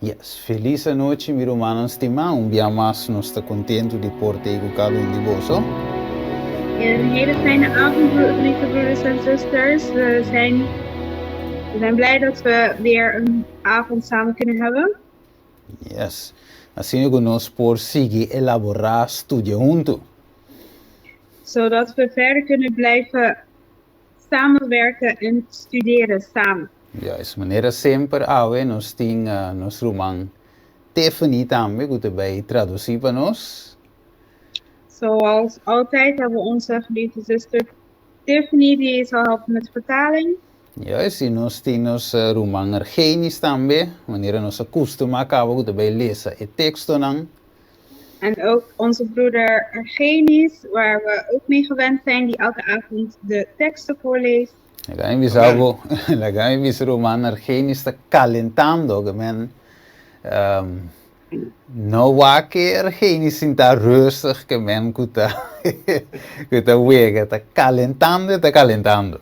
Yes, felis anochi mi rumannan stimá, un bia mas nos ta kontentu di por tei ku kada un di boso. Een hele fijne avond, lieve broeders en zusters. We zijn blij dat we weer een avond samen kunnen hebben. Yes, asina ku nos por sigui elaborá, studia huntu. Zodat we verder kunnen blijven samenwerken en studeren samen. Juist, manera semper awe nos tin nos ruman Tiffany tambe ku ta bai tradusí pa nos. Zoals altijd hebben we onze geliefde zuster Tiffany die zal helpen met de vertaling. Juist, i nos tin nos ruman Argenis tambe, manera nos a kustumá kaba ku ta bai lesa e tekstonan. En ook onze broeder Argenis, waar we ook mee gewend zijn, die elke avond de teksten voorleest. Laga mi bisa bo, laga mi bisa ruman Argenis ta kalentando, ke men no wak e Argenis sinta rustig ke men ku ta wega, ta kalentando, e ta kalentando.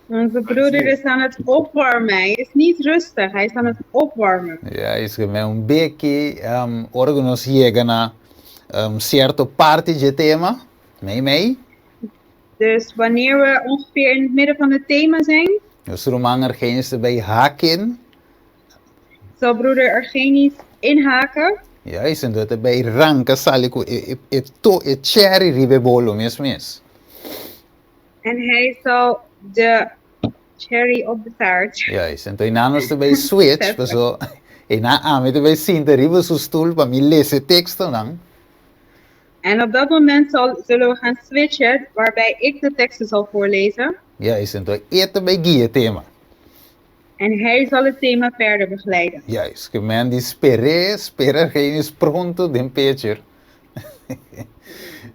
Onze broeder is aan het opwarmen. Hij is niet rustig, hij is aan het opwarmen. Juist, ke men un beki, ora ku nos yega na sierto parti dje tema, mei mei. Dus wanneer we ongeveer in het midden van het thema zijn, Nos ruman Argenis ta bai hak in. Zal broeder Argenis inhaken. Juist, anto e ta bai ranka sali ku e cherry riba e bolo mes mes. En hij zal de cherry op de taart. Juist, anto einan nos ta bai switch, paso einan ami ta bai sinta riba su stoel pa mi lesa e tekstonan. En op dat moment zullen we gaan switchen, waarbij ik de teksten zal voorlezen. Juist, anto e ta bai guia e tema. En hij zal het thema verder begeleiden. Juist, ke men di sper'é, spera Argenis pronto den picture.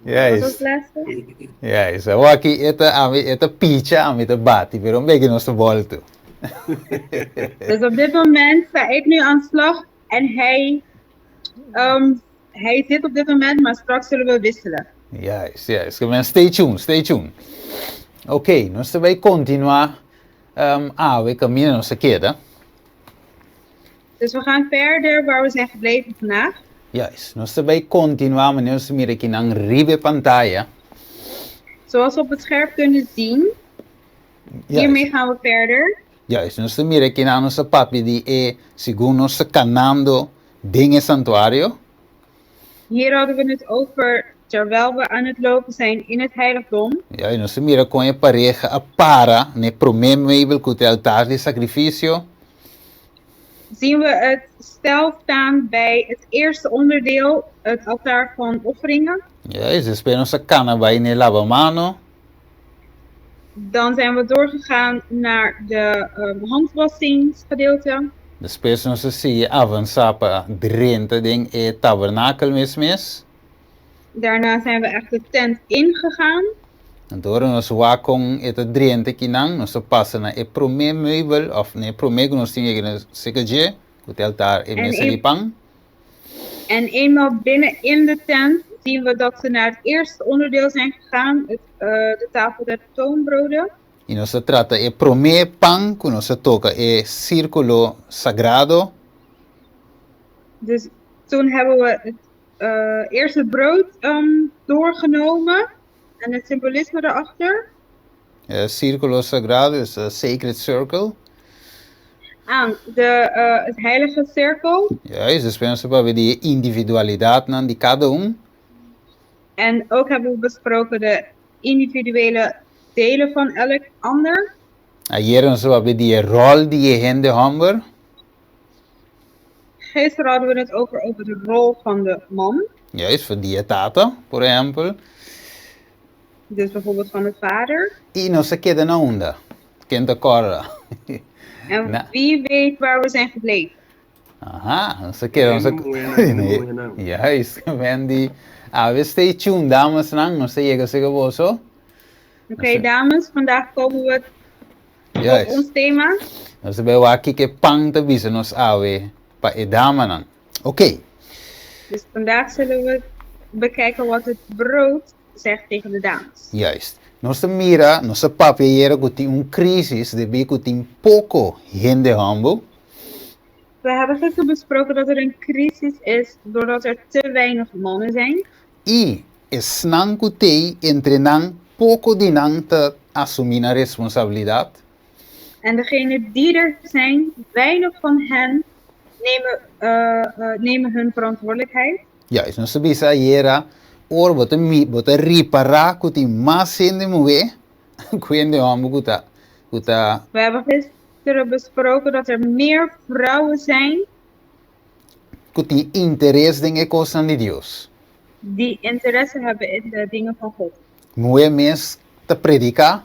Wat was het laatste? Juist, awor aki e ta ami e ta picha, ami ta bati, pero un beki nos ta boltu. Dus op dit moment sta ik nu aan slag en hij zit op dit moment, maar straks zullen we wisselen. Juist. Ke men stay tuned, stay tuned. Ok, nos ta bai kontinuá awe kaminda nos a keda. Dus we gaan verder waar we zijn gebleven vandaag. Juist, nos ta bai kontinuá manera nos mira akinan riba e pantaya. Zoals we op het scherm kunnen zien, hiermee gaan we verder. Juist, nos ta mira akinan nos a papia di e segun nos ta kanando den e santuario. Hier hadden we het over terwijl we aan het lopen zijn in het heiligdom. Ja, i nos ta mira kon e pareha a para na e promé meubel ku ta e altar di sakrifisio. Zien we het stel staan bij het eerste onderdeel, het altaar van offeringen. Juist, despues nos a kana bai na e labamano. Dan zijn we doorgegaan naar de handwassingsgedeelte. Despues nos a sigui avansá pa drenta den e tabernakel mes mes. Daarna zijn we echt de tent ingegaan. Anto ora nos wak kon e ta drenta akinan, nos ta pasa na e promé meubel òf na e promé ku nos tin yega na seka dje, ku ta e altar, e mesa di pan. En eenmaal binnen in de tent zien we dat ze naar het eerste onderdeel zijn gegaan, de tafel der toonbroden. I nos a trata e promé pan ku nos a toka e sírkulo sagrado. Dus toen hebben we het eerste brood doorgenomen en het symbolisme erachter. E sírkulo sagrado is a sacred circle. Ah, het heilige cirkel. Juist, despues nos a papia di e individualidatnan di kada un. En ook hebben we besproken de individuele delen van elk ander. Ayera nos a papia di e ròl di e hende hòmber. Gisteren hadden we het over de rol van de man. Juist, voor di e tata, por ehèmpel. Dus bijvoorbeeld van de vader. I nos a keda na unda? Ken ta kòrda? En wie weet waar we zijn gebleven? Aha, nos a keda, nos a Hende muhénan. Juist, Wendy. Awe stay tuned, damesnan, nos ta yega serka boso. Oké, dames, vandaag komen we op ons thema. Nos ta bai wak kiko e pan ta bisa nos awe pa e damanan. Oké. Dus vandaag zullen we bekijken wat het brood zegt tegen de dames. Juist. Nos ta mira, nos a papia ayera ku tin un krísis debí ku tin poko hende hòmber. We hebben gisteren besproken dat er een crisis is doordat er te weinig mannen zijn. I esnan ku t'ei entre nan, poko di nan ta asumí nan responsabilidat. En degenen die er zijn, weinig van hen nemen, nemen hun verantwoordelijkheid. Juist, nos a bisa ayera, ora bo ta mi, bo ta ripará ku tin mas hende muhé ku hende hòmber ku ta, ku ta. We hebben gisteren besproken dat er meer vrouwen zijn. Ku tin interes den e kosnan di Dios. Die interesse hebben in de dingen van God. Muhé mes ta prediká.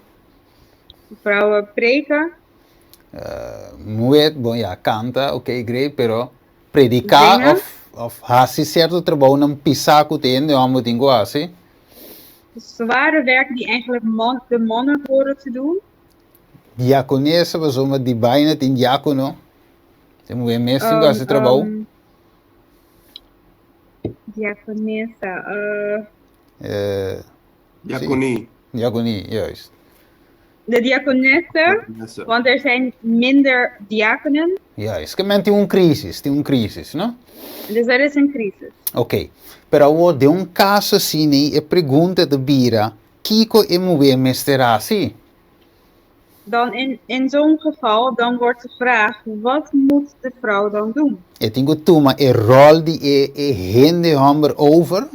Vrouwen preken. Muhé, bon ya, kanta, oké, great, pero prediká Zingen. òf òf hasi sierto trabounan pisá ku ta hende hòmber tin ku hasi. Zware werk die eigenlijk man, de mannen horen te doen. Diakonesa pasobra di baina tin diakono. E muhé mes tin ku hasi trabou. Diakonesa. Diakonie. Diakonie, juist. De diakonesse, want er zijn minder diakenen. Juist, ke men tin un crisis, tin un crisis, no? Dus er is een crisis. Oké, pero awor den un kaso asina e pregunta ta bira, kiko e muhé mester hasi? Dan in, in zo'n geval, dan wordt de vraag, wat moet de vrouw dan doen? E tin ku tuma e ròl di e e hende hòmber over?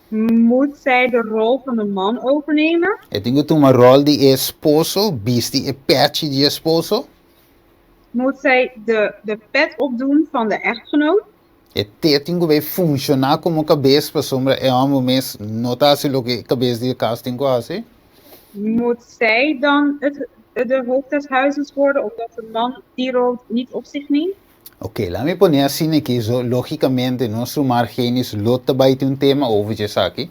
Moet zij de rol van de man overnemen? E tin ku tuma ròl di e esposo, bisti e pèchi di e esposo? Moet zij de, de pet opdoen van de echtgenoot? E te tin ku bai funshoná komo kabes pasobra e hòmber mes no ta hasi loke e kabes di e kas tin ku hasi? Moet zij dan het, de hoofd des huizes worden omdat de man die rol niet op zich neemt? Ok, laat mi pone asina aki, so logicamente nos ruman Argenis lo ta bai tin un tema over dje esaki.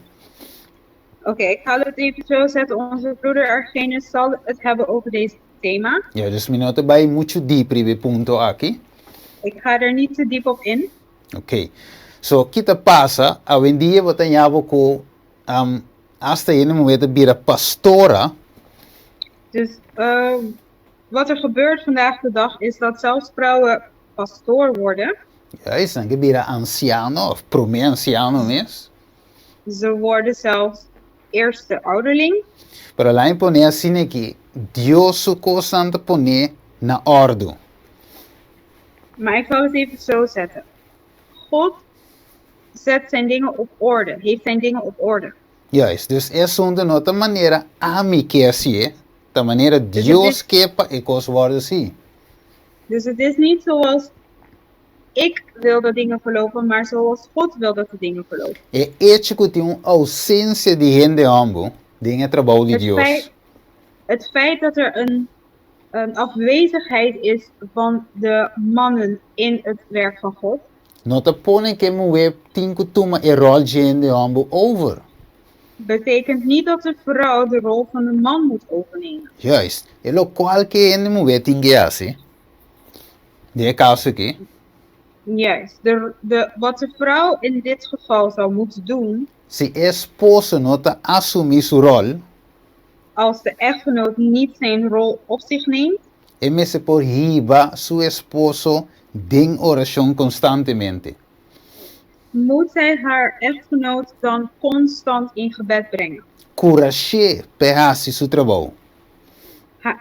Oké, ik ga het even zo zetten. Onze broeder Argenis zal het hebben over deze thema. Ja, dus mi no ta bai muchu diep riba e punto aki. Ik ga er niet te diep op in. Ok, so ki ta pasa, awendia bo ta ña bo ku hasta hende muhé ta bira pastora. Dus wat er gebeurt vandaag de dag is dat zelfs vrouwen pastoor worden. Juist, nan ke bira ansiano òf promé ansiano mes. Ze worden zelfs eerste ouderling. Pero laat mi pone asina aki, Dios su kosnan ta pone na òrdu. Maar ik zal het even zo zetten. God zet zijn dingen op orde, heeft zijn dingen op orde. Juist, dus e asunto no ta manera ami ke hasié, ta manera Dios ke pa e kos wòrdu hasi. Dus het is niet zoals ik wil dat dingen verlopen, maar zoals God wil dat de dingen verlopen. E echo ku tin un ousensia di hende hòmber den e trabou di Het Dios. feit, het feit dat er een, een afwezigheid is van de mannen in het werk van God. No ta pone ku e muhé tin ku tuma e ròl dje hende hòmber over. Betekent niet dat de vrouw de rol van de man moet overnemen. Juist, e lokual ku e hende muhé tin ke hasi den e kaso aki. Juist, de, de, wat de vrouw in dit geval zou moeten doen. Si e esposo no ta asumí su ròl. Als de echtgenoot niet zijn rol op zich neemt. E mester por hiba su esposo den orashon konstantemente. Moet zij haar echtgenoot dan constant in gebed brengen. Kurash'é p'e hasi su trabou.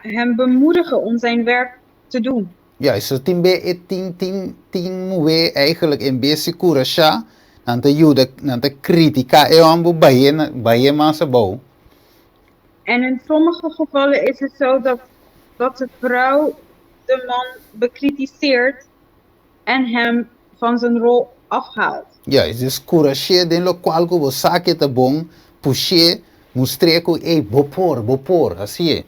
Hem bemoedigen om zijn werk te doen. Juist, so tin be e tin tin tin muhé eigenlijk en bes di kurashá, nan ta yuda, nan ta kritiká e hòmber bah'é bah'é mas abou. En in sommige gevallen is het zo dat, dat de vrouw de man bekritiseert en hem van zijn rol afhaalt. Juist, dus kurash'é den lokual ku bo sa ke ta bon, push'é, mustr'é ku ey, bo por, bo por, hasié.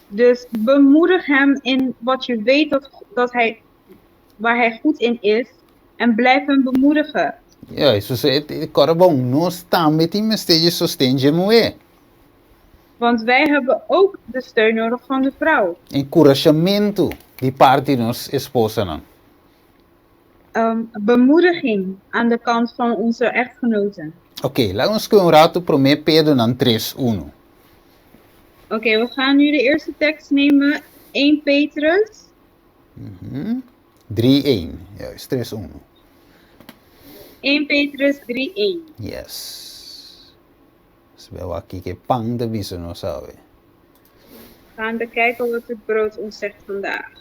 Dus bemoedig hem in wat je weet dat, dat hij, waar hij goed in is en blijf hem bemoedigen. Juist, dus e, e kòrda bon, nos tambe tin mester dje sosten dje muhé. Want wij hebben ook de steun nodig van de vrouw. Enkurashamentu di parti nos esposanan. Bemoediging aan de kant van onze echtgenoten. Oké, laga nos skohe un ratu promé Pedronan tres unu. Oké, we gaan nu de eerste tekst nemen, 1 Petrus. 3, 1. Juist, 3, 1. 1 Petrus 3, 1. Yes. Spel aki ke pan ta bisa nos awe. We gaan bekijken wat het brood ons zegt vandaag.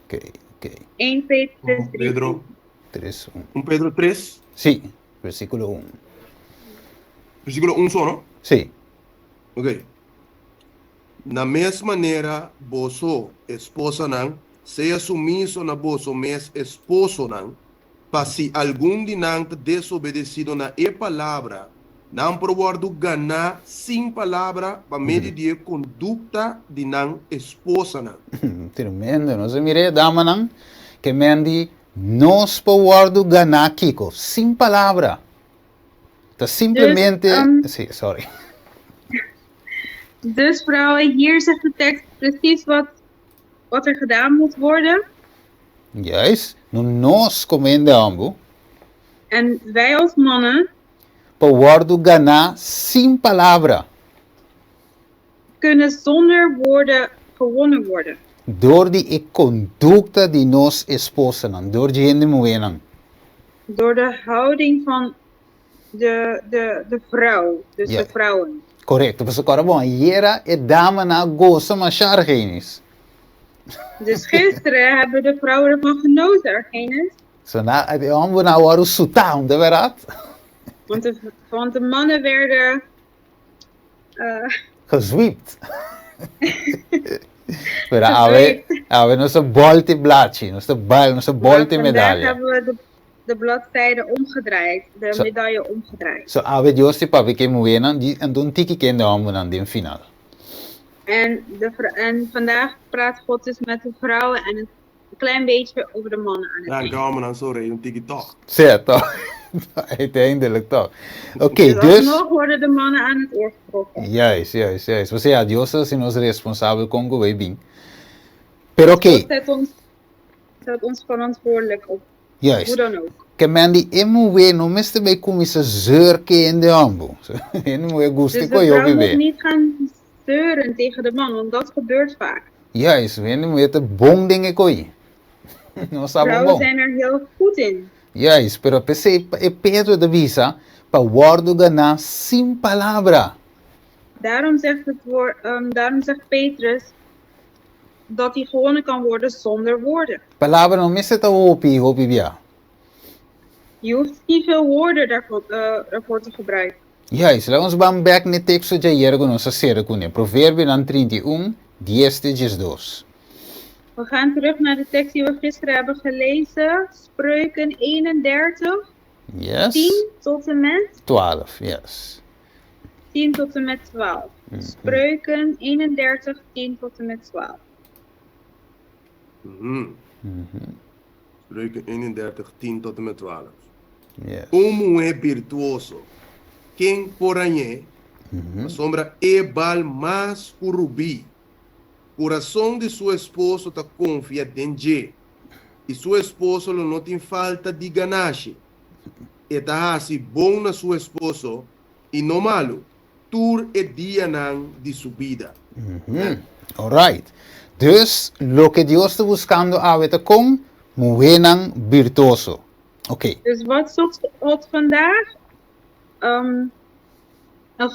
Oké. 1 Petrus 3, Pedro, 3, 1. 1 Pedro 3, Si, versíkulo 1. Versíkulo 1 so, no? Si. Ok. Na mes manera, boso, esposanan, sea sumiso na boso mes esposonan, pa si algun di nan ta desobedesido na e palabra, nan por wòrdu ganá sin palabra pa medio di e kondukta di nan esposanan. Tremendo, nos a mira e damanan ke men di nos por wòrdu ganá kiko? Sin palabra. Ta simplemente, Dus, sí, sorry. Dus vrouwen, hier zegt de tekst precies wat er gedaan moet worden. Juist, no nos komo hende hòmber. En wij als mannen. Por wòrdu ganá sin palabra. Kunnen zonder woorden gewonnen worden. Dor di e kondukta di nos esposanan, dor di hende muhénan. Door de houding van de, de, de vrouw, dus de vrouwen. Korekto, pasobra kòrda bon, ayera e damanan a gosa mashá Argenis. Dus gisteren hebben de vrouwen ervan genoten, Argenis. So na, e hòmbernan a wòrdu sutá, no ta bèrdat? Want de mannen werden Gezwiept. Pero awe, awe nos ta bòlta e blachi, nos ta bal, nos ta bòlta e Vandaag medaya. hebben we de bladzijde omgedraaid, de medaille omgedraaid. So awe Dios ta papia ku e muhénan di anto un tiki kende hòmbernan den final. En vandaag praat God dus met de vrouwen en een klein beetje over de mannen aan het Dan eind. gaan we dan zo rij, un tiki toch. Sea, toch? Uiteindelijk toch. Oké, Dus dus... alsnog worden de mannen aan het oor getrokken. Juist. Osea, Dios ta hasi nos responsabel kon ku bay bin. Pero oké. God zet ons verantwoordelijk op hoe dan ook. Ke men di e muhé no mester bay kuminsá zeur ke hende hòmber. Hende muhé gusta Dus ku de yo vrouw moet bibé. niet gaan zeuren tegen de man, want dat gebeurt vaak. Juist, hende muhé ta bon den e ko'i. No sa bon Vrouwen bon. zijn er heel goed in. Juist, pero p'esei e Pedro ta bisa pa wòrdu ganá sin palabra. Daarom zegt Petrus dat hij gewonnen kan worden zonder woorden. Palabra no mester ta hopi hopi bia. Je hoeft niet veel woorden daarvoor te gebruiken. Juist, laga nos ban bek n'e teksto djayer ku nos a sera kuné, Proverbionan 31, dies te diesdos. We gaan terug naar de tekst die we gisteren hebben gelezen, Spreuken 31, 10 tot en met 12, yes. 10 tot en met 12. Spreuken 31, 10 tot en met 12. Spreuken 31, 10 tot en met 12. Yes. Un muhé birtuoso, ken por hañ'é? Pasobra e bal mas ku rubí. Kurason di su esposo ta konfia den dje, i su esposo lo no tin falta di ganashi. E ta hasi bon na su esposo i no malu, tur e dianan di su bida. Alright. Dus, loke Dios ta buskando awe ta kon muhénan birtuoso. Oké. Dus wat zoekt God vandaag? Een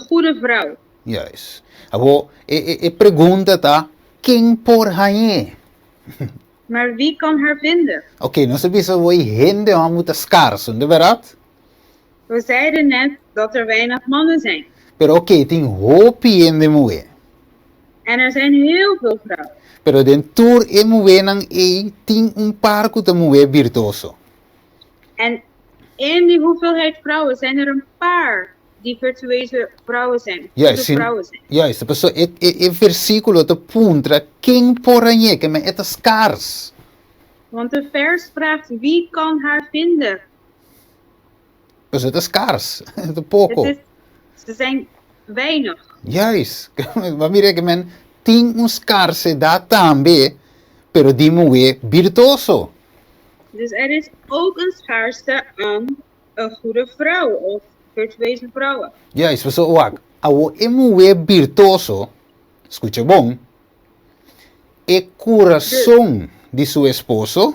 goede vrouw. Juist. Abo, e pregunta ta, ken por hañ'é? Maar wie kan haar vinden? Oké, nos a bisa awor hende hòmber ta skarso, no ta bèrdat? We zeiden net dat er weinig mannen zijn. Pero oké, tin hopi hende muhé. En er zijn heel veel vrouwen. Pero den tur e muhénan ei tin un par ku ta muhé birtuoso. En in die hoeveelheid vrouwen zijn er een paar die virtueuze vrouwen zijn. Goede vrouwen zijn. Juist, paso e versíkulo ta puntra ken por hañ'é, ke men e ta skars. Want de vers vraagt: wie kan haar vinden? Paso e ta skars, e ta poko. Ze zijn weinig. Juist, bo a mira ke men tin un skarsedat tambe, pero di muhé birtuoso. Dus er is ook een schaarste aan een goede vrouw of virtueuze vrouwen. Juist, paso wak, awo e muhé birtuoso, skucha bon, e kurason di su esposo.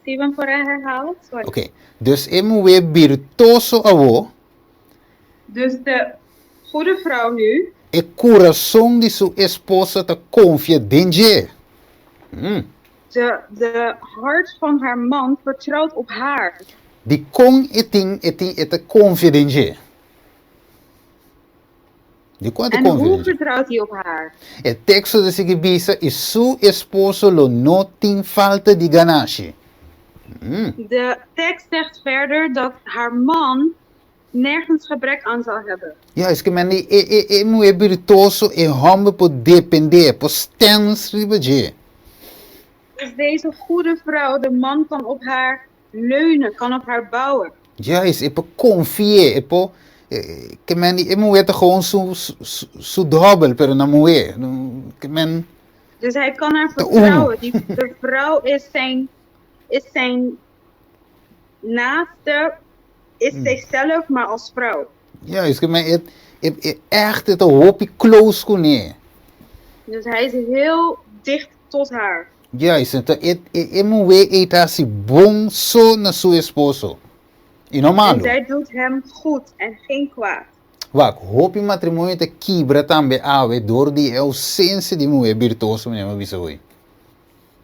Steven por a herhaal? Sorry. Oké, dus e muhé birtuoso awó. Dus de goede vrouw nu. E kurason di su esposo ta konfia den dje. De, de hart van haar man vertrouwt op haar. Dikon e tin e tin e ta konfia den dje? Dikon e ta En konfia hoe den dje? vertrouwt hij op haar? E teksto ta sigui bisa, I su esposo lo no tin falta di ganashi. De tekst zegt verder dat haar man nergens gebrek aan zal hebben. Juist, ke men di e e e muhé birtuoso e hòmber por dependé, por stèns riba dje. Dus deze goede vrouw, de man kan op haar leunen, kan op haar bouwen. Juist, e por konfi'é, e por ke men di e muhé ta gewoon su su su dòbel, pero na muhé, ke men Dus hij kan haar ta unu. vertrouwen. Die, de vrouw is zijn, is zijn naaste, is zichzelf, maar als vrouw. Juist, ke men e e e ègt e ta hopi close kuné. Dus hij is heel dicht tot haar. Juist, anto e e e muhé ei ta hasi bon so na su esposo, i no En malu. zij doet hem goed en geen kwaad. Wak, hopi matrimonio ta kibra tambe awe dor di e ousensia di muhé birtuoso, manera mi a bisa hoy.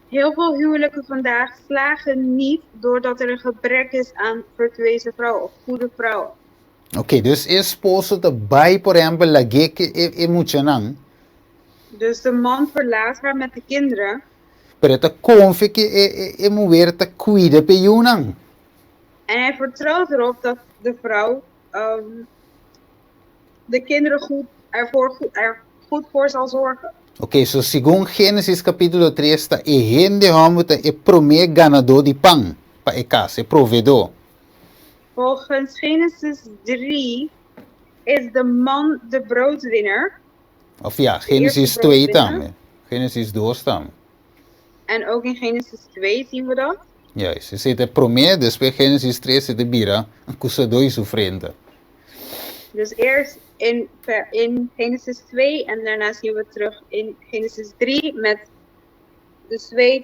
Heel veel huwelijken vandaag slagen niet doordat er een gebrek is aan virtueuze vrouwen of goede vrouwen. Oké, dus e esposo ta bai, por ehèmpel, lag'é ku e e muchanan. Dus de man verlaat haar met de kinderen. Pero e ta konfia ku e e e muher ta kuida p'e yunan. En hij vertrouwt erop dat de vrouw de kinderen goed, ervoor, goed, er goed voor zal zorgen. Oké, so segun Génesis kapítulo tres ta e hende hòmber ta e promé ganadó di pan pa e kas, e proveedó. Volgens Genesis 3 is de man de broodwinner. Of ja, De Génesis eerste twee broodwinner. tambe. Génesis dos tambe. En ook in Genesis 2 zien we dat. Juist, esei ta e promé, despues Génesis tres e ta bira akusadó i sufrente. Dus eerst in, in Genesis 2 en daarna zien we terug in Genesis 3 met de zweet.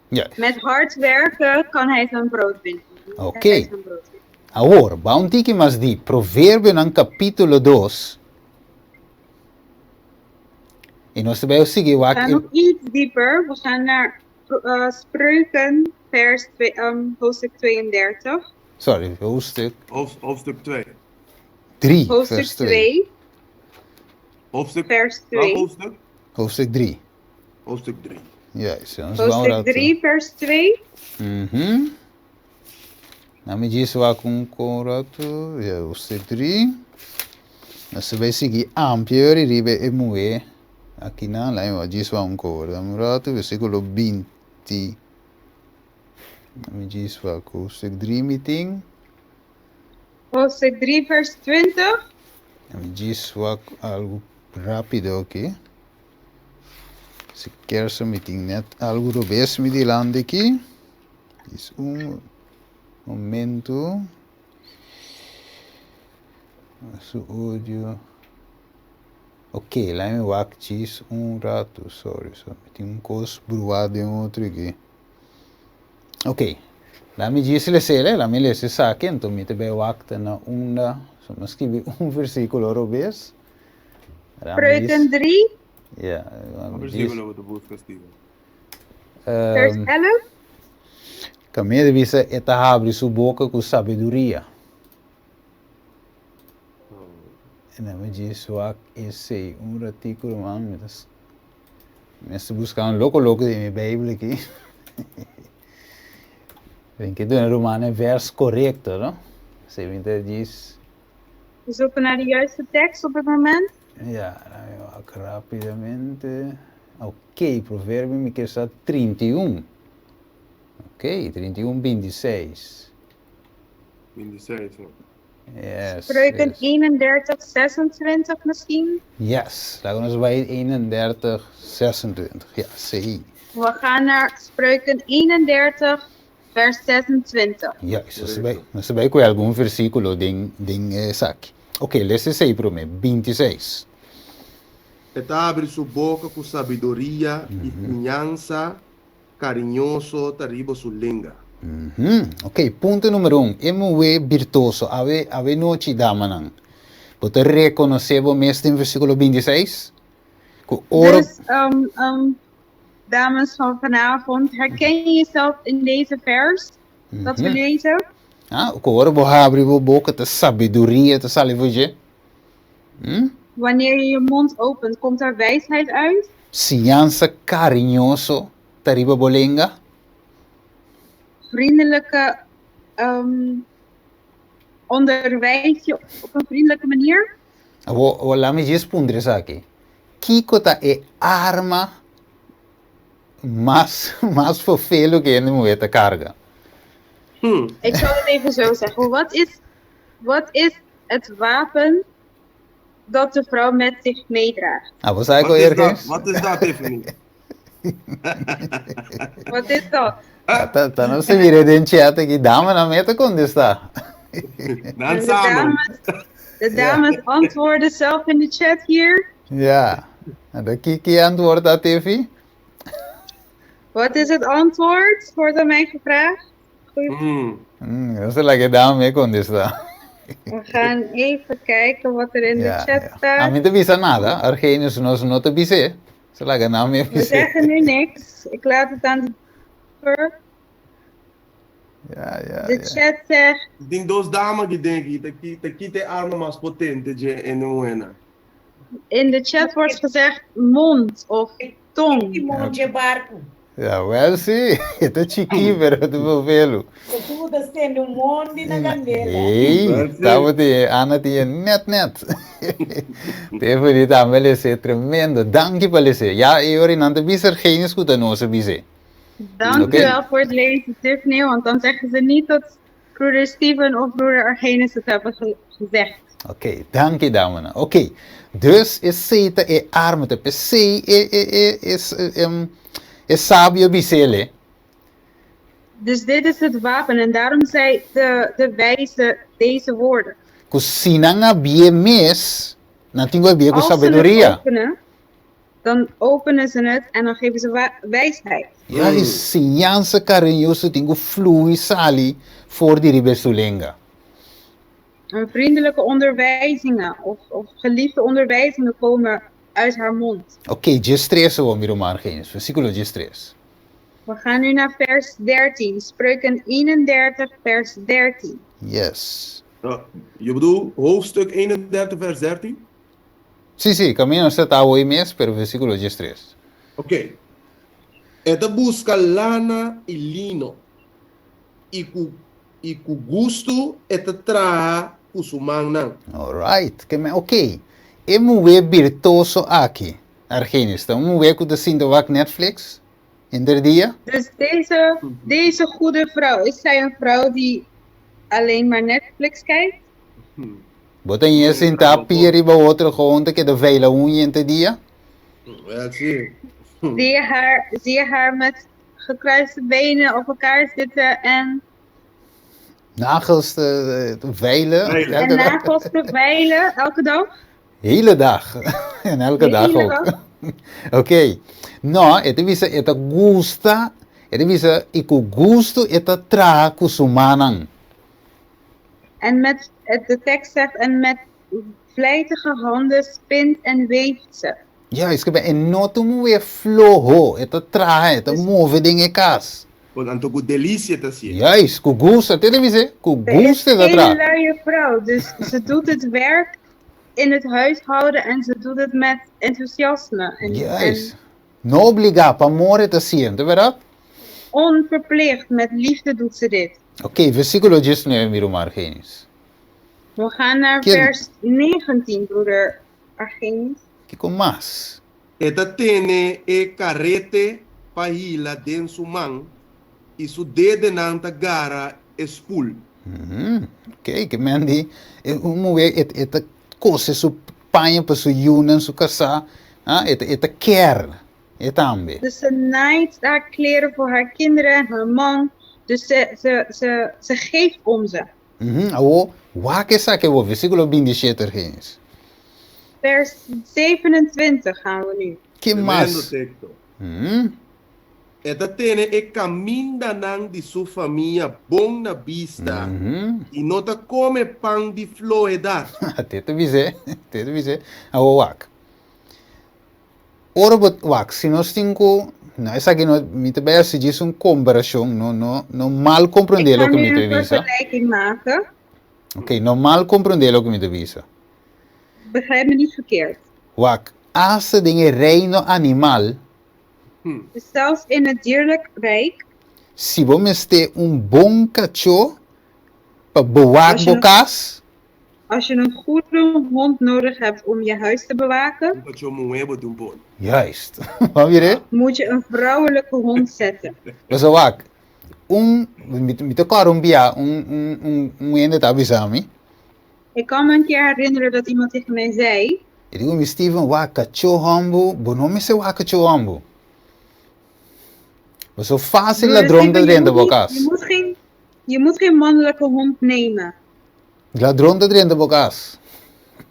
Juist. Met hard werken kan hij zijn brood winnen. Oké. Hij zijn brood winnen. Awor, ba un tiki mas di Proverbionan kapítulo dos. I nos ta bai sigui We wak gaan e. nog iets dieper. We gaan naar Spreuken, vers 2, hoofdstuk 32. Sorry, hoofdstuk Hoofdstuk 2. 3, Hoofdstuk vers 2. 2, Hoofdstuk, vers welk 2. hoofdstuk? Hoofdstuk 3. Hoofdstuk 3. Juist, ons wou Hoofdstuk dat. 3, vers 2. Na mi djis wak un kon ratu. Ja, hoofdstuk 3. Nos ta bai sigui amplia ori riba e muhé akinan. Laat mi wak djis wak un kor. Dame un ratu, versíkulo 20. Na mi djis wak hoofdstuk 3 mi tin. Hoofdstuk 3, vers 20. Na mi djis wak algu rápido aki. Si kersa mi tin net algu robes mi dilanti aki. Djis un momento. Su audio. Ok, laat mi wak djis un ratu. Sorry, so mi tin un kos bruá den otro aki. Ok, laat mi djis lesele, laat mi lesa esaki, anto mi ta bai wak ta na unda. So mi a skibi un versíkulo robes. Laat mi djis. Spreuken 3, Ja, laat Een mi djis. versículo bo ta busca, Steven. vers 11. Kaminda di bisa e ta habri su boka ku sabiduria. E nan mi djis wak esei un ratico ruman mi ta mester buska un loko loko den mi beibel aki. Den ke duna ruman e vers korekto no. Esei mi ta djis. We zoeken naar de juiste tekst op het moment. Ja, laat mi wak rapidamente. Oké, Proverbio mi kier sa 31. Oké, 31, 26. 26, ja. Yes, Spreuken yes. 31, 26 misschien. Yes, laat ons bij 31, 26. Ja, zie. We gaan naar Spreuken 31, vers 26. Juist, nos ta nos ta bai ku algun versíkulo den den esaki. Oké, les esei promé, 26. E ta habri su boka ku sabiduria i siñansa kariñoso ta riba su lenga. Ok, punto numero un, e muhé birtuoso. Awe, awe nochi, damanan, bo ta rekonosé bo mes den versíkulo bintiseis? Ku ora. Dus, dames van vanavond, herken je jezelf in deze vers dat we lezen? Ah, ku ora bo habri bo boka ta sabiduria ta sali for dje. Hm? Wanneer je je mond opent, komt er wijsheid uit? Siñansa kariñoso ta riba bo lenga? Vriendelijke um, onderwijs je op een vriendelijke manier? Awor, awor laat me djis puntra esaki. Kiko ta e arma mas, mas fofelo ku hende muhé ta karga? Ik zal het even zo zeggen. Wat is het wapen dat de vrouw met zich meedraagt? Ah, bo sabe Wat ku is dat? ergens? Wat is dat, Tiffany? Wat is dat? Ta, ta no se mira den chat aki, damanan me ta kontestá. Dan De samen. dames, de dames antwoorden zelf in de chat hier. Ja. Anto ki ki antwoord ta, Tiffy? Wat is het antwoord? Wordt aan mij gevraagd. Goeie No se laga e dama me kontestá. We gaan even kijken wat er in de Ja, chat ja. staat. Ami ta bisa nada, Argenius nos no ta bis'é. Se laga nan me We bis'é. zeggen nu niks. Ik laat het aan de over. Ja, ja, De ja. chat zegt, Tin dos dama ki den aki, ta ki ta kita e arma mas potente dje e muhénan. In de chat wordt gezegd mond of tong. E timon dje barku. Ja, wel sí, e ta chikí pero e ta bovelu. Ku tur ta stende un mondi na kandela. Ey, Wel sí. tabatin, Ana tin e net net. Tiffany tambe les'é, tremendo. Danki pa les'é. Ya e ora nan ta bisa Argenis ku ta nos a bis'é. Dank Oké. u wel voor het lezen, Tiffany, want dan zeggen ze niet dat broeder Steven of broeder Argenis het hebben gezegd. Oké, danki damanan. Oké, dus esei ta e arma, ta p'esei e e e e e sabio bis'el. Dus dit is het wapen en daarom zei de wijze deze woorden. Ku si nan a bié mes, nan tin ku a bié ku Als ze het sabiduria. openen, dan openen ze het en dan geven ze wijsheid. Ya e siñansa kariñoso tin ku flui sali for di riba e su lenga. Een vriendelijke onderwijzingen of geliefde onderwijzingen komen uit haar mond. Oké, diestres awor mi ruman Genes, versíkulo diestres. We gaan nu naar vers 13, Spreuken 31, vers 13. Yes. Je bedoelt hoofdstuk 31, vers 13? Sí, sí, kaminda nos ta ta awor mes, pero versíkulo diestres. Oké. E ta buska lana i lino, i ku i ku gustu e ta traha ku su mannan. Alright, ke men oké. E muhé birtoso aki, Argenis, ta un muhé ku ta sinta wak Netflix henter dia? Dus deze, deze goede vrouw, is zij een vrouw die alleen maar Netflix kijkt? Bo ta ñe sintá pia riba otro gewoon ta keda veila uña henter dia? Wel sí. Zie je haar, zie je haar met gekruiste benen op elkaar zitten en Nagels te veilen. Veilen. En nagels te veilen elke dag? Hele dag. En elke dag Hele ook. dag. Oké. No, e ta bisa e ta gusta, e ta bisa i ku gusto e ta traha ku su mannan. En met, de tekst zegt, en met vlijtige handen spint en weeft ze. Ja, es ke e no ta un muhé floho, e ta traha, e ta move den e kas. Pues anto ku delisia ta hasié. Juist, ku gusto, te ta bis'é, ku Ze is gusto e ta geen traha. luie vrouw, dus ze doet het werk in het huishouden en ze doet het met enthousiasme. En, Juist. en No obligá, pa amor e ta hasié, ta bèrdat? onverplicht, met liefde doet ze dit. Oké, versíkulo diesnuebe, mi ruman Argenis. We gaan naar Ken- vers 19, broeder Argenis. Kiko mas? E ta tene e karete pa hila den su man, i su dedenan ta gara e spul. Oké, ke men di e un muhé e e ta kose su paña pa su yunan, su kasá, ah, e ta e ta kèr e tambe. Dus ze naait haar kleren voor haar kinderen en haar man. Dus ze geeft om ze. Awor, wak esaki awor, versíkulo binti i shete, Genesis. Vers 27 gaan we nu. Ke Tremendo mas? teksto. Hmm. E ta tene e kamindanan di su famia bon na bista i no ta kome pan di flohedat. Te ta bis'é, te ta bis'é. Awor wak. Ora bo wak, si nos tin ku, no, esaki no, mi ta bai hasi djis un komparashon, no, no, no mal Ik komprondé ga loke nu mi ta een bisa. vergelijking maken. Ok, no mal komprondé loke mi ta bisa. Begrijp me niet verkeerd. Wak, asta den e reino animal, Dus zelfs in het dierlijk rijk. Si bo mester un bon kachó pa bewak Als je bo een, kas. als je een goede hond nodig hebt om je huis te bewaken. Un kachó muhé bo tin bon. Juist. Bo a mira? Moet je een vrouwelijke hond zetten. Pasobra wak, un, mi, mi ta kòrda un bia, un, un, un, un hende ta bisa mi. Ik kan me een keer herinneren dat iemand tegen mij zei. E di ku mi, Steven, wak kachó hòmbu, bo no mester wak kachó hòmbu. Bo so fásil Broeder ladron ta Steven, je drenta moet bo niet, kas. je moet geen, je moet geen mannelijke hond nemen. Ladron ta drenta bo kas.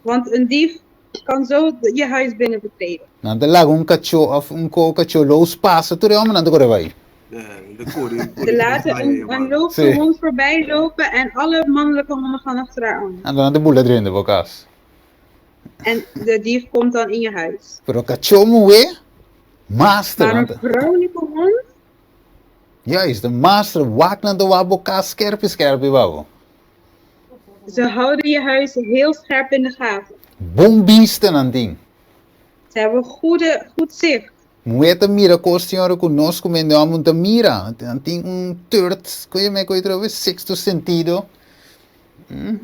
Want een dief kan zo je huis binnen betreden. Nan ta laga un kachó òf un ko kachó lous pasa, tur e hòmbernan ta kore bai. Ze laten een, een loopse Sí. hond voorbij lopen en alle mannelijke honden gaan achter haar aan. Anto nan ta bula drenta bo kas. En de dief komt dan in je huis. Pero kachó muhé, master. Maar een Want, vrouwelijke hond, juist, de master wak nan ta wak bo kas skerpi skerpi babo. ze houden je huis heel scherp in de gaten. Bon bista nan tin. Ze hebben goede, goed zicht. Muhé ta mira kos tin ora ku nos ku mende hòmber ta mira. Nan tin un third, ku yama e ku otra sexto sentido.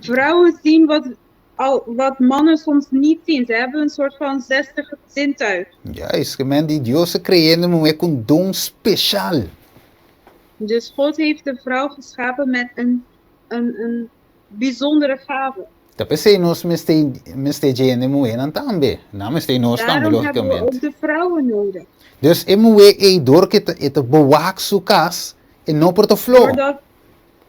Vrouwen zien wat, al, wat mannen soms niet zien. Ze hebben een soort van zesde zintuig. Juist, ke men di Dios a kre'é e muhé ku un don speshal. Dus God heeft de vrouw geschapen met een, een, een bijzondere gave. Ta p'esei nos mester mester dje hende muhénan tambe. Nan mester nos tambe, Daarom hebben we lógicamente. ook de vrouwen nodig. Dus e muhé ei dor ku e ta e ta bewak su kas, e no por ta flo. Doordat,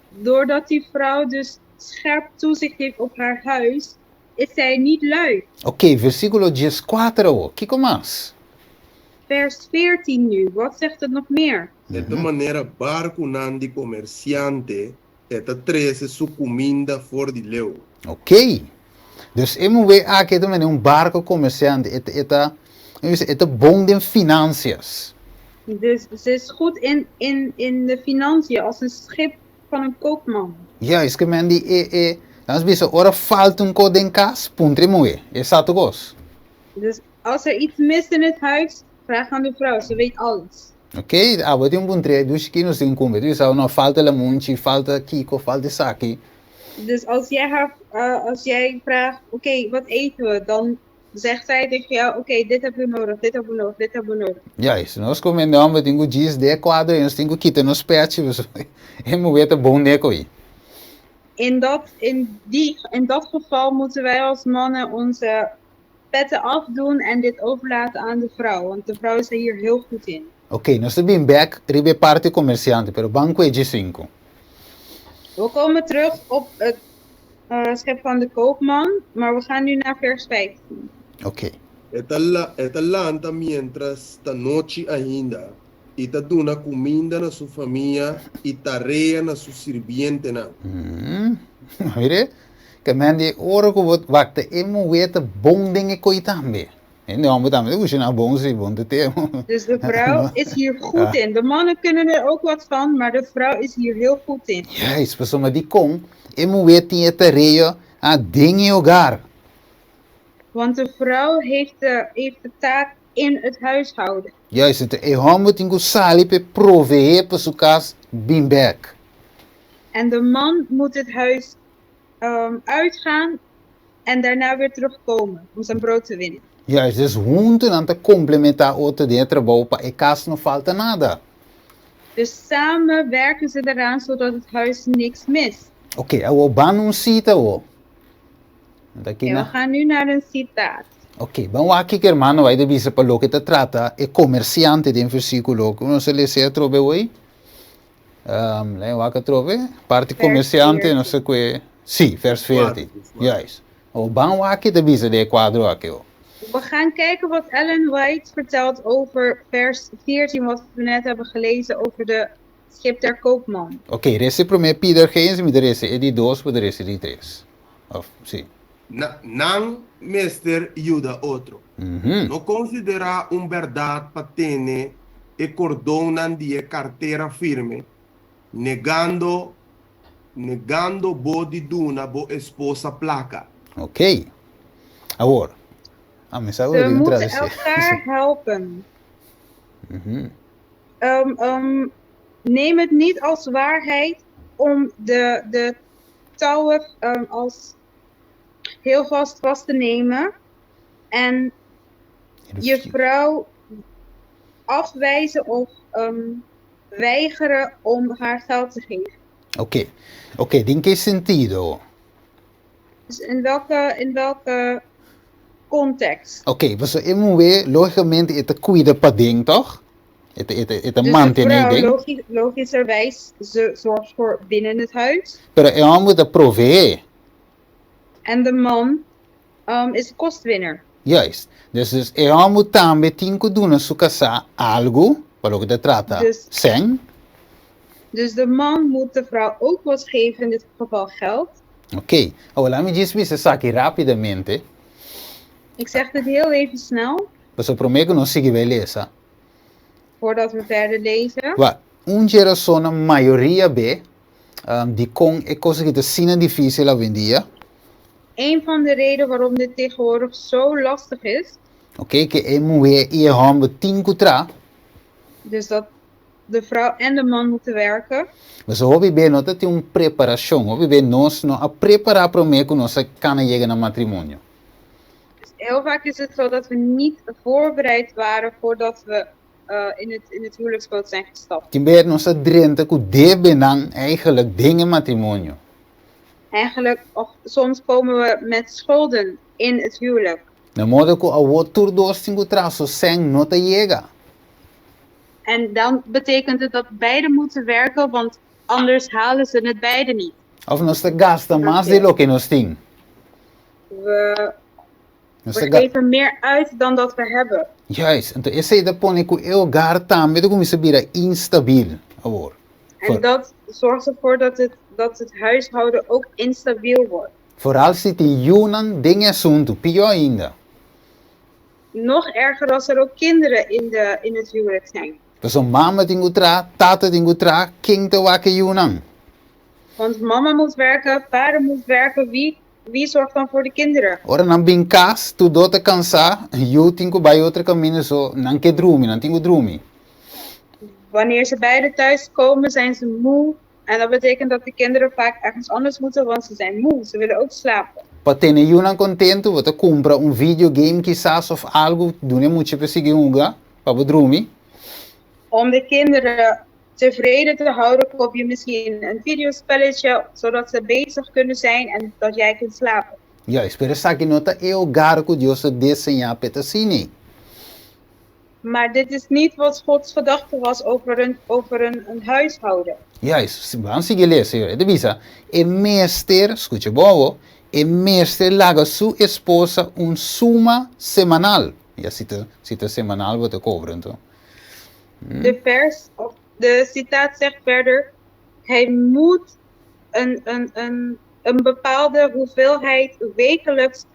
doordat die vrouw dus scherp toezicht heeft op haar huis, is zij niet lui. Oké, versíkulo dieskuater awor. Kiko mas? Vers 14 nu, wat zegt het nog meer? E ta manera barkunan di komersiante e ta trese su kuminda for di leu. Oké. Dus e muhé aki ta manera un barko komersiante. E ta, e ta, e ta bon den finansias. Dus ze is goed in, in, in de financiën, als een schip van een koopman. Juist, ke men di e, e, laat ons bisa, ora falta un kos den kas, puntra e muhé, e sa tur kos. Dus als er iets mist in het huis, vraag aan de vrouw, ze weet alles. Oké, abo tin un puntr'é, dushi ki nos tin un kumbe, tu sa, no, falta lamunchi, falta kiko, falta esaki. Dus als jij haar, als jij vraagt, oké, wat eten we? Dan zegt zij tegen jou, oké, dit hebben we nodig, dit hebben we nodig, dit hebben we nodig. Juist, nos come hende homber tin cu djis de cuadro y nos tin cu kita nos pechi pasobra e muher ta bon den coy. In dat, in, die, in dat geval moeten wij als mannen onze petten afdoen en dit overlaten aan de vrouw. Want de vrouw is er hier heel goed in. Ok, nos ta bin bek riba e parti comerciante, pero ban cu e djesinku. We komen terug op het schip van de koopman, maar we gaan nu naar vers 15. Ok. E ta e ta lanta miéntras ta nochi ainda i ta duna kuminda na su famia i tarea na su sirbientenan. Mire, ke men di ora ku bo wak ta e muhé ta bon den e koi tambe. Hende hòmber tambe ta kushiná bon si, bon ta te. Dus de vrouw is hier goed in. De mannen kunnen er ook wat van, maar de vrouw is hier heel goed in. Juist, pasobra dikon e muhé tin e tarea den e hogar. Want de vrouw heeft de, heeft de taak in het huishouden. Juist, enton e hòmber tin ku sali pa e proveé pa su kas bin bèk. En de man moet het huis uitgaan en daarna weer terugkomen om zijn brood te winnen. Juist, dus huntu nan ta komplementá otro den e trabou pa e kas no falta nada. Dus samen werken ze eraan zodat het huis niks mist. Oké, awor ban un sita awor. Anta En we kina. gaan nu naar een citaat. Oké, ban wak kiko hermano bai ta bisa pa loke ta trata e komersiante den versíkulo ku nos a lesa atrobe awor. Um, lei wak atrobe, parti Vers komersiante, no 14. sa kue. Sí, vers Kuater, 14. kuater. Juist. O ban wak ki ta bisa den e kuadro aki o. We gaan kijken wat Ellen White vertelt over vers 14, wat we net hebben gelezen over de schip der koopman. Ok, resa e promé Peter Geens, mi ta resa e di dos, bo ta resa e di tres. Of, si. Na, nan mester yuda otro. No konsiderá un bèrdat pa tene e kordonnan di e kartera firme, negando negando bo di duna bo esposa plaka. Ok. Awor, a mi sa Ze ora di un moeten traducí. elkaar helpen. Neem het niet als waarheid om de, de touwen als heel vast vast te nemen en je vrouw afwijzen of weigeren om haar geld te geven. Oké, oké, den ki sentido? Dus in welke context? Oké, paso e muhé, lógikamente, e ta kuida paden, toch? E ta Dus de mantené vrouw, den. Logischerwijs, ze zorgt voor binnen het huis. Pero e hòmber ta proveé. En de man is de kostwinner. Juist. Dus e hòmber tambe tin ku duna su kasá algu, pa loke ta trata sèn. Dus de man moet de vrouw ook wat geven, in dit geval geld. Oké. Awor, laat mi djis bisa esaki rápidamente. Ik zeg dit heel even snel. Pasobra promé ku nos sigui bai lesa. Voordat we verder lezen. Wak, un dje rasonnan mayoria be dikon e kos aki ta asina difísil awendia. Een van de reden waarom dit tegenwoordig zo lastig is. Oké, ku e muhé i e hòmber tin ku traha. Dus dat de vrouw en de man moeten werken. Pasobra hopi be no ta tin un preparashon, hopi be nos no a prepará promé ku nos a kana yega na matrimonio. Dus heel vaak is het zo dat we niet voorbereid waren voordat we in het huwelijksboot zijn gestapt. Tin be nos a drenta ku debenan eigenlijk den e matrimonio. Eigenlijk, of soms komen we met schulden in het huwelijk. Na moda ku awor tur dos tin ku traha so sèn no ta yega. En dan betekent het dat beide moeten werken, want anders halen ze het beide niet. Of nos ta gasta mas di loke nos tin. We geven meer uit dan dat we hebben. Juist, anto esei ta pone ku e hogar tambe ta kuminsá bira instabil awor. En dat zorgt ervoor dat het huishouden ook instabiel wordt. Foral si tin yunan den e asuntu, pió ainda. Nog erger als er ook kinderen in het huwelijk zijn. Pasobra mama tin ku traha, tata tin ku traha, ken ta wak e yunan? Want mama moet werken, vader moet werken, wie zorgt dan voor de kinderen? Ora nan bin kas, tur dos ta kansá, yu tin ku bai otro kaminda, so nan ke drumi, nan tin ku drumi. Wanneer ze beide thuis komen, zijn ze moe. En dat betekent dat de kinderen vaak ergens anders moeten, want ze zijn moe. Ze willen ook slapen. Pa tene yunan kontentu, bo ta kumpra un videogame kisas òf algu, duna e mucha pa sigui hunga, pa bo drumi. Om de kinderen tevreden te houden, koop je misschien een videospelletje, zodat ze bezig kunnen zijn en dat jij kunt slapen. Juist, pero esaki no ta e hogar ku Dios a deseñá p'e ta asina. Maar dit is niet wat Gods gedachte was over een huishouden. Juist, ban sigui lesa, e ta bisa, e mester, skucha bon awor, e mester laga su esposa un suma semanal. Ya si ta semanal bo ta kobra anto. De vers, of de citaat zegt verder, hij moet een bepaalde hoeveelheid wekelijks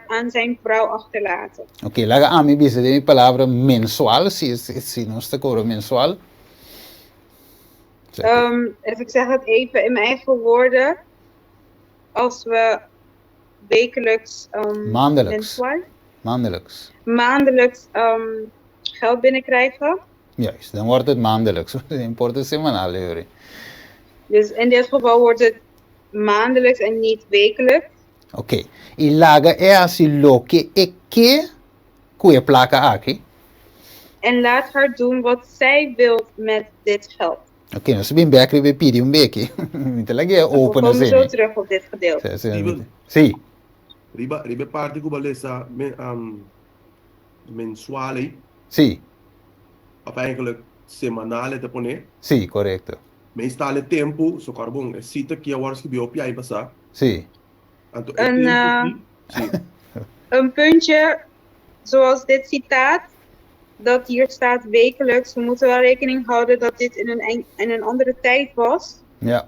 aan zijn vrouw achterlaten. Ok, laga ami bisa den mi palabra mensual, si nos ta kobra mensual. Even, ik zeg het even in mijn eigen woorden. Als we wekelijks, Maandelijks. Mensual? Maandelijks. Maandelijks geld binnenkrijgen. Juist, dan wordt het maandelijks. No importa semanal, Yuri. Dus in dit geval wordt het maandelijks en niet wekelijks. Ok. I laga e hasi loke e ke ku e plaka aki. En laat haar doen wat zij wilt met dit geld. Ok, nos ta bin bèk riba e pidi un beki. Mi ta lag'é We open komen zo asina. Terug op dit gedeelte. Si, si. Riba e parti ku bo a lesa mensual ei. Of eigenlijk semanal e ta pone. Si, korekto. Meestal e tempu, so kòrda bon, e sita ki a wòrdu skibí hopi aña pasá. Anto e Een, tempu ki. Si. Een puntje, zoals dit citaat, dat hier staat wekelijks. We moeten wel rekening houden dat dit in een andere tijd was. Ja.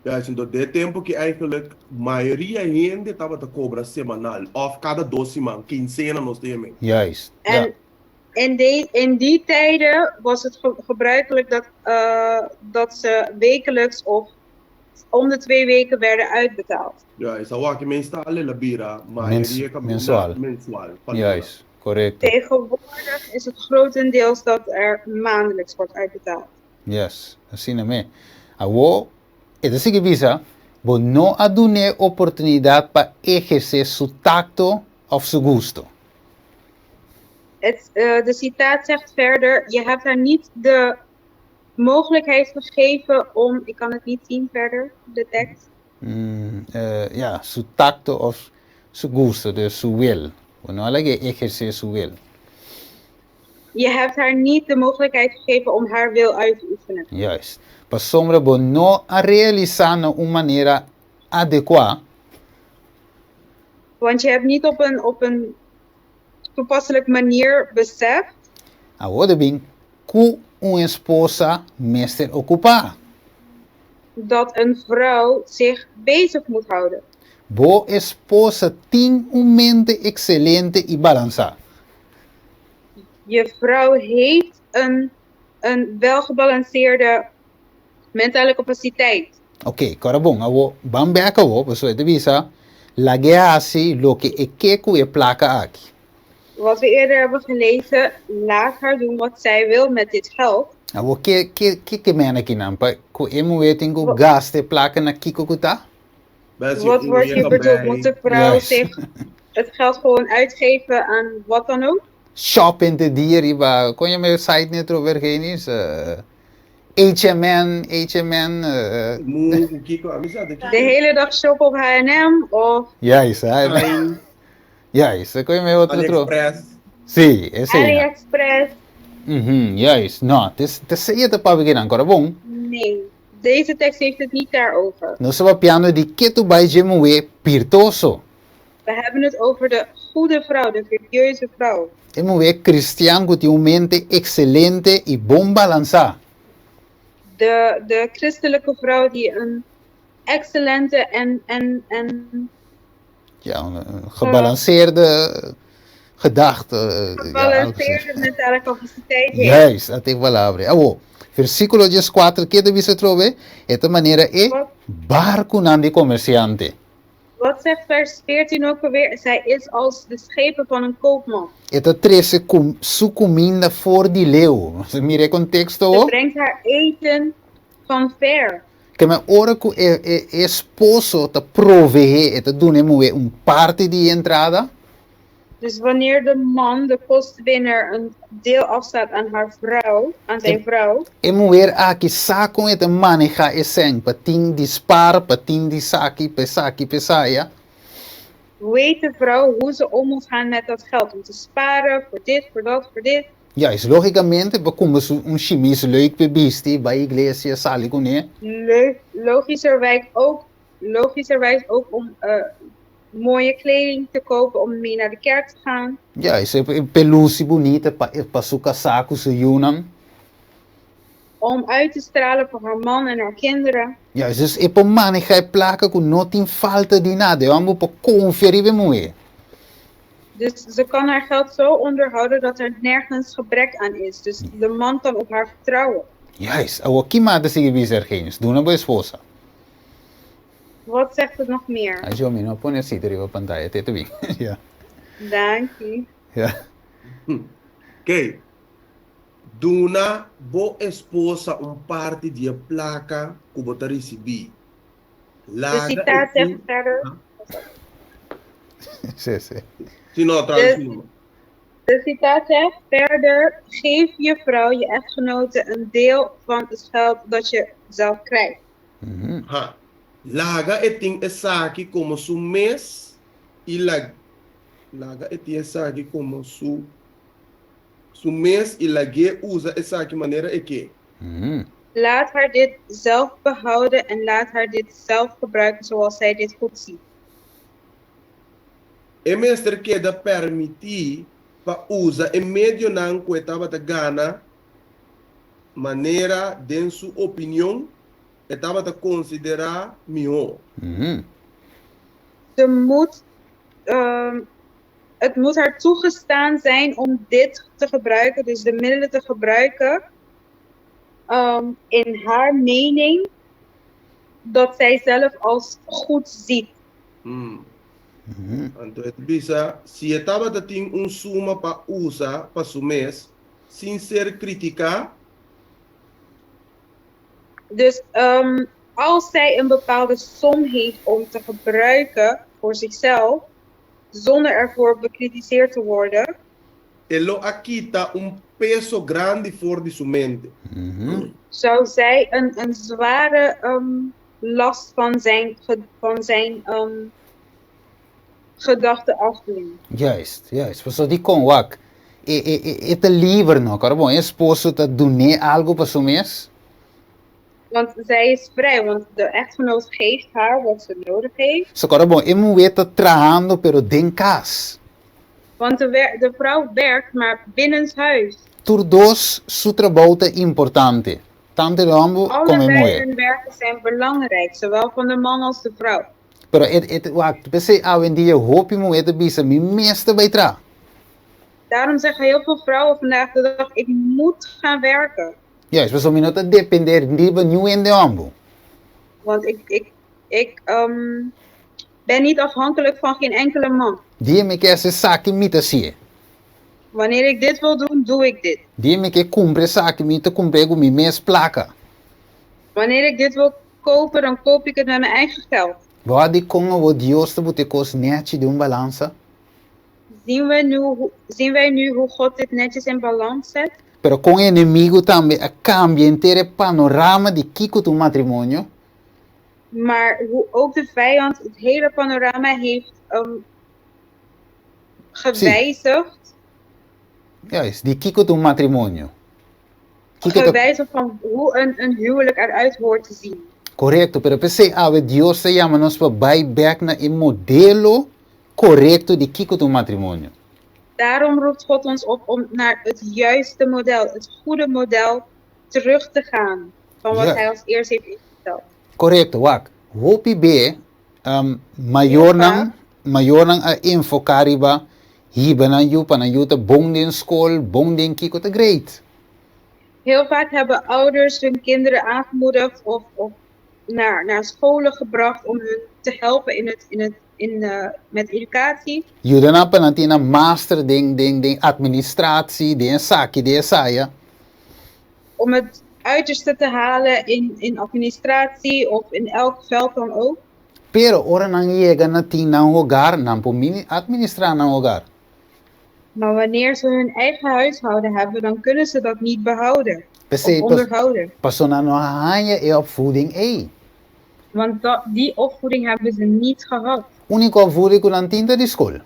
Ja, anto den e tempu ku eigenlijk mayoria hende tabata kobra semanal òf kada 2 siman, kinsena nos tin. En in die tijden was het gebruikelijk dat ze wekelijks of om de 2 weken werden uitbetaald. Ja, esei aki meestal el a bira, mayoria Mensual. Mensual. Juist, korekto. Tegenwoordig is het grotendeels dat er maandelijks wordt uitbetaald. Yes, asina mes. Awo, e ta sigui bisa, bo no a dun'é oportunidat pa ehersé su takto òf su gusto. De citaat zegt verder, je hebt haar niet de mogelijkheid gegeven om, ik kan het niet zien verder, de tekst. Ja, su takto òf su gusto, dus su wil. Bo no a lag'é ehersé su wil. Je hebt haar niet de mogelijkheid gegeven om haar wil uit te oefenen. Juist. Pasobra bo no a realisá na un manera adekuá. Want je hebt niet op een toepasselijke manier beseft. Awor bin ku un esposa mester okupá. Dat een vrouw zich bezig moet houden. Bo esposa tin un mente ekselente i balansá. Je vrouw heeft een welgebalanceerde mentale capaciteit. Ok, awor bon, awo ban bèk awo, pasobra e ta bisa, lag'é hasi loke e ke ku e plaka aki. Wat we eerder hebben gelezen, laat haar doen wat zij wil met dit geld. Awo ke ke men akinan pa ku e muhé tin ku gasta e plaka na kiko ku ta? Wat wordt hier bedoeld? Moet de vrouw zich het geld gewoon uitgeven aan wat dan ook? Shopping te dia riba, kon yama e site net over genis? H&M, H&M. Mu kiko, ami sa De hele dag shoppen op H&M of Juist, hè? Juist, kon yama otro otro. AliExpress. Si, esei. AliExpress. Juist. No, te sei te pa begin ancora bom. Nee, deze tekst heeft het niet daarover. Nos ta papiando di ketu bai dje muhé virtuoso. We hebben het over de goede vrouw, de virtueuze vrouw. E muhé kristian ku tin un mente ekselente i bon balansá. De christelijke vrouw die een excellente en Ja, een gebalanceerde gedachte. Gebalanceerde mentale capaciteit heeft. Juist, dat is palabra. Awo, versíkulo 14, kiko e ta bisa trobe? E ta manera e Wat, barkunan di komersiante. Wat zegt vers 14 ook alweer? Zij is als de schepen van een koopman. E ta trese su kuminda for di leu. Mira e konteksto. Ze brengt haar eten van ver. Ke men ora ku e esposo ta proveé, e ta duna e muhé un parti di entrada. Dus wanneer de man, de kostwinner, een deel afstaat aan haar vrouw, aan zijn vrouw, E muhé aki sa kon e ta manehá e sèn, pa tin di spar, pa tin di esaki, pa esaki, pa esaya. Weet de vrouw hoe ze om moet gaan met dat geld. Om te sparen voor dit, voor dat, voor dit. Juist, lógikamente, pa kumpra un shimis leuk p'e bisti, bai iglesia, sali kuné. Logischerwijs ook om mooie kleding te kopen om mee naar de kerk te gaan. Juist, e p'e lusi bunita pa su kasá ku su yunan. Om uit te stralen voor haar man en haar kinderen. Juist, dus e por manehá e plaka ku no tin falta di nada. E hòmber por konfia riba e muhé. Dus ze kan haar geld zo onderhouden dat er nergens gebrek aan is. Dus de man kan op haar vertrouwen. Juist, awor ki mas e ta sigui bisa, Ergenis? Duna bo esposa. Wat zegt het nog meer? Ai, Jomi, no pone asina riba pantaya, te te Ja. Dank je. Ja. Ok. Duna bo esposa un parti di e plaka ku bo ta risibí. De Laga citaat zegt verder. Si. Si no, trouwens. De citaat zegt verder: geef je vrouw, je echtgenote, een deel van het geld dat je zelf krijgt. Ha. Laga e tin esaki komo su mes i laga e tin esaki komo su mes i lag'é usa esaki manera e ke. Laat haar dit zelf behouden en laat haar dit zelf gebruiken zoals zij dit goed ziet. E mester keda permití pa usa e medionan ku e tabata gana manera den su opinion e tabata konsiderá mihó. Ze moet, het moet haar toegestaan zijn om dit te gebruiken, dus de middelen te gebruiken, in haar mening dat zij zelf als goed ziet. Anto e ta bisa, si e tabata tin un suma pa usa pa su mes sin ser kritiká. Dus als zij een bepaalde som heeft om te gebruiken voor zichzelf, zonder ervoor bekritiseerd te worden. E lo a kita un peso grandi for di su mente. Zou zij een zware last van zijn gedachten afnemen. Juist, juist. Pasobra dikon wak e e e e ta liber no, kòrda bon, e esposo ta dun'é algu pa su mes. Want zij is vrij, want de echtgenoot geeft haar wat ze nodig heeft. So kòrda bon, e muhé ta trahando pero den kas. Want de de vrouw werkt, maar binnenshuis. Tur dos su trabou ta importante, tantu e hòmber komo e Allebei muhé. hun werken zijn belangrijk, zowel van de man als de vrouw. Pero e e wak, p'esei awendia hopi muhé ta bisa mi mes ta bai traha. Daarom zeggen heel veel vrouwen vandaag de dag, ik moet gaan werken. Juist, pasobra mi no ta depende riba niun hende hòmber. Want ik, ik, ik ben niet afhankelijk van geen enkele man. Dia mi ke hasi esaki, mi ta hasié. Wanneer ik dit wil doen, doe ik dit. Dia mi ke kumpra esaki, mi ta kumpr'é ku mi mes plaka. Wanneer ik dit wil kopen, dan koop ik het met mijn eigen geld. Bo a di kon awor Dios ta buta e kos nèchi den un balansa? Zien we nu hoe, zien wij nu hoe God dit netjes in balans zet? Pero kon e enemigu tambe a kambia henter e panorama di kiko ta un matrimonio? Maar hoe ook de vijand het hele panorama heeft gewijzigd. Juist, di kiko ta un matrimonio. Kiko ta. Gewijzigd van hoe een huwelijk eruit hoort te zien. Korekto, pero p'esei awe Dios ta yama nos pa bai bèk na e modelo korekto di kiko ta un matrimonio. Daarom roept God ons op om naar het juiste model, het goede model, terug te gaan van wat Hij als eerst heeft ingesteld. Korekto, wak. Hopi be mayornan, mayornan a enfoká riba hiba nan yu pa nan yu ta bon den skol, bon den kiko ta great. Heel vaak hebben ouders hun kinderen aangemoedigd of naar scholen gebracht om hun te helpen in het, in het, in, met educatie. Yuda nan pa nan tin nan master den den den administratie, den esaki, den esaya. Om het uiterste te halen in administratie of in elk veld dan ook. Pero ora nan yega na tin nan hogar, nan por mini administra nan hogar. Maar wanneer ze hun eigen huishouden hebben, dan kunnen ze dat niet behouden of P'esei onderhouden. paso nan no a haña e opvoeding ei. Want dat, die opvoeding hebben ze niet gehad. Úniko opvoeding ku nan tin ta di skol.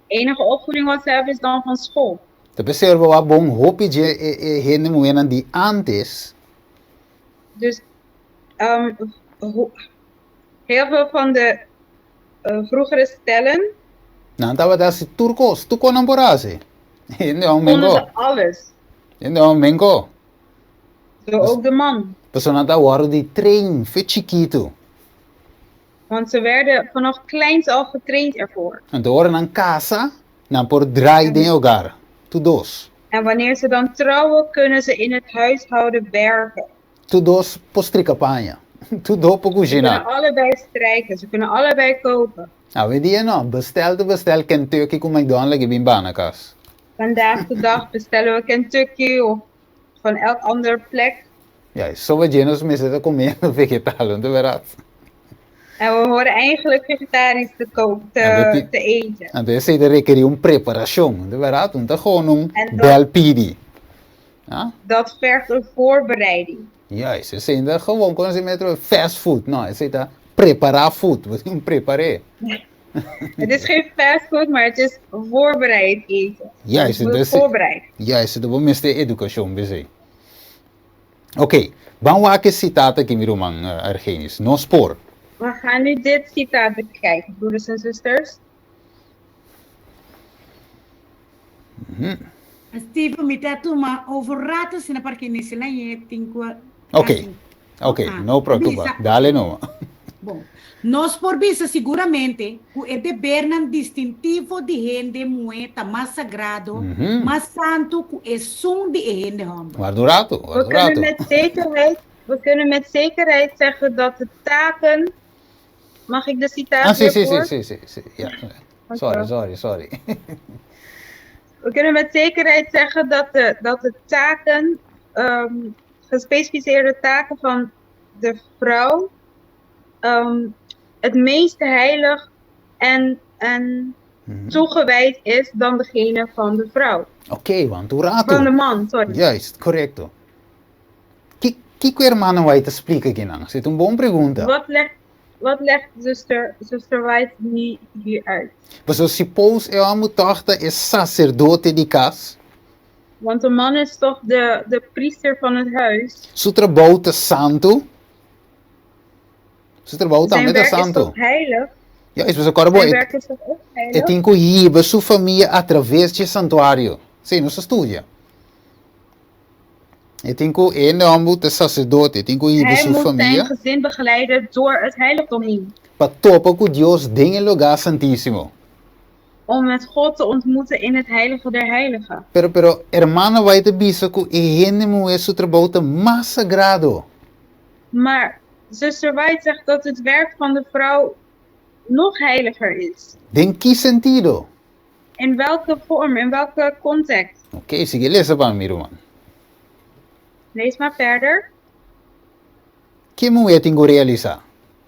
Enige opvoeding wat ze hebben is dan van school. Ta p'esei ora bo wak bon hopi dje e e hende muhénan di ántes. Dus heel veel van de vroegere stellen. Nan tabata hasi tur kos, tur kon nan por hasi. Hende hòmber Konden menko. ze alles. Hende hòmber menko. Zo ook de man. Pasobra nan ta wòrdu di train fe chikitu. Want ze werden vanaf kleins al getraind ervoor. Anto ora nan kasa, nan por draai den e hogar, tur dos. En wanneer ze dan trouwen, kunnen ze in het huishouden werken. Tur dos por strika paña, tur dos por Ze kushiná. kunnen allebei strijken, ze kunnen allebei koken. Awendia no, bestel ta bestel Kentucky ku McDonald's i bin bana kas. Vandaag de dag bestellen we Kentucky of van elk ander plek. Ja, soba dje nos mester ta comiendo vegetal, no ta berat? En we horen eigenlijk vegetarisch te koken, te, te eten. Anto esei ta rekerí un preparacion, no ta berat? No ta gewoon un bel pidi. Ah? Dat vergt een voorbereiding. Juist, esei no ta gewoon con esei metro fast food, no, esei ta prepara food, bo tin prepar'é. Het is geen fast food, maar het is voorbereid eten. Juist, Het moet dus, voorbereid. Juist, bo mester educacion p'esei. Oké, ban wak e citaat aki mi ruman Argenis. Nos por. We gaan nu dit citaat bekijken, broeders en zusters. Steven, mi ta tuma over rato asina parke nesela ye tin ku Ok, hasi. ok, Ah, no preocupa. bisa. Dale numa. Bon, nos por bisa siguramente ku e debernan distintivo di hende muhé ta mas sagrado, mas santu ku esun di e hende hòmber. Warda un rato, We warda un kunnen rato. met zekerheid, we kunnen met zekerheid zeggen dat de taken. Mag ik de citaat Ah, si, weer si, si, voor? si, si, si. Ja. Sorry, sorry, sorry. We kunnen met zekerheid zeggen dat de taken, gespecificeerde taken van de vrouw, het meest heilig en toegewijd is dan degene van de vrouw. Ok, wanta un rato. Van de man, sorry. Juist, korekto. Ki, kiko hermana White ta splika akinan? Esei ta un bon pregunta. Wat legt zuster White nu hier uit? Pasobra suppose e hòmber tòg ta e saserdote di kas. Want de man is toch de priester van het huis. Su trabou ta santu. Su trabou Zijn tambe ta werk is santu. toch heilig? Juist, pasobra kòrda bo, Zijn e, werk is toch ook e heilig? tin ku hiba su famia atraves di e santuario. Sí, nos a studia. E tin ku, e hende hòmber ta saserdote, e tin ku hiba Hij su moet zijn famia gezin begeleiden door het heiligdom heen. pa topa ku Dios den e lugá santísimo. Om met God te ontmoeten in het heilige der heiligen. Pero, hermana White ta bisa ku e hende muhé su trabou ta mas sagrado. Maar zuster White zegt dat het werk van de vrouw nog heiliger is. Den ki sentido? In welke vorm, in welke context? Ok, sigui lesa pa mi, ruman. Lees maar verder. Ki muhé tin ku realisá?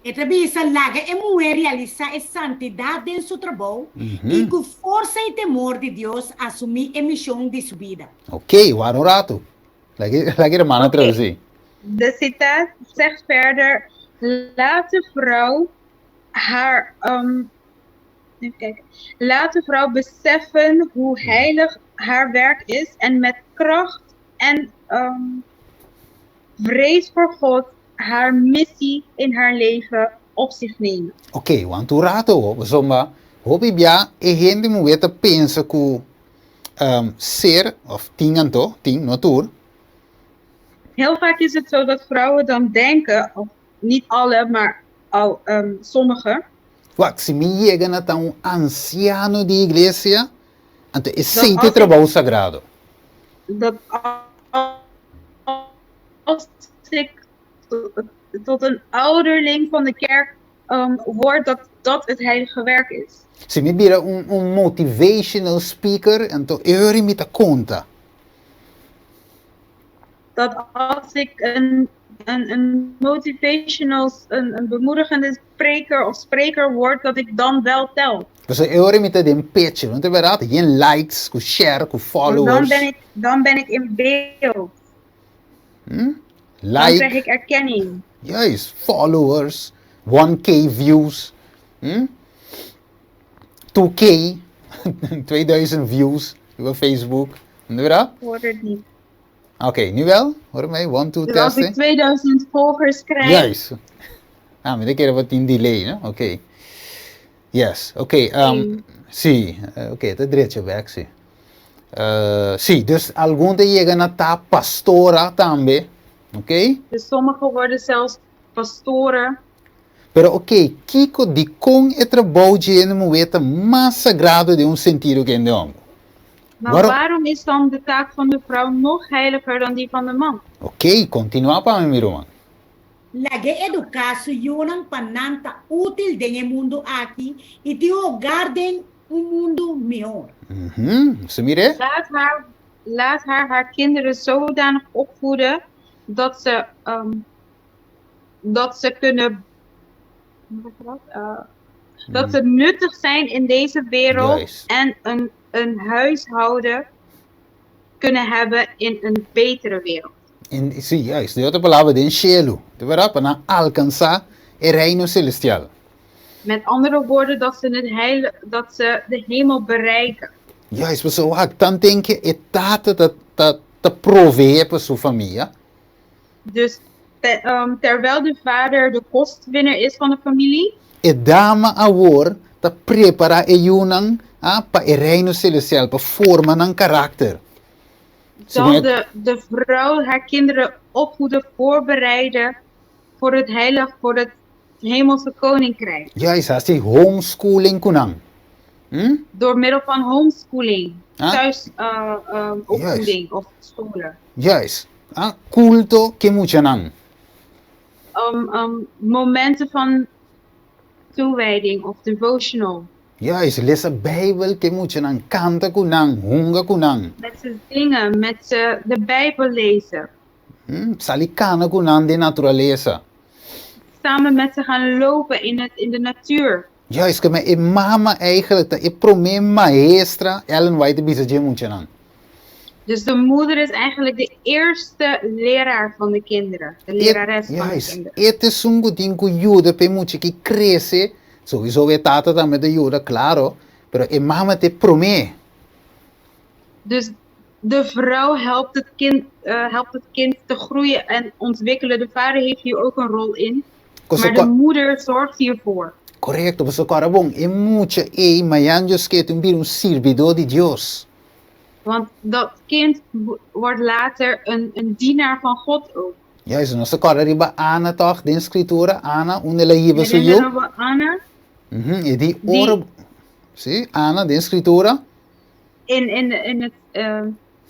E ta bisa, Laga e muhé realisá e santidat den su trabou i ku forsa i temor di Dios asumí e mishon di su bida. Ok, wak un ratu. Laga e hermana tradusí. De citaat zegt verder, laat de vrouw haar, even kijken. Laat de vrouw beseffen hoe heilig haar werk is en met kracht en vrees voor God haar missie in haar leven op zich nemen. Ok, wanta un ratu, pasobra hopi bia e hende muhé ta pensa ku ser of tin anto, tin, no tur. Heel vaak is het zo dat vrouwen dan denken, of niet alle, maar al sommige, Wak, si mi yega na ta un ansiano di iglesia, anto esei Dat ta als ik- trabou sagrado. Dat als ik tot een ouderling van de kerk word, dat dat het heilige werk is. Si mi bira un motivational speaker, anto e ora mi ta konta. Dat als ik een motivational, een bemoedigende spreker of spreker word, dat ik dan wel tel. Dus e ora mi ta den picture, no ta bèrdat? Yen likes, ku share, ku Want followers. dan ben ik in beeld. Dan Like, krijg ik erkenning. Juist, followers, 1K views, 2K, 2000 views op Facebook. No ta bèrdat? Ik hoor het niet. Oké, nu wel? Hoor mij? 1, 2, Dus als ik testing. 2000 volgers krijg, Juist. Ah, maar keer wat in delay, no? Oké. Yes, oké. Si, oké, ta drecha bèk, si. Si, dus algun ta yega na ta pastora tambe, oké? Dus sommigen worden zelfs pastoren. Pero oké, kiko di kon e trabou di hende muhé ta mas sagrado den un sentido ku hende hòmber? Maar Waarom- waarom is dan de taak van de vrouw nog heiliger dan die van de man? Oké, kontinuá pa mi, ruman. Lag'é eduká su yunan pa nan ta útil den e mundu aki i tin hogar den un mundu mihó. Se mire? Laat haar haar kinderen zodanig opvoeden dat ze kunnen, hoe zeg je dat? Dat ze nuttig zijn in deze wereld en een huishouden kunnen hebben in een betere wereld. In, si, juist. Den otro palabra, den shelu. Di bèrdat, pa nan alkansá e reino selestial. Met andere woorden, dat ze de hemel bereiken. Juist, pasobra tanten ku e tata ta proveé pa su famia. Dus terwijl de vader de kostwinner is van de familie, E dama awor ta prepará e yunan. ah, pa e reino celestial, pa forma nan karakter. Zal de vrouw haar kinderen opvoeden, voorbereiden voor het heilig, voor het hemelse koninkrijk. Juist, hasi homeschooling ku nan. Door middel van homeschooling, ah? Thuis opvoeding of scholen. Juist. Ah, kulto ku muchanan. Momenten van toewijding of devotional. Juist, lesa Bijbel ku muchanan, kanta ku nan, hunga ku nan. Met ze zingen, met ze de Bijbel lezen. Sali kana ku nan den naturalesa. Samen met ze gaan lopen in de natuur. Juist, ku e mama eigenlijk ta e promé maestra, Ellen White a bisa dje muchanan. Dus de moeder is eigenlijk de eerste leraar van de kinderen. De lerares van de kinderen. E ta esun ku tin ku yuda pa e mucha aki krese. Sowieso e tata tambe ta yuda, klaro, pero e mama ta e promé. Dus de vrouw helpt het kind te groeien en ontwikkelen. De vader heeft hier ook een rol in. Maar de moeder zorgt hiervoor. Korekto, pasobra kòrda bon, e mucha ei mañan Dios ke ta bira un sirbidó di Dios. Want dat kind wordt later een dienaar van God ook. Juist, nos ta kòrda riba Ana toch, den Skritura, Ana, unda el a hiba su yu. Herinneren we Anna? E di ora, sí, Ana den Skritura.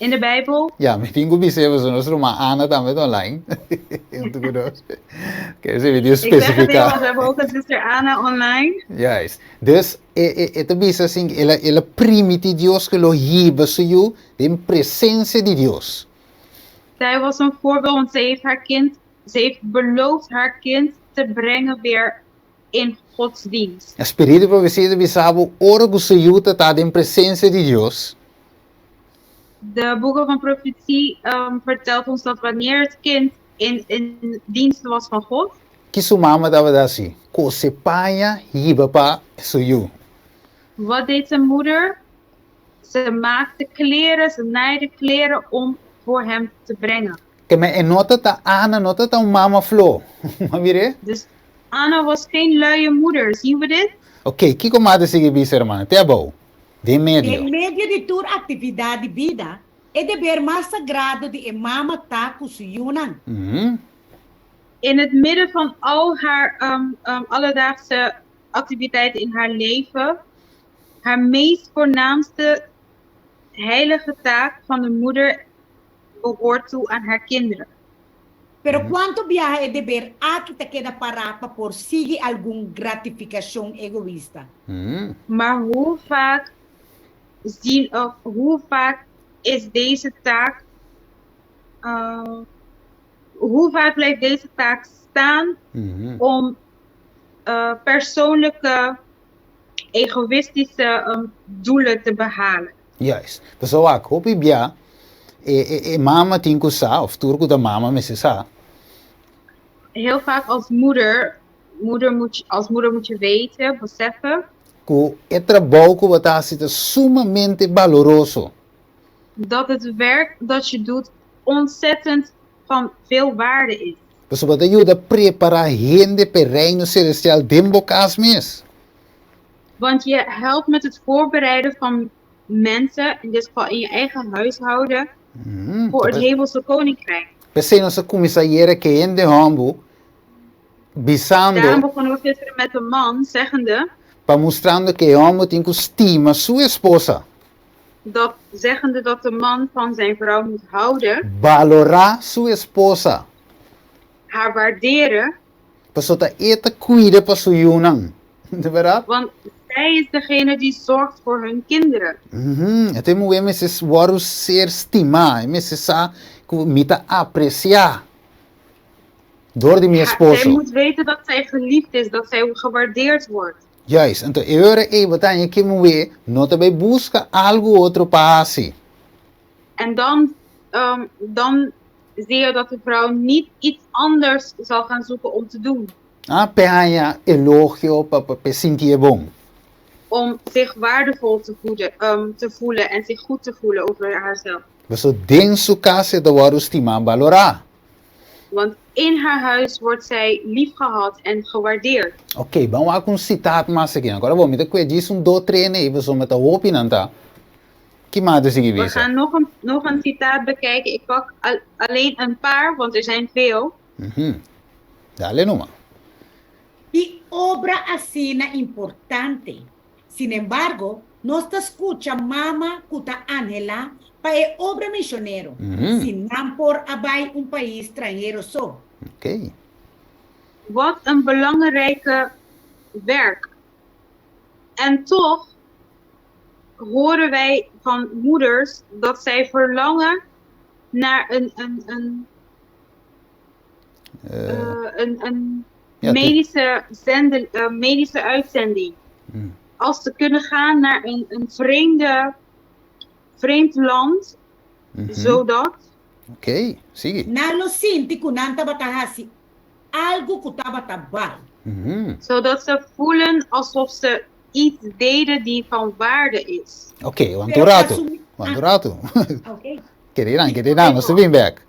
In de Bijbel. Ja, mi tin ku bis'é pasobra nos ruman Ana tambe ta online. Un tu ku dos. Ke si mi tin Ik zeg het even, spesifiká. Want we hebben ook een zuster Anna online. Juist. Dus e ta bisa asin, el a primiti Dios ku lo hiba su yu den presensia di Dios. Zij was een voorbeeld, want ze heeft beloofd haar kind te brengen weer in Gods dienst. E spiritu di profesia ta bisa bo ora ku su yu ta ta den presensia di Dios. De boeken van profetie vertelt ons dat wanneer het kind in dienst was van God, Ki su mama tabata hasi? Kose paña hiba pa su yu. Wat deed zijn moeder? Ze maakte kleren, ze naaide kleren om voor hem te brengen. Ke men e no ta Ana no ta un mama floho. Bo a mir'é? Dus Anna was geen luie moeder. Zien we dit? Ok, kiko mas ta sigui bisa, hermana? Te abou. Den medio. Den medio di tur aktividat di bida, e deber mas sagrado di e mama ta ku su yunan. In het midden van al haar alledaagse activiteiten in haar leven, haar meest voornaamste heilige taak van de moeder behoort toe aan haar kinderen. Pero kuantu biaha e deber aki ta keda pará pa por sigui algun gratifikashon egoista? Maar hoe vaak zien, of hoe vaak is deze taak, hoe vaak blijft deze taak staan om persoonlijke, egoïstische doelen te behalen? Juist. Pasobra wak, hopi bia e mama tin ku sa, òf tur ku ta mama mester sa. Heel vaak als moeder moet je weten, beseffen. Ku e trabou ku bo ta hasi ta sumamente baloroso. Dat het werk dat je doet ontzettend van veel waarde is. Pasobra bo ta yuda prepará hende pa e reino selestial den bo kas mes. Want je helpt met het voorbereiden van mensen, in dit geval in je eigen huishouden, voor het hemelse koninkrijk. P'esei nos a kuminsá ayera ku e hende hòmber bisando. Daarom begonnen we gisteren met de man, zeggende. Pa mustrando ku e hòmber tin ku stima su esposa. Zeggende dat de man van zijn vrouw moet houden. Balorá su esposa. Haar waarderen. Pasobra ta e ta kuida pa su yunan. Di bèrdat? Want zij is degene die zorgt voor hun kinderen. E muhé mester wòrdu ser stimá. E mester sa ku mi ta apresiá dor di mi esposo. Zij moet weten dat zij geliefd is, dat zij gewaardeerd wordt. Juist. Anto e ora ei bo ta haña ku e muhé no ta bai buska algu otro pa hasi. En dan zie je dat de vrouw niet iets anders zal gaan zoeken om te doen. Ah, p'e haña elogio, pa p'e sintié bon. Om zich waardevol te voelen en zich goed te voelen over haarzelf. Pasobra den su kas e ta wòrdu stimá, balorá. Want in haar huis wordt zij liefgehad en gewaardeerd. Ok, ban wak un citaat mas aki. Agora bo, mi ta kue djis un do trene ei pasobra ta hopi nan ta. Ki mas ta sigui We bisa? gaan nog een, nog een citaat bekijken. Ik pak al, alleen een paar, want er zijn veel. Mhm. Dale numa. Ki obra asina importante! Sinembargo, nos ta skucha mama ku ta anhelá pa e obra mishonero, si nan por a bai un pais stranhero so. Ok. Wat een belangrijke werk. En toch horen wij van moeders dat zij verlangen naar een, een, een een, een Ja, medische, zende, medische uitzending. Als ze kunnen gaan naar een, een vreemde, vreemd land, zodat Ok, sigui. Nan lo sinti ku nan tabata hasi algu ku tabata bal. Zodat ze voelen alsof ze iets deden die van waarde is. Ok, want un ratu. Want un ratu. Ok. Kere nan, kere nan, nos ta bin bek.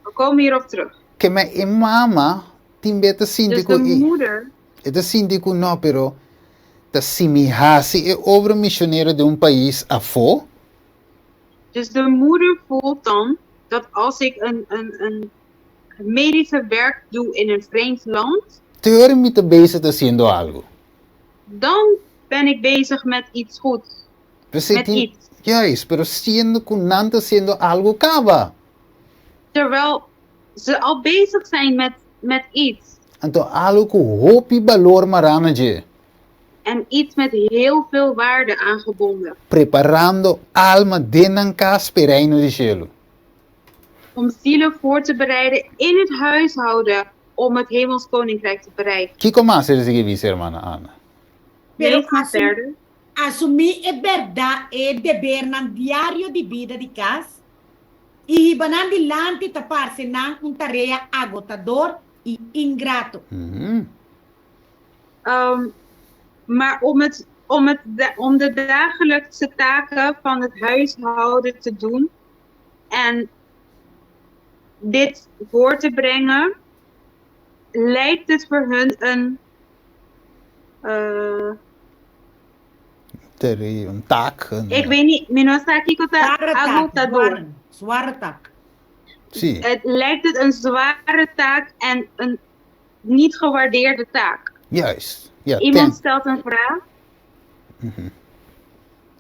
We komen hierop terug. Ke men e mama tin be ta sinti Dus ku de e moeder e ta sinti ku no, pero ta si mi hasi e obra misionero den un pais afó. Dus de moeder voelt dan dat als ik een, een, een medische werk doe in een vreemd land. Te ora mi ta bezig ta hasiendo algu. Dan ben ik bezig met iets goeds. P'esei Met tin, iets. juist, pero siendo ku nan ta hasiendo algu kaba. Terwijl ze al bezig zijn met, met iets. Anto algu ku hopi balor mará na dje. En iets met heel veel waarde aangebonden. Preparando alma den nan kas p'e Reino di Shelu. Om zielen voor te bereiden in het huishouden om het Hemels Koninkrijk te bereiken. Kiko mas e ta sigui bisa, hermana Ana? Pero Lees maar asumí, verder. asumí e bèrdat e debernan diario di bida di kas i hiba nan dilanti ta parse nan un tarea agotador i ingrato. Maar om het, om het, om de dagelijkse taken van het huishouden te doen en dit voor te brengen, lijkt het voor hun een. Uh, Een taak. Een, ik weet niet, mi no sa kiko ta Zware taak, agotador. zware, zware taak. Si. Het lijkt het een zware taak en een niet gewaardeerde taak. Juist. Ja, Iemand ten. stelt een vraag.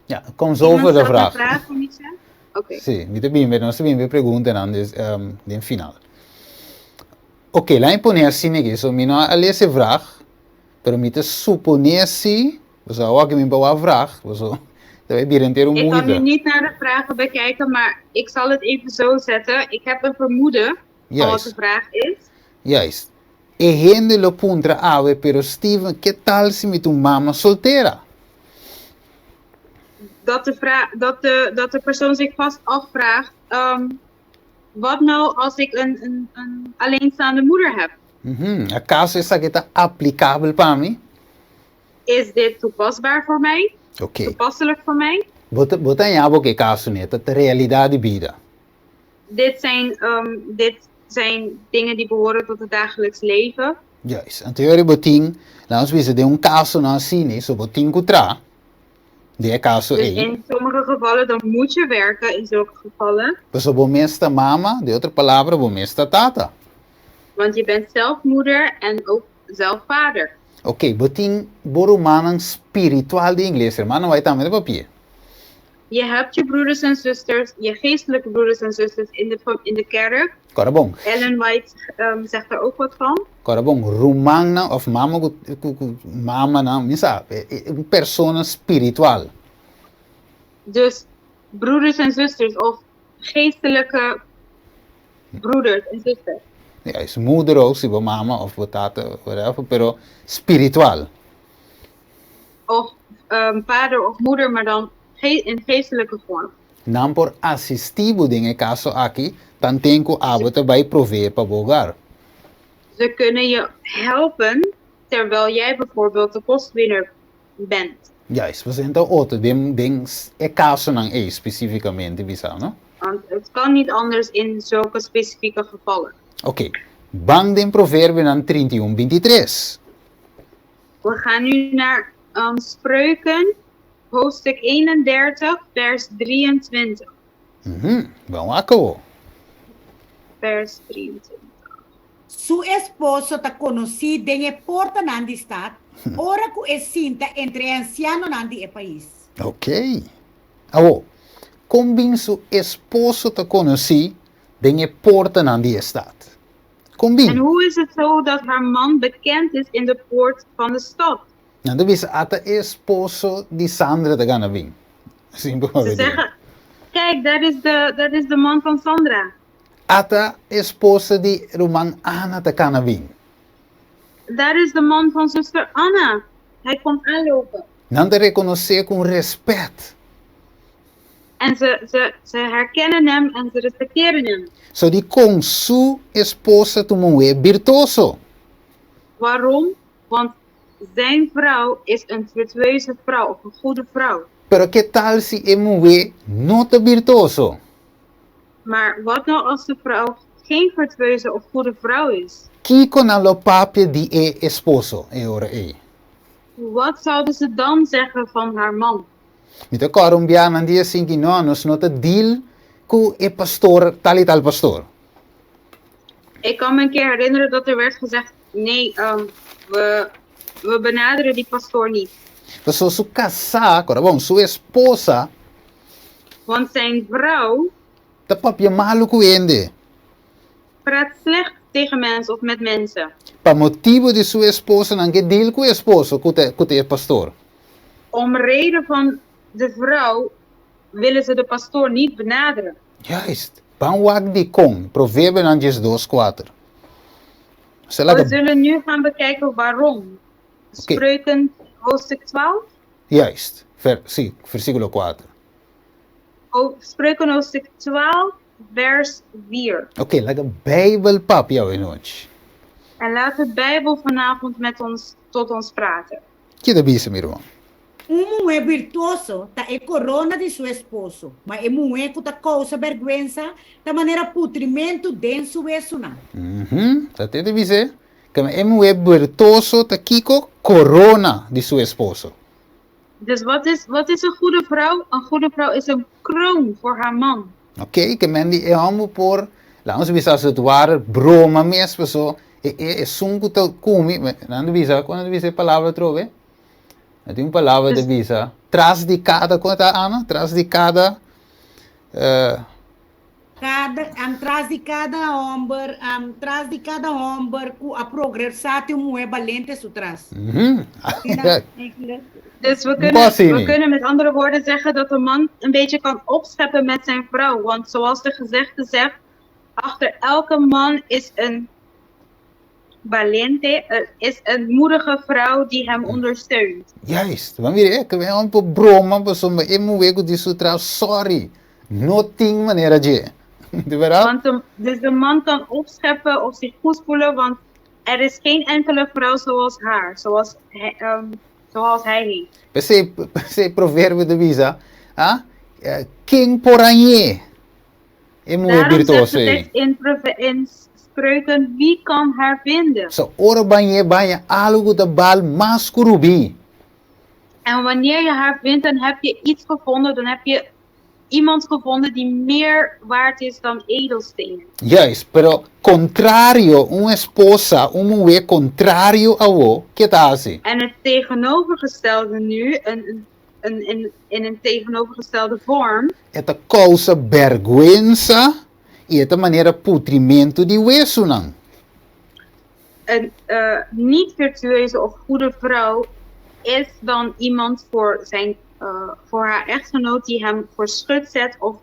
Ja, kom zo Iemand voor de stelt een vraag. vraag, Misha? Oké. Si, mi ta bin, nos ta bin preguntanan dus, den final. Ok, laat me pone asina aki. So, mi no a lesa e vraag, pero mi ta supone si, so awor aki mi pa wak vraag, so, ta bai bira entero Ik kan nu moeite. niet naar de vragen bekijken, maar ik zal het even zo zetten. Ik heb een vermoeden van wat de Juist, vraag is. juist. E hende lo puntra awe, pero Steven, ke tal si mi ta un mama soltera? Dat de, vraag, dat de, dat de persoon zich vast afvraagt, wat nou als ik een, een, een alleenstaande moeder heb? Acaso esaki ta aplicabel pa mi? Is dit toepasbaar voor mij? Ok. Toepasselijk voor mij? Bo ta, bo ta haña bo ku e kaso ne, ta ta realidat di bida. Dit zijn, dit zijn dingen die behoren tot het dagelijks leven. Juist. Anto yori bo tin, laat ons bisa, den un kasonan asina, so bo tin ku traha den e kaso Dus ei. in sommige gevallen, dan moet je werken in zulke gevallen. Pasobra bo mes ta mama, den otro palabra, bo mes ta tata. Want je bent zelf moeder en ook zelf vader. Ok, bo tin bo rumannan spiritual den iglesia, hermano White tambe ta papia. Je hebt je broeders en zusters, je geestelijke broeders en zusters in de, in de kerk. Kora bon. Ellen White zegt daar ook wat van. Kora bon, rumannan of mama ku, ku, ku mamanan, mi sa, un persona spiritual. Dus broeders en zusters of geestelijke broeders en zusters. Ja, is moeder ook, si bo mama of bo tata, whatever, pero spiritual. Of vader of moeder, maar dan in geestelijke vorm. Nan por asistí bo den e kaso aki, tanten ku abo ta bai proveé pa bo hogar. Ze kunnen je helpen terwijl jij bijvoorbeeld de kostwinner bent. Juist, pasobra ta otro den den e kasonan ei spesífikamente bisa, no? Want het kan niet anders in zulke specifieke gevallen. Ok, ban den Proverbionan 31, 23. We gaan nu naar Spreuken, hoofdstuk 31, vers 23. Ban wak awo. Vers 23. Su esposo ta konosí den e portanan di stat ora ku e sinta entre e ansianonan di e pais. Ok. Awo, kon bin su esposo ta konosí den e portanan di e stat? Kon bin? En hoe is het zo dat haar man bekend is in de poort van de stad? Nan ta bisa, Ata e esposo di Sandra ta gana bin. Simpel Ze zeggen, Kijk, daar is de, daar is de man van Sandra. Ata e esposa di ruman Ana ta kana bin. Daar is de man van zuster Anna. Hij komt aanlopen. Nan ta rekonosé ku un rèspèt. En ze, ze, ze herkennen hem en ze respecteren hem. So dikon su esposa ta un muhé birtuoso? Waarom? Want zijn vrouw is een virtueuze vrouw of een goede vrouw. Pero ke tal si e muhé no ta birtuoso? Maar wat nou als de vrouw geen virtueuze of goede vrouw is? Kiko nan lo papia di e esposo e ora ei? Wat zouden ze dan zeggen van haar man? Mi ta kòrda un bia nan di asin ki no, nos no ta deal ku e pastor, tal i tal pastor. Ik kan me een keer herinneren dat er werd gezegd, nee, we benaderen die pastoor niet. Pasobra su kasá, kòrda bon, su esposa. Want zijn vrouw. Ta papia malu ku hende. Praat slecht tegen mensen of met mensen. Pa motibu di su esposa nan ke deal ku e esposo ku ta ku ta e pastor. Om reden van de vrouw willen ze de pastoor niet benaderen. Juist. Ban wak dikon, Proverbionan 12, 4. We zullen nu gaan bekijken waarom. Spreuken hoofdstuk 12. Juist. Ver, sí, versíkulo 4. Spreuken hoofdstuk 12, vers 4. Oké, laga Bijbel papia awe nochi. En laat de Bijbel vanavond met ons, tot ons praten. Ki ta bisa, mi ruman? Un muhé birtuoso ta e korona di su esposo, ma e muhé ku ta kousa bèrgwensa ta manera putrimentu den su wesunan. Ta te ta bis'é, Kema e muhé birtuoso ta kiko? Korona di su esposo. Dus wat is, wat is een goede vrouw? Een goede vrouw is een kroon voor haar man. Oké, ke men di e hòmber por, laat ons bisa als het ware, broma mes, paso e e esun ku ta kumi, nan ta bisa, kon nan ta bisa e palabra atrobe? Nan tin un palabra ta bisa, tras di kada, kon ta Ana? Tras di kada, Kada, tras di kada hòmber, tras di kada hòmber ku a progresá tin un muhé balente su tras. Dus we kunnen, we kunnen met andere woorden zeggen dat de man een beetje kan opscheppen met zijn vrouw. Want zoals de gezegde zegt, achter elke man is een balente, is een moedige vrouw die hem ondersteunt. Juist. Bo mira, e ke un por broma pasobra e muhé ku di su tras, sorry, no tin manera dje. Di berdad? Want de, dus de man kan opscheppen of zich goed voelen, want er is geen enkele vrouw zoals haar, zoals hij, zoals hij heeft. P'esei, p'esei proverbio ta bisa, ah, ken por hañ'é? E muhé Daarom zegt birtuoso de ei. tekst in, in Spreuken, wie kan haar vinden? So, ora bañ'é baña algu ku ta bal mas ku rubí. En wanneer je haar vindt, dan heb je iets gevonden, dan heb je iemand gevonden die meer waard is dan edelstenen. Juist, pero kontrario, un esposa, un muhé kontrario awo, ke ta hasi? En het tegenovergestelde nu, een, een, in, in een tegenovergestelde vorm. E ta kousa bèrgwensa i e ta manera putrimentu di wesunan. Een niet virtueuze of goede vrouw is dan iemand voor, zijn, voor haar echtgenoot die hem voor schut zet of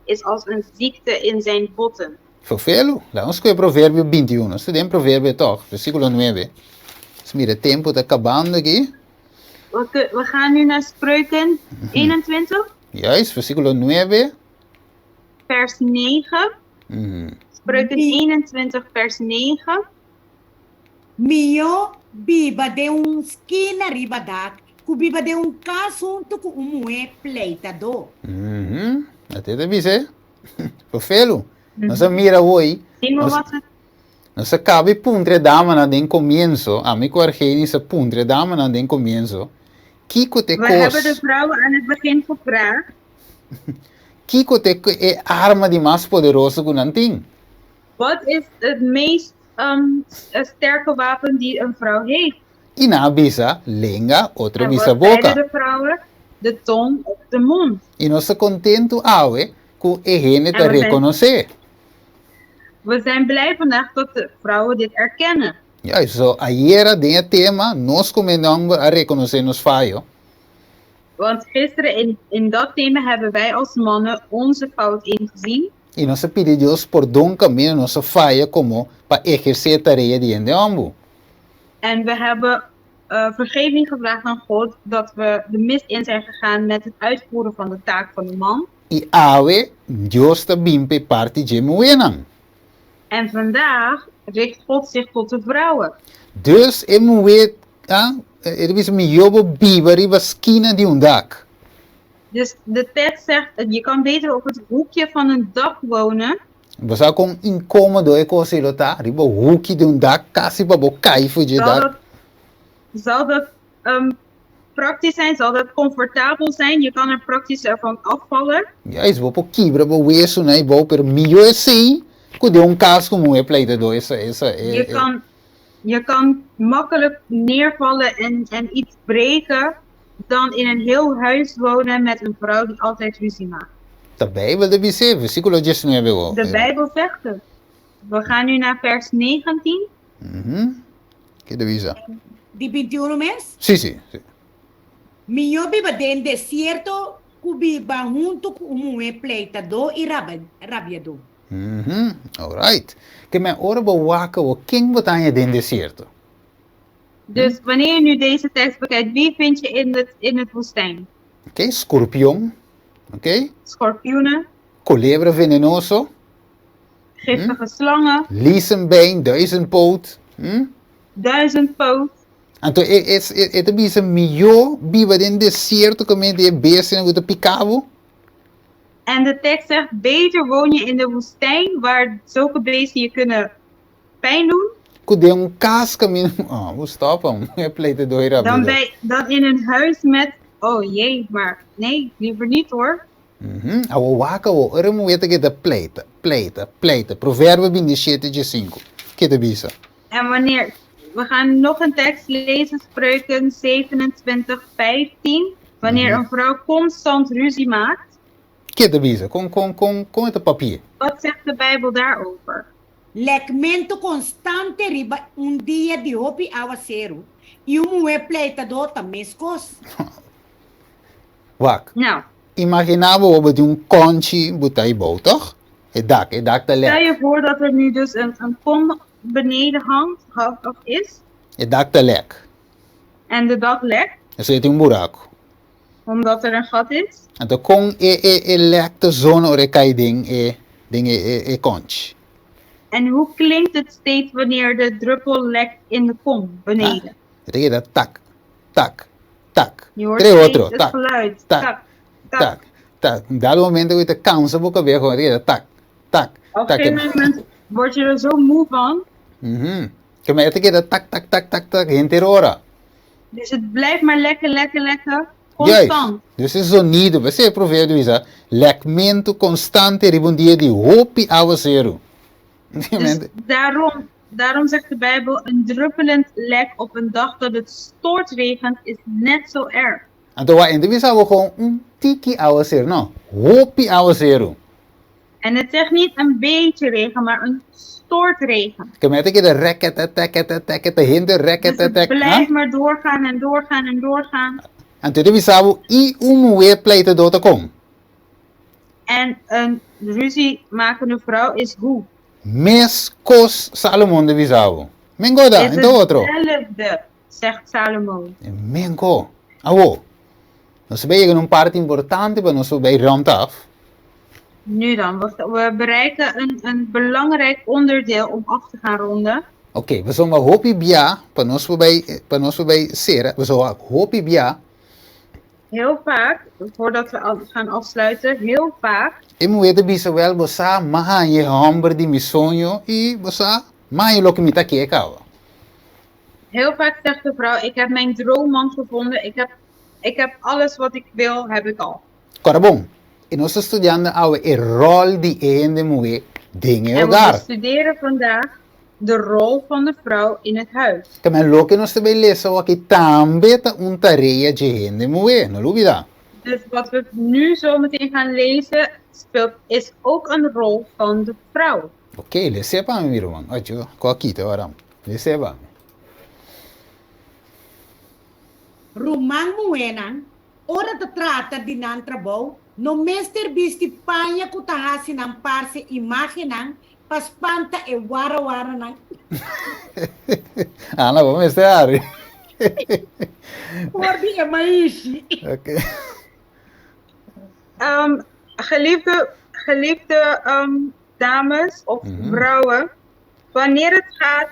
is als een ziekte in zijn botten. Ferfelu. Laga nos skohe Proverbio 21. Nos ta den Proverbio tòg, versíkulo 9. Nos mira e tempu ta kabando aki. We, we gaan nu naar Spreuken 21. Juist, versíkulo 9. Vers 9. Spreuken 21, vers 9. Mihó biba den un skina riba dak ku biba den un kas huntu ku un muhé pleitadó. Ate ta bisa e. Ferfelu. Nos a mira awor. Zien we wat het. Nos a kaba e puntra e damanan den komienso, ami ku Argenis a puntra e damanan den komienso, kiko ta e We hebben de kos, vrouwen aan het begin gevraagd. kiko ta e arma di mas poderoso ku nan tin? Wat is het meest um, sterke wapen die een vrouw heeft? I nan a bisa, Lenga, otro En bisa wat boka. zeiden de vrouwen? De tong of de mond. I nos ta kontentu awe ku e hende ta En we zijn, rekonosé. we zijn blij vandaag dat de vrouwen dit erkennen. Juist, so ayera den e tema nos komo hende hòmber a rekonosé nos fayo. Want gisteren in, in dat thema hebben wij als mannen onze fout ingezien. I nos a pidi Dios pordon kaminda nos a faya komo pa ehersé e tarea di hende hòmber. En we hebben uh, vergeving gevraagd aan God dat we de mist in zijn gegaan met het uitvoeren van de taak van de man. I awe Dios ta bin pa e parti dje muhénan. En vandaag richt God zich tot de vrouwen. Dus e muhé a, e ta bisa mihó bo biba riba skina di un dak. Dus de tekst zegt, je kan beter op het hoekje van een dak wonen. Bo sa kon inkomodo e kos ei lo ta? Riba huki di un dak, kasi pa bo kai for dje Zal dak. dat, zal dat um, praktisch zijn? Zal dat comfortabel zijn? Je kan er praktisch ervan afvallen. Juist, bo por kibra bo wesunan ei bou, pero mihó esei ku den un kas ku muhé pleitadó esa, esa, e, Je e. kan, je kan makkelijk neervallen en, en iets breken dan in een heel huis wonen met een vrouw die altijd ruzie maakt. Ta Bijbel ta bis'é, versíkulo diesnuebe wou. De Bijbel zegt het. We gaan nu naar vers 19. Mhm. Ke ta bisa? Di 21 mes? Sí, sí, sí. Mihó biba den desierto ku biba huntu ku un muhé pleitadó i rabiadó. Mhm. Alright. Ke men ora bo wak awor, ken bo ta haña den desierto? Dus wanneer je nu deze tekst bekijkt, wie vind je in het, in het woestijn? Oké, scorpion. Oké. Schorpioenen. Colebra venenoso. Giftige slangen. Lisenbeen, duizendpoot. Hm? Duizendpoot. Anto e, e, e, e ta bisa mihó biba den desierto kaminda e bestianan ku ta pika bo. En de tekst zegt, beter woon je in de woestijn waar zulke beesten je kunnen pijn doen. Ku den un kas kaminda, oh, bo stop am, e pleita doi Dan, rapido. bij, dan in een huis met, oh jee, maar nee, liever niet hoor. Mhm, Awor wak awor, ora muhé ta keda pleita, pleita, pleita. Proverbio 27 diesinku, ke ta bisa? En wanneer, we gaan nog een tekst lezen, Spreuken 27, 15. Wanneer een vrouw constant ruzie maakt. Ke ta bisa? Kon, kon, kon, kon e ta papia? Wat zegt de Bijbel daarover? Lèkmentu konstante riba un dia di hopi awaseru i un muhé pleitadó ta meskos. Wak. Nou. Imaginá bo bo tin un kònchi bo ta ei bou, tòg? E dak, e dak ta Stel lèk. je voor dat er nu dus een, een kom beneden hangt, of is. E dak ta lèk. En de dak lekt. Esei e tin un buraku. Omdat er een gat is. Anto kon e e e lèk ta zona ora e kai den e den e e e kònchi? En hoe klinkt het steeds wanneer de druppel lekt in de kom beneden? Ah, e ta keda tak, tak, tak. Je hoort Tres steeds otro, het tak, geluid. tak, Tak, tak. tak, tak. Dado momento ku e ta kansa bo kabes e ta keda tak, tak, Op een tak. gegeven moment word je er zo moe van. Mhm. Ke men e ta keda tak, tak, tak, tak, tak henter ora. Dus het blijft maar lekker, lekker, lekker. Juist. Constant. Dus e zonido, p'esei e proverbio bisa, Lèkmentu konstante riba un dia di hopi awaseru. Dus daarom, daarom zegt de Bijbel, een druppelend lek op een dag dat het stortregent is net zo erg. Anto wak e ta bisa bo kon un tiki awaseru, no, hopi awaseru. En het zegt niet een beetje regen, maar een stortregen. Ke men ta keda rèkètètèkètètèkètè, hende Dus het rèkètètèk, ha? blijft maar doorgaan en doorgaan en doorgaan. Anto e ta bisa bo i un muhé pleitadó ta kon. En een ruziemakende vrouw is hoe? Mes kos Salomon ta bisa bo. Mengo ta, Is en ta otro. hetzelfde, zegt Salomo. Mengo. Awo, nos a bay yega na un parti importante pa nos por bay rond af. Nu dan, we, we bereiken een, een belangrijk onderdeel om af te gaan ronden. Oké, pasobra hopi bia pa nos por bay, pa nos por bay sera, pasobra hopi bia. Heel vaak, voordat we gaan afsluiten, heel vaak. E muhé ta bisa, Wèl, bo sa, m'a haña e hòmber di mi soño i bo sa. M'a loke mi ta ke kaba. Heel vaak zegt de vrouw, ik heb mijn droomman gevonden, ik heb alles wat ik wil, heb ik al. Kòrda bon, i nos ta studiando awe e ròl di e hende muhé den e En we hogar. bestuderen vandaag de rol van de vrouw in het huis. Ke men loke nos ta bay lesa awaki tambe ta un tarea dje hende muhé, no lubida. Dus wat we nu zo meteen gaan lezen, speelt, is ook een rol van de vrouw. Ok, les'é pa mi, mi ruman. Ocho, ku a kita ora. Les'é pa mi. Ruman muhénan, ora ta trata di nan trabou, no mester bisti paña ku ta hasi nan parse imágennan pa spanta e warawaranan. Ana, bo mester hari. For di e maishi. Ok. Geliefde, geliefde dames of vrouwen, wanneer het gaat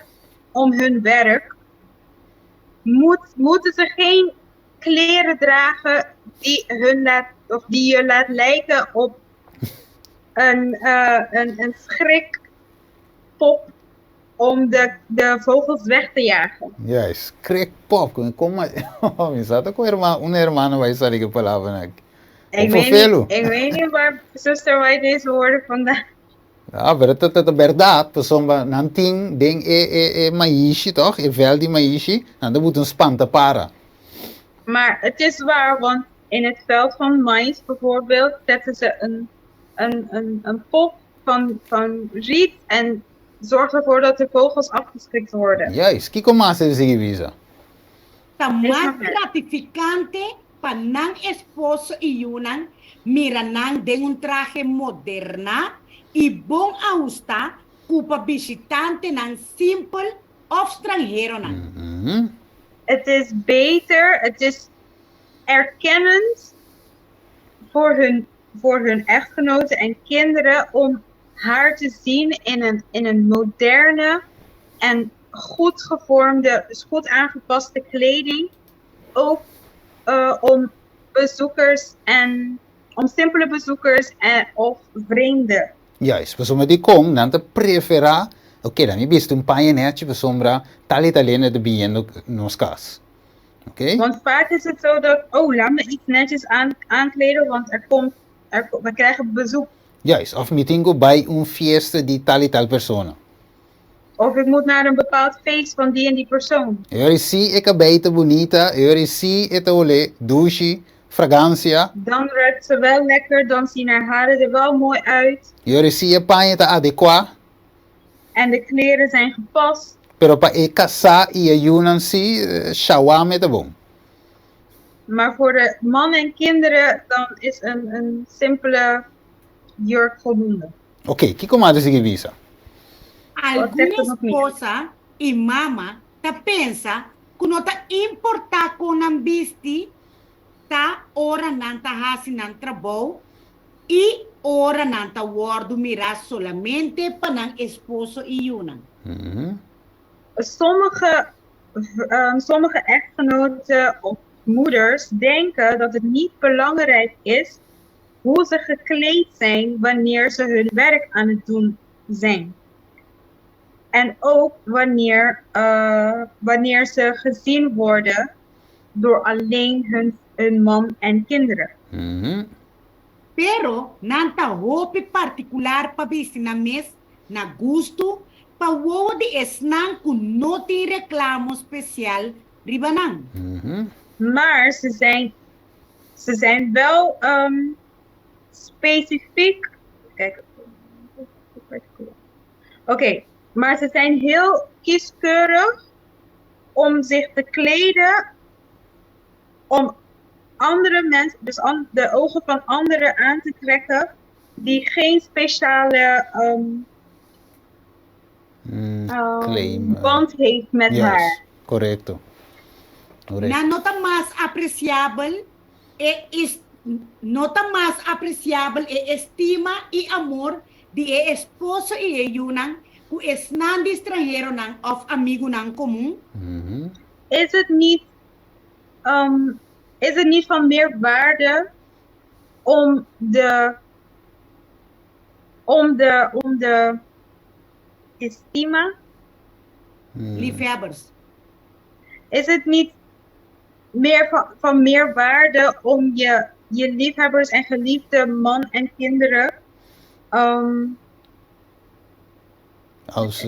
om hun werk, moeten ze geen kleren dragen die hun laat, of die je laat lijken op een schrikpop om de vogels weg te jagen. Juist, schrikpop. Kom maar. Oh, mi sa ta ku un hermano bai sali ku palabra aki. Ik Of weet velo. niet, ik weet niet waar zuster White deze woorden vandaan. Ah, pero ta ta bèrdat, pasobra nan tin den e e e maishi toch, e vèlt di maishi, nan ta buta un spanta para. Maar het is waar, want in het veld van mais bijvoorbeeld zetten ze een pop van riet en zorgt ervoor dat de vogels afgeschrikt worden. Juist, kiko mas e sigui bisa? Ta Is mas maar ver. gratificante pa nan esposo i yunan mira nan den un trahe moderná i bon ahustá ku pa bishitantenan simpel òf stranheronan. Het is beter, het is erkennend voor hun echtgenoten en kinderen om haar te zien in een moderne en goed gevormde, dus goed aangepaste kleding. Ook om bezoekers en om simpele bezoekers en, of vreemden. Juist, pasobra dikon nan ta preferá, oké, dan mi bisti un paña nèchi pasobra tal i tal hende ta biniendo nos kas. Oké? Want vaak is het zo dat, oh, laat me iets netjes aankleden, want we krijgen bezoek. Juist, òf mi tin ku bai un fiesta di tal i tal persona. Of ik moet naar een bepaald feest van die en die persoon. E ora si e kabei ta bunita, e ora si e ta olé dushi, fragansia. Dan ruikt ze wel lekker, dan zien haar haren er wel mooi uit. E ora si e paña ta adekuá. En de kleren zijn gepast. Pero pa e kasá i e yunan si, shawame ta bon. Maar voor de mannen en kinderen, dan is een simpele jurk voldoende. Ok, kiko mas ta sigui bisa? Algun esposa i mama ta pensa ku no ta importá kon nan bisti ta ora nan ta hasi nan trabou i ora nan ta wòrdu mirá solamente pa nan esposo i yunan. Sommige, sommige echtgenoten of moeders denken dat het niet belangrijk is hoe ze gekleed zijn wanneer ze hun werk aan het doen zijn. En ook wanneer ze gezien worden door alleen hun man en kinderen. Pero nan ta hopi partikular pa bisti nan mes na gustu pa wowo di esnan ku no tin reklamo spesial riba nan. Maar ze zijn wel specifiek. Kijk. Oké, maar ze zijn heel kieskeurig om zich te kleden om andere mensen, dus de ogen van anderen aan te trekken die geen speciale Claim, band heeft met haar. Korekto. Korekto. Nan no ta mas apresiabel e is no ta mas apresiabel e estima i amor di e esposo i e yunan ku esnan di stranheronan òf amigunan komun? Is het niet van meer waarde om de estima Liefhebbers. Is het niet meer van meer waarde om je liefhebbers en geliefde man en kinderen Als,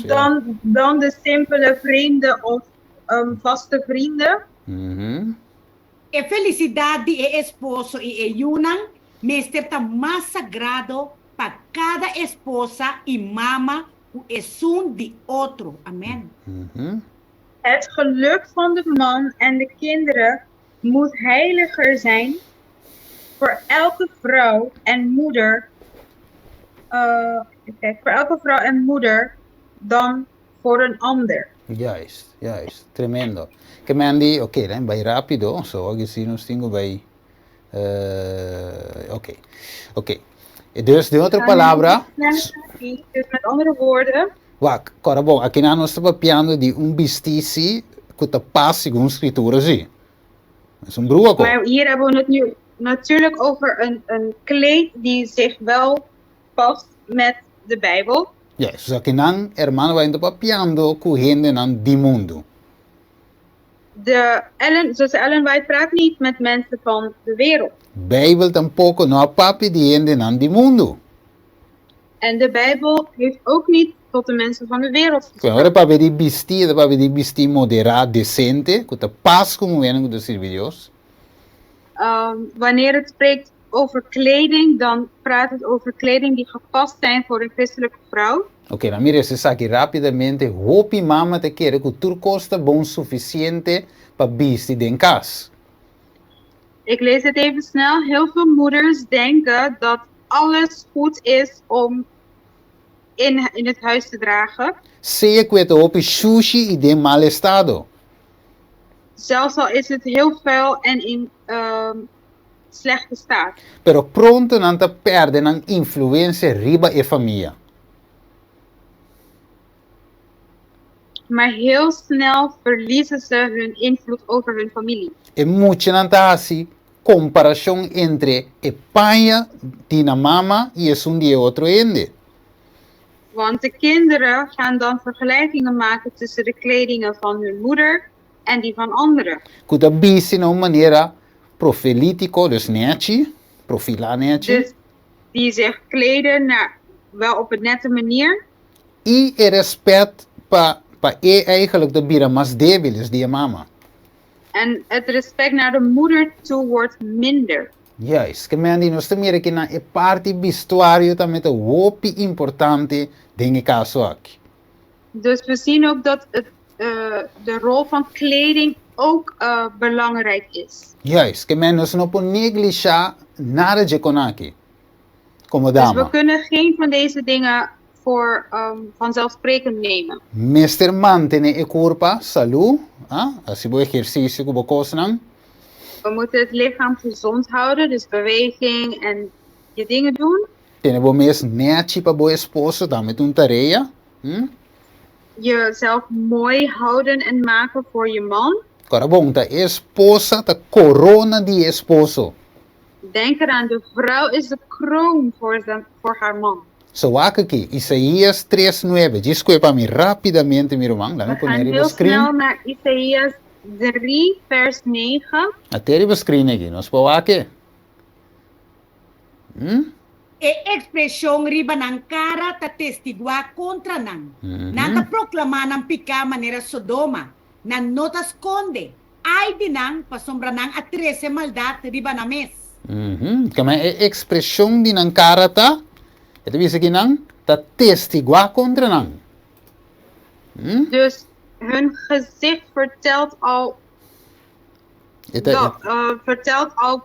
ja. dan de simpele vreemde of vaste vrienden? E felisidat di e esposo i e yunan mester ta mas sagrado pa kada esposa i mama ku esun di otro. Amen. Het geluk van de man en de kinderen moet heiliger zijn voor elke vrouw en moeder, even kijken, voor elke vrouw en moeder dan voor een ander. Juist. Tremendo. Ke men di, oké, dan bai rápido, so aki si nos tin ku bai, oké, oké. Dus, den otro palabra, Dus met andere woorden, Wak, kòrda bon, akinan nos ta papiando di un bistí si ku ta pas segun Skritura si. Es un brua ko. Maar hier hebben we het nu natuurlijk over een kleed die zich wel past met de Bijbel. Juist, dus akinan hermano bai ta papiando ku hendenan di mundu. Zuster Ellen White praat niet met mensen van de wereld. Bijbel tampoko no a papia di hendenan di mundu. En de Bijbel heeft ook niet tot de mensen van de wereld gesproken. Ora papia di bistí, e ta papia di bistí moderá, desente, ku ta pas ku muhénan ku ta sirbi Dios. Wanneer het spreekt over kleding, dan praat het over kleding die gepast zijn voor een christelijke vrouw. Oké, dan mira esaki rápidamente. Hopi mama ta kere ku tur kos ta bon sufisiente pa bisti den kas. Ik lees het even snel. Heel veel moeders denken dat alles goed is om in het huis te dragen. Sea ku e ta hopi shushi i den mal estado. Zelfs al is het heel vuil en in slechte staat. Pero pronto nan ta perde nan influensia riba e famia. Maar heel snel verliezen ze hun invloed over hun familie. E muchanan ta hasi komparashon entre e paña di nan mama i esun di e otro hende. Want de kinderen gaan dan vergelijkingen maken tussen de kledingen van hun moeder en die van anderen. Ku ta bisti na un manera profelítiko, dus nechi, profilá nechi. Dus die zich kleden naar, wel op een nette manier. I e rèspèt pa pa e eigenlijk ta bira mas débil, dus di e mama. En het respect naar de moeder toe wordt minder. Juist, ke men di nos ta mira ki na e parti bistuario tambe ta hopi importante den e kaso aki. Dus we zien ook dat het, de rol van kleding ook belangrijk is. Juist, ke men nos no por neglisha nada dje kon aki, komo Dus we dama. kunnen geen van deze dingen voor vanzelfsprekend nemen. Mester mantene e kurpa salú, ah, hasi bo ehersisio ku bo kosnan. We moeten het lichaam gezond houden, dus beweging en je dingen doen. Tene bo mes nechi pa bo esposo tambe ta un tarea. Hm? Jezelf mooi houden en maken voor je man. Kora bon, ta e esposa ta korona di e esposo. Denk eraan, de vrouw is de kroon voor haar man. So wak aki, Isaías tres nuebe. Djis kue pa mi rápidamente, mi ruman. Laat We mi pone gaan riba heel screen. snel naar Isaías 3, vers 9. Ate riba screen aki, nos por wak e. Hm? E ekspreshon riba nan kara ta testiguá kontra nan. Nan ta proklamá nan piká manera Sodoma. Nan no ta skonde. Ai di nan, pasobra nan a trese maldat riba nan mes. Kema e ekspreshon di nan kara ta, e ta bisa ki nan ta testiguá kontra nan. Dus hun gezicht vertelt al E ta, dat, vertelt al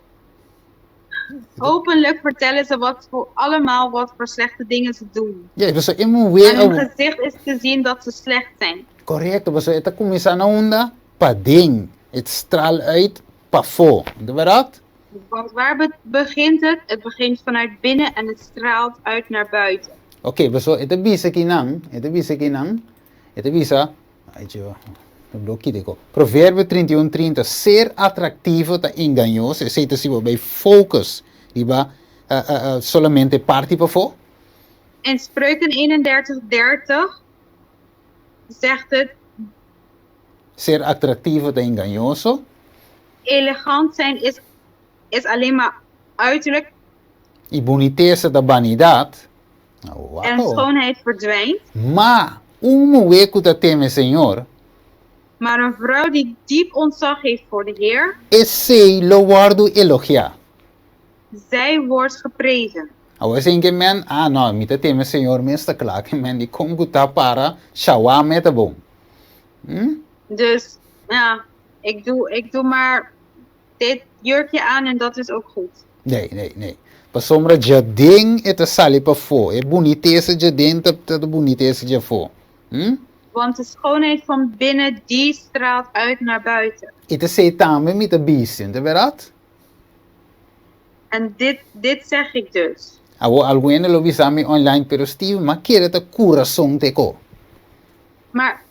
openlijk vertellen ze wat voor allemaal wat voor slechte dingen ze doen. Ja, pasobra e muhé Aan hun awo. gezicht is te zien dat ze slecht zijn. Korekto, pasobra e ta kuminsá na unda? Paden. Het straal uit pafó. Unda bèrdat? Want waar begint het? Het begint vanuit binnen en het straalt uit naar buiten. Oké, pasobra e ta bisa kinan, e ta bisa kinan, e ta bisa, ai tjo, ta bló kita e ko. Proverbio 31, 30, Ser atraktivo ta engañoso, esei ta si bo bai focus riba solamente parti pafó. En Spreuken 31, 30. zegt het. Ser atraktivo ta engañoso. Elegant zijn is, is alleen maar uiterlijk. I bunitesa ta banidat. En schoonheid verdwijnt. Ma un muhé ku ta teme Señor. Maar een vrouw die diep ontzag heeft voor de Heer. Esei lo wòrdu elogiá. Zij wordt geprezen. Awor esei ke men, ah no, mi ta teme Señor mes ta kla ke men di kon ku ta para shawame ta bon. Hm? Dus ja, ik doe, ik doe maar dit jurkje aan en dat is ook goed. Nee, nee, nee. Pasobra djaden e ta sali pafó. E bunitesa djaden ta ta bunitesa djafó. Hm? Want de schoonheid van binnen, die straalt uit naar buiten. I ta esei tambe mi ta bisti, no ta bèrdat? En dit, dit zeg ik dus. Awor algun hende lo bisa mi online, pero Steven, m'a kere ta kurason te ko. Maar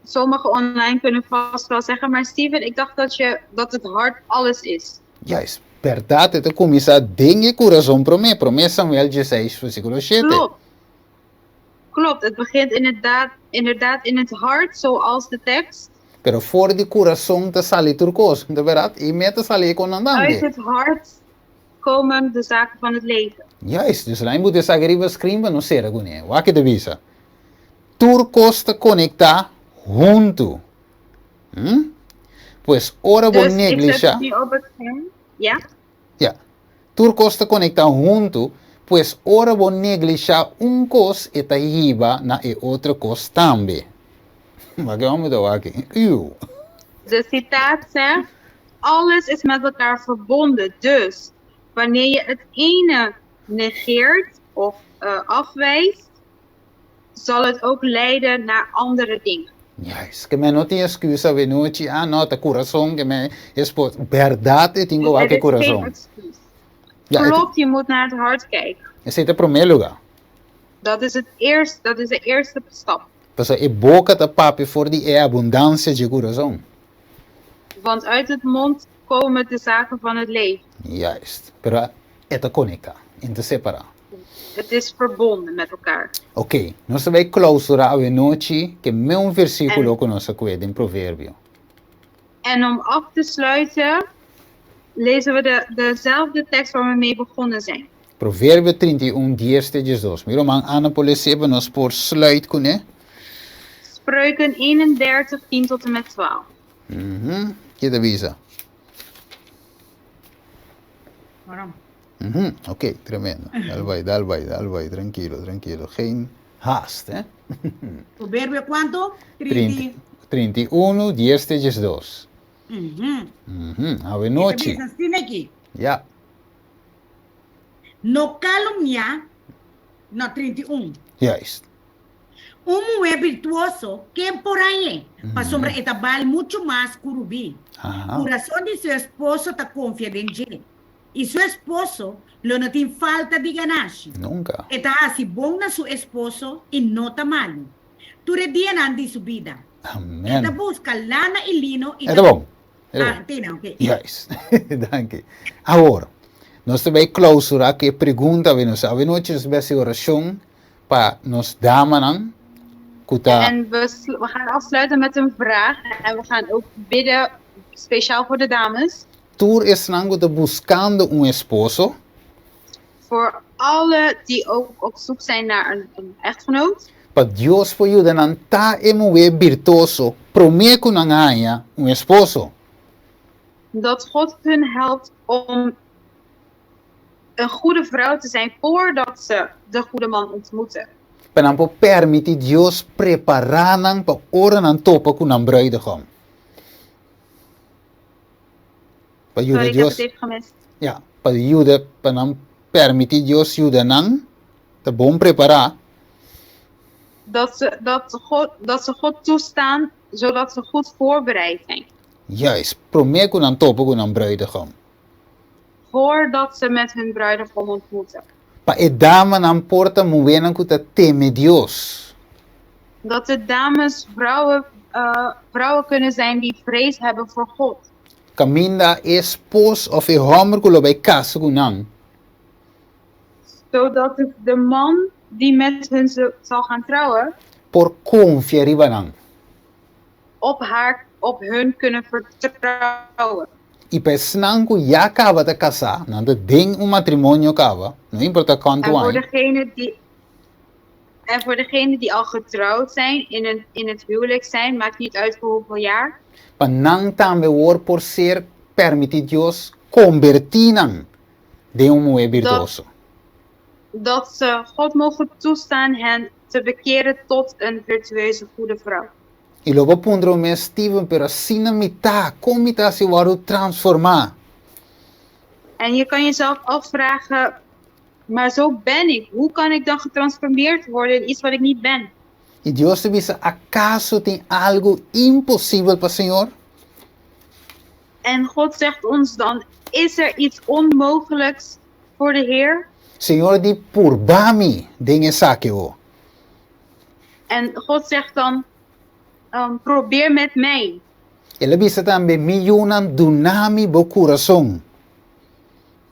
sommigen online kunnen vast wel zeggen, maar Steven, ik dacht dat, je, dat het hart alles is. Juist, bèrdat e ta kuminsá den e kurason promé, promé Samuel dieseis versíkulo shete. Klopt. Klopt, het begint inderdaad, inderdaad in het hart, zoals de tekst. Pero for di kurason ta sali tur kos, ta bèrdat? I meta sali e konan Uit tambe. het hart komen de zaken van het leven. Juist, dus laat moet esaki riba screen pa nos sera kuné. Wak e ta bisa. Tur kos ta konektá huntu. Hm? Pues ora bo Dus ik zet neglishá. het nu op het scherm. Ja? Ja. Tur kos ta konektá huntu, pues ora bo neglishá un kos e ta hiba na e otro kos tambe. Wak e hòmber ta wak aki. Iuw. De citaat zegt, alles is met elkaar verbonden. Dus wanneer je het ene negeert of uh, afwijst, zal het ook leiden naar andere dingen. Juist. Ke men no tin excuus avenochi, ah no, ta curason ke men esposo. Berdad e tin cu wak Er e is geen curason. excuus. Ja, e Klopt, je moet naar het hart kijken. Esey ta prome lugar. Dat is, het eerste, dat is de eerste stap. Pasobra e boca ta papia for di e abundancia dje curason. Want uit het mond komen de zaken van het leven. Juist. Pero e ta conecta, e no ta separa. Het is verbonden met elkaar. Ok, nos ta bai clausura awenochi ke meun versiculo cu nos a cue den Proverbio. En om af te sluiten, lezen we de, dezelfde tekst waar we mee begonnen zijn. Proverbio 31, dies te diesdos. Mi ruman Ana por lese pa nos por sluit kuné. Spreuken 31, 10 tot en met 12. Mhm. Ke ta bisa? Waarom? Mhm. Oké, tremendo. Dal bai, dal bai, dal bai. Trankilo, trankilo. Geen haast, hè? Proverbio kuantu? 30. 31, dies te diesdos. Mhm. Mhm. Awe E ta nochi. bisa asina aki. Ja. No calumnia, no, 31. Juist. Un muhé birtuoso, ken por hañ'é? Pasobra e ta bal muchu mas ku rubí. Kurason di su esposo ta konfia den dje, i su esposo lo no tin falta di ganashi. Nunka. E ta hasi bon na su esposo i no ta malu, tur e dianan di su bida. Amen. E ta buska lana i lino i E ta bon. E ta Ah, bon. Tina, oké. Juist. Danki. Awor, nos ta bai clausura ku e pregunta awe nos. Awe nochi nos bai hasi orashon pa nos damanan ku ta. En we, we gaan afsluiten met een vraag. En we gaan ook bidden speciaal voor de dames. Tur esnan ku ta buskando un esposo. Voor alle die ook op zoek zijn naar een, een echtgenoot. Pa Dios por yuda nan ta e muhé birtoso promé ku nan haña un esposo. Dat God hun helpt om een goede vrouw te zijn voordat ze de goede man ontmoeten. Pa nan por permití Dios prepará nan pa ora nan topa ku nan bruidegom. Pa yuda Sorry, ik heb Dios, het even gemist. ja, pa yuda, pa nan permití Dios yuda nan ta bon prepará. Dat ze, dat, God, dat ze God toestaan, zodat ze goed voorbereid zijn. Juist, promé ku nan topa ku nan bruidegom. Voordat ze met hun bruidegom ontmoeten. Pa e damanan por ta muhénan ku ta teme Dios. Dat de dames vrouwen, uh, vrouwen kunnen zijn die vrees hebben voor God. Kaminda e spos òf e hòmber ku lo bai kasa ku nan. Zodat de, de man die met hun zal gaan trouwen. Por konfia riba nan. op haar, op hun kunnen vertrouwen. I pa esnan ku ya kaba ta kasá, nan ta den un matrimonio kaba, no importa kuantu En voor aña. degene die, en voor degene die al getrouwd zijn, in, een, in het huwelijk zijn, maakt niet uit voor hoeveel jaar. Pa nan tambe wor por ser permití Dios kombertí nan den un muhé birtuoso. Dat ze God mogen toestaan hen te bekeren tot een virtueuze goede vrouw. I lo bo puntra bo mes, Steven, pero asina mi ta, kon mi ta hasi wòrdu transformá? En je kan jezelf afvragen, maar zo ben ik. Hoe kan ik dan getransformeerd worden in iets wat ik niet ben? I Dios ta bisa, Akaso tin algu imposibel pa Señor? En God zegt ons dan, is er iets onmogelijks voor de Heer? Señor di, Purba mi den esaki ho. En God zegt dan, um, probeer met mij. El a bisa tambe, Mi yunan, duna mi bo kurason.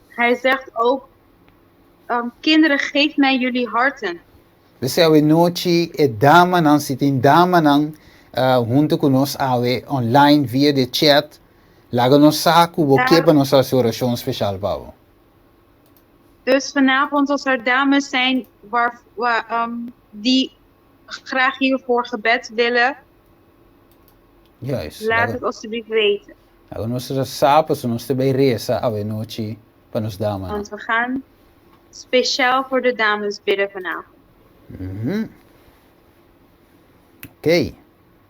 Hij zegt ook, um, kinderen, geef mij jullie harten. P'esei awe nochi e damanan, si tin damanan huntu ku nos awe online via de chat, laga nos sa ku bo ke pa nos hasi orashon speshal pa bo. Dus vanavond als er dames zijn waar, waar, um, die graag hiervoor gebed willen, Juist. laat Laga, het alstublieft weten. laga nos sa pasobra nos ta bai resa awe nochi pa nos damanan. Want we gaan speciaal voor de dames bidden vanavond. Mhm. Oké.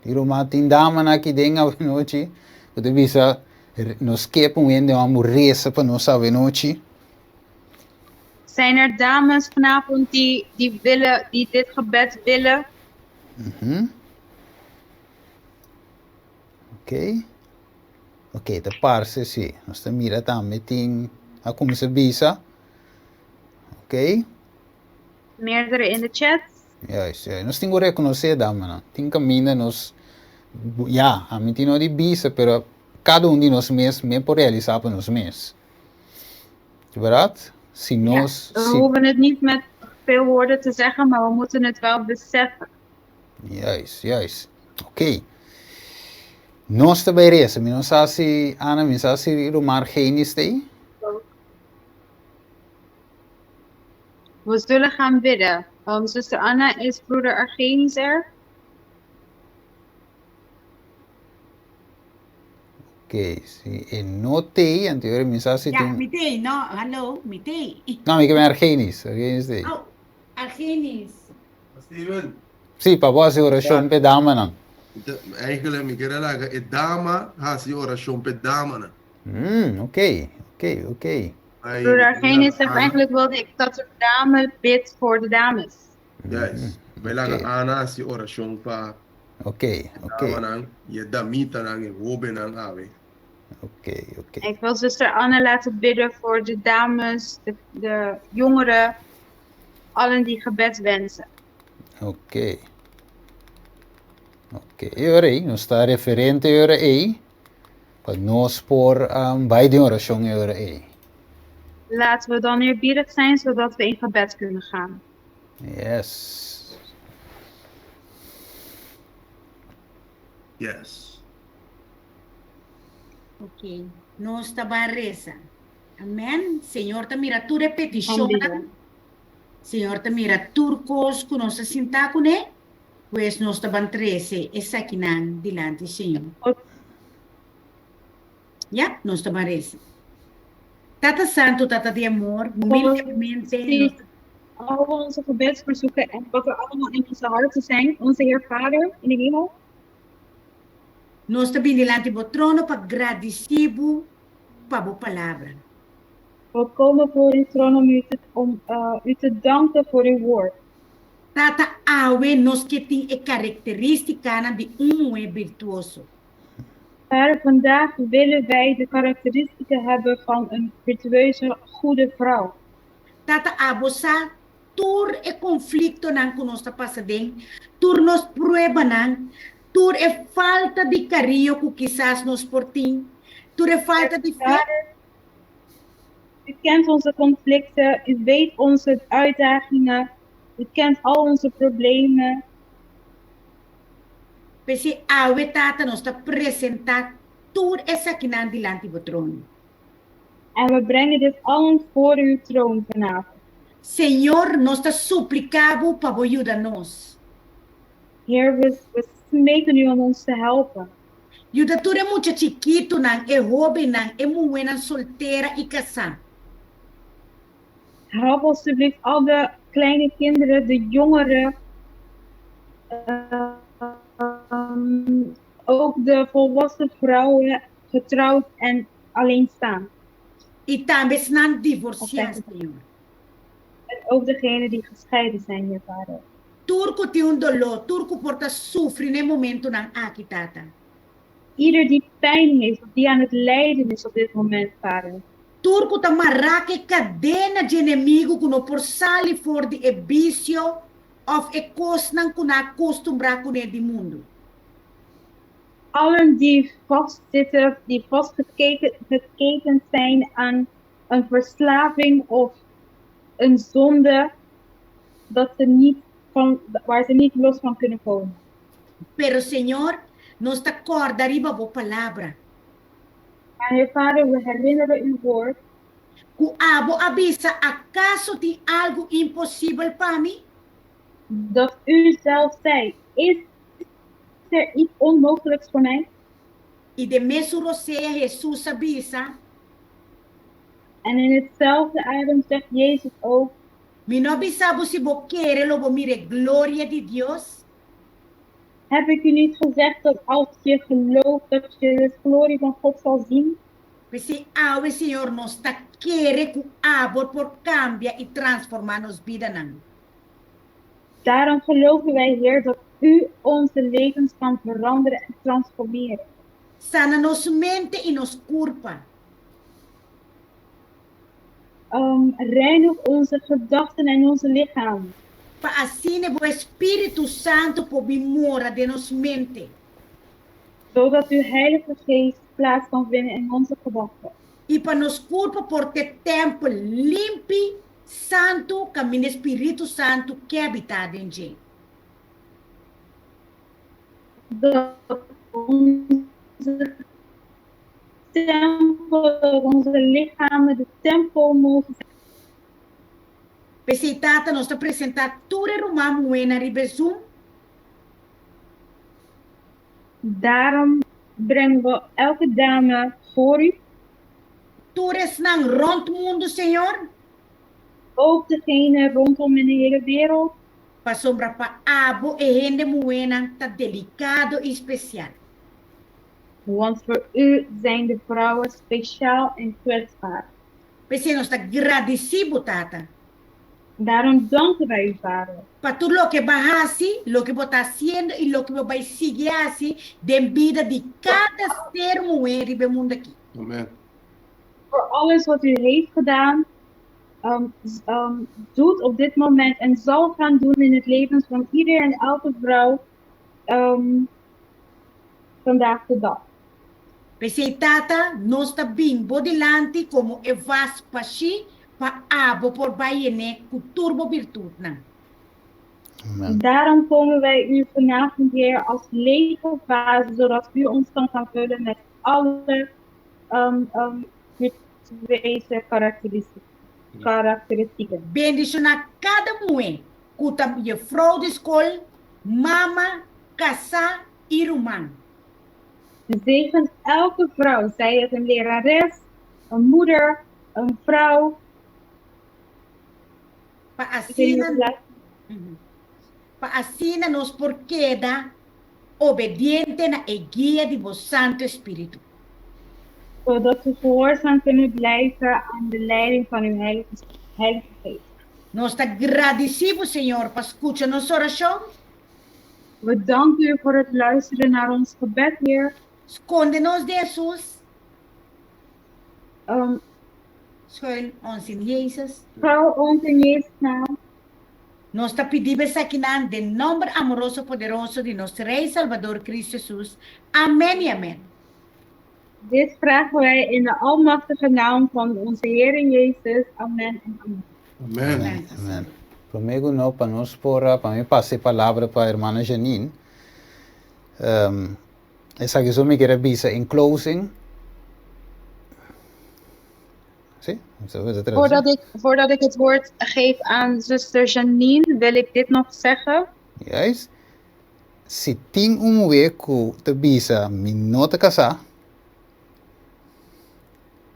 Tin ruman tin damanan aki den awe nochi ku ta bisa nos ke pa un hende hòmber resa pa nos awe nochi. Zijn er dames vanavond die, die, willen, die dit gebed willen? Mhm. Oké. Oké, ta parse si. Nos ta mira tambe tin a kuminsá bisa. Oké. Meerdere in de chat. Juist, juist. Nos tin ku rekonosé damanan. Tin kaminda nos, ya, ami tin no di bisa, pero kada un di nos mes me por realisá pa nos mes. Bèrdat? Si nos, We si, hoeven het niet met veel woorden te zeggen, maar we moeten het wel beseffen. Juist, juist. Oké. Nos ta bai resa. Mi no sa si Ana, mi sa si Romar Genis ta ei. We zullen gaan bidden. Um, zuster Anna, is broeder Argenis er? Oké, si e no t'ei, anto yora mi sa si Ja, tin. mi t'ei, no, hallo, mi t'ei. No, mi ke men Argenis, Argenis t'ei. Oh, Argenis. Steven. Sí, pa bo hasi orashon p'e damanan. Eigenlijk mi kier a laga e dama hasi orashon p'e damanan. Mm, oké, oké, oké. Broeder Argenis zegt eigenlijk wilde ik dat de dame bidt voor de dames. Juist. Bai laga Ana hasi orashon pa Oké, oké. Damanan, i e damitanan, e hóbennan awe. Oké, oké. Ik wil zuster Anne laten bidden voor de dames, de, de jongeren, allen die gebed wensen. Oké. Oké, e ora ei, nos ta referente e ora ei, pa nos por um, bai den orashon e ora ei. Laten we dan eerbiedig zijn, zodat we in gebed kunnen gaan. Yes. Yes. Ok, nos ta ban resa. Amen. Señor ta mira tur e petishonnan. Señor ta mira tur kos ku nos ta sinta kuné. Pues nos ta ban trese esakinan dilanti Señor. Ya, nos ta ban resa. Tata Santu, Tata di amor, humildemente nos ta. Al onze gebedsverzoeken en wat er allemaal in onze harten zijn, onze Heer Vader in de hemel. Nos ta bin dilanti bo trono pa gradisí bo pa bo palabra. We komen voor uw troon om u te, om, uh, u te danken voor uw woord. Tata, awe nos ke tin e karakterístikanan di un muhé birtuoso. Vader, vandaag willen wij de karakteristieken hebben van een virtueuze, goede vrouw. Tata, abo sa tur e konfliktonan ku nos ta pasa den, tur nos pruebanan, tur e falta di kariño ku kisas nos por tin, tur e falta di fe. Vader, u kent onze conflicten, u weet onze uitdagingen, u kent al onze problemen. P'esei awe, Tata, nos ta presentá tur esakinan dilanti bo trono. En we brengen dit allen voor uw troon vanavond. Señor, nos ta supliká bo pa bo yuda nos. Heer, we we smeken u om ons te helpen. Yuda tur e mucha chikitunan, e hóbennan, e muhénan soltera i kasá. Help alstublieft al de kleine kinderen, de jongeren, ook de volwassen vrouwen, getrouwd en alleenstaand. I tambe esnan divorsiá, Señor. En ook degenen die gescheiden zijn, Heer Vader. Tur ku tin un doló, tur ku por ta sufri na e momentunan aki, Tata. Ieder die pijn heeft of die aan het lijden is op dit moment, Vader. Tur ku ta mará ku e kadena dje enemigu ku no por sali for di e bisio òf e kosnan ku nan a kustumbrá kuné di mundu. Allen die vastzitten, die vastgeketend zijn aan een verslaving of een zonde dat ze niet van, waar ze niet los van kunnen komen. Pero Señor, nos ta kòrda riba bo palabra. Maar Heer Vader, we herinneren uw woord. Ku abo a bisa, Akaso tin algu imposibel pa mi? Dat u zelf zei, Is er iets onmogelijks voor mij? I den mesun rosea Hesus a bisa. En in hetzelfde adem zegt Jezus ook. Mi no a bisa bo si bo kere lo bo mira e gloria di Dios? Heb ik u niet gezegd dat als je gelooft dat je de glorie van God zal zien? P'esei awe, Señor, nos ta kere ku abo por kambia i transformá nos bidanan. Daarom geloven wij, Heer, dat U onze levens kan veranderen en transformeren. Sana nos mente i nos kurpa. Reinig onze gedachten en onze lichaam. Pa asina bo Espíritu Santu por bin mora den nos mente. Zodat uw Heilige Geest plaats kan vinden in onze gedachten. I pa nos kurpa por t'e tèmpel limpi, santu, kaminda e Spiritu Santu ke habitá den dje. Dat onze tempel, dat onze lichamen de tempel mogen zijn. P'esei, Tata, nos ta presentá tur e ruman muhénan riba e Zoom. Daarom brengen we elke dame voor u. Tur esnan rònt mundu, Señor. Ook degenen rondom in de hele wereld. Pasobra pa abo e hende muhénan ta delikado i spesial. Want voor u zijn de vrouwen speciaal en kwetsbaar. P'esei nos ta gradisí bo, Tata. Daarom danken wij u, Vader. Pa tur loke bo a hasi, loke bo ta hasiendo i loke bo bai sigui hasi den bida di kada ser muhé riba e mundu akí. Amen. Voor alles wat u heeft gedaan, doet op dit moment en zal gaan doen in het leven van ieder en elke vrouw vandaag de dag. P'esei, Tata, nos ta bin bo dilanti komo e vas pashí pa abo por bai yen'é ku tur bo birtutnan. Amen. Daarom komen wij u vanavond, Heer, als lege vazen, zodat u ons kan gaan vullen met alle virtueuze karakteristieken. Bendishoná kada muhé ku ta jefrou di skol, mama, kasá i ruman. Zegen elke vrouw, zij het een lerares, een moeder, een vrouw. Pa asina, pa asina nos por keda obediente na e guia di bo Santu Spiritu. Zodat we gehoorzaam kunnen blijven aan de leiding van uw Heilige, Heilige Geest. Nos ta gradisí bo, Señor, pa skucha nos orashon. We danken u voor het luisteren naar ons gebed, Heer. Skonde nos den Hesus. Schuil ons in Jezus. Schuil ons in Jezus' naam. Nos ta pidi bo esakinan den nomber amoroso poderoso di nos Rey Salbador Cristo Jesus. Amen y amen. Dit vragen wij in de almachtige naam van onze Heer Jezus. Amen en amen. Amen. Amen. Amen. Promé ku no, pa nos por a, pa mi pasa e palabra pa hermana Janine. Um, esaki so mi kier a bisa in closing. Sí, Voordat ik, voordat ik het woord geef aan zuster Janine, wil ik dit nog zeggen. Juist. Si tin un muhé ku ta bisa mi no ta kasá.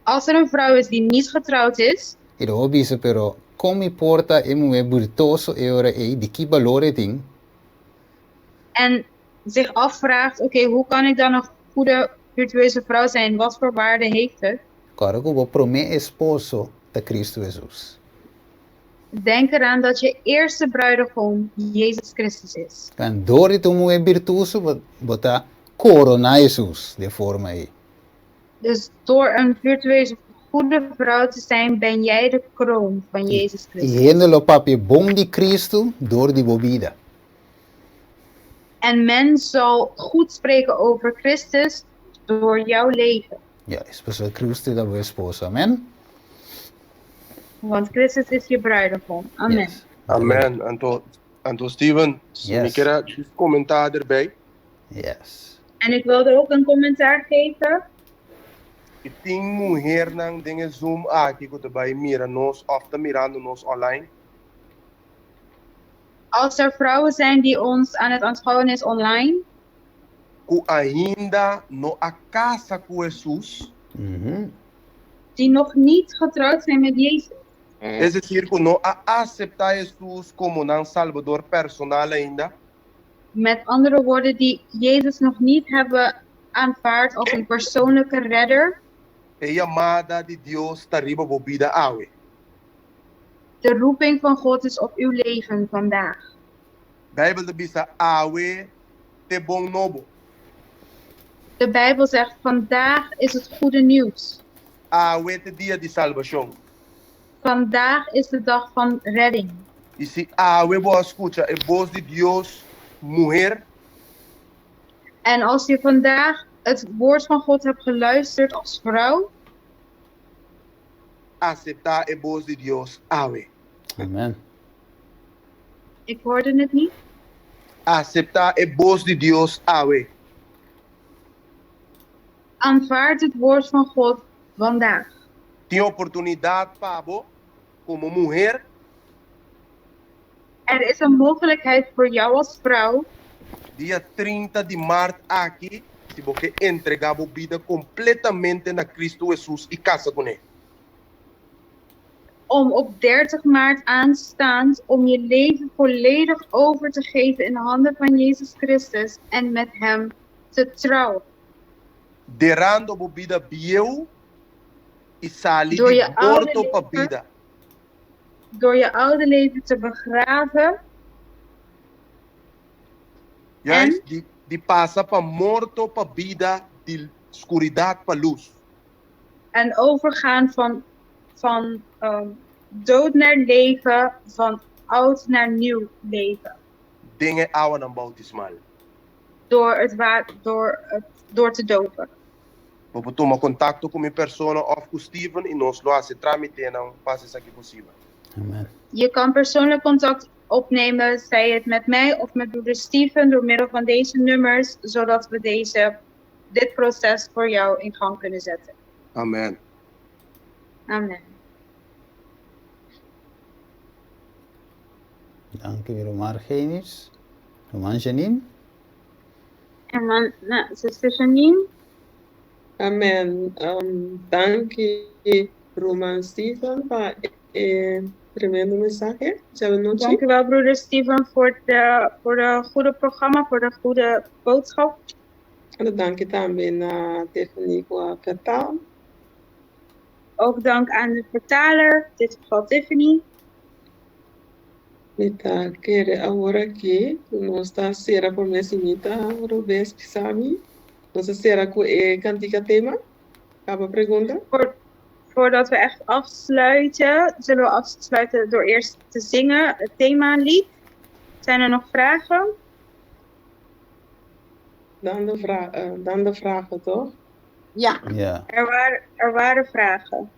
Als er een vrouw is die niet getrouwd is. I lo bo bisa, pero kon mi por ta e muhé birtoso e ora ei, di ki balor e tin? En zich afvraagt, oké, hoe kan ik dan een goede virtueuze vrouw zijn, wat voor waarde heeft het? Kòrda ku bo promé esposo ta Kristu Hesus. Denk eraan dat je eerste bruidegom Jezus Christus is. Kan dor di ta un muhé birtuoso bo bo ta koroná Hesus den forma ei. Dus door een virtueuze goede vrouw te zijn ben jij de kroon van Jezus I Christus. hende lo papia bon di Kristu dor di bo bida. En men zal goed spreken over Christus door jouw leven. Juist, pasobra Kristu ta bo esposo. Amen. Want Christus is je bruidegom. Amen. Yes. Amen. Anto, anto Steven, si mi Yes. kier a djis comenta erbij. Yes. En ik wilde ook een commentaar geven. Si tin muhernan den e Zoom aki cu ta bay mira nos of ta mirando nos online. Als er vrouwen zijn die ons aan het aanschouwen is online. Cu ainda no a casa cu Jesus. Die nog niet getrouwd zijn met Jezus. Es decir, cu no a acepta Jesus como nan Salbador personal ainda. Met andere woorden, die Jezus nog niet hebben aanvaard als een persoonlijke redder. E yamada di Dios ta riba bo bida awe. De roeping van God is op uw leven vandaag. Bijbel ta bisa awe t'e bon nobo. De Bijbel zegt vandaag is het goede nieuws. Awe t'e dia di salbashon. Vandaag is de dag van redding. I si awe bo a skucha e bos di Dios, muher. En als je vandaag het woord van God hebt geluisterd als vrouw. Aseptá e bos di Dios awe. Amen. Ik hoorde het niet. Aseptá e bos di Dios awe. Aanvaard het woord van God vandaag. Tin oportunidat pa bo komo muher. Er is een mogelijkheid voor jou als vrouw. Dia trinta di mart aki, si bo ke entregá bo bida kompletamente na Kristu Hesus i kasa kuné. Om op 30 maart aanstaand om je leven volledig over te geven in de handen van Jezus Christus en met Hem te trouwen. Derando bo bida bieu i sali Door di je oude morto pa leven, bida. door je oude leven te begraven. Juist, En di, di pasa pa morto pa bida, di skuridat pa lus. En overgaan van, van dood naar leven, van oud naar nieuw leven. Den e awanan boutismal. Door het wa door het, door te dopen. Bo por tuma kontakto ku mi persona òf ku Steven i nos lo hasi trámitenan pa hasi esaki posibel. Amen. Je kan persoonlijk contact opnemen, zij het met mij of met broeder Steven, door middel van deze nummers, zodat we deze, dit proces voor jou in gang kunnen zetten. Amen. Amen. Danki mi ruman Argenis. Ruman Janine. En dan, nou, zuster Janine. Amen. Danki ruman Steven pa e tremendo mensahe djanochi. Dank u wel, broeder Steven, voor de, voor de goede programma, voor de goede boodschap. En danki tambe na Tiffany ku a vertaal. Ook dank aan de vertaler, in dit geval Tiffany. Mi ta kere awor aki ku nos ta sera por mes i mi ta robes bisa mi. Nos ta sera ku e kantika tema. Kaba pregunta? Voor, voordat we echt afsluiten, zullen we afsluiten door eerst te zingen het themalied. Zijn er nog vragen? Dan de, vra dan de vragen, toch? Ja. Ja. Er waren, er waren vragen.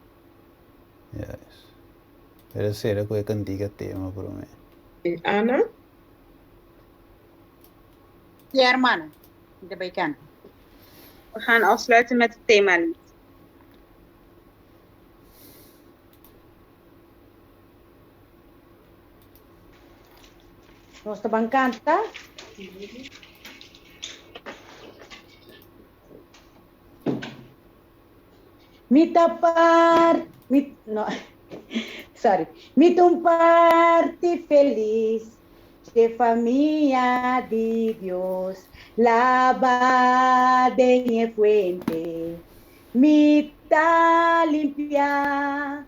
Yes. Pero sera ku e kantika tema promé. Ana? Ja, hermana. Mi ta bai kanta. We gaan afsluiten met het themalied. Nos ta ban kanta. Mi ta par, mi, no, sorry. Mi ta un parti felis dje famia di Dios, laba den e fuente. Mi ta limpia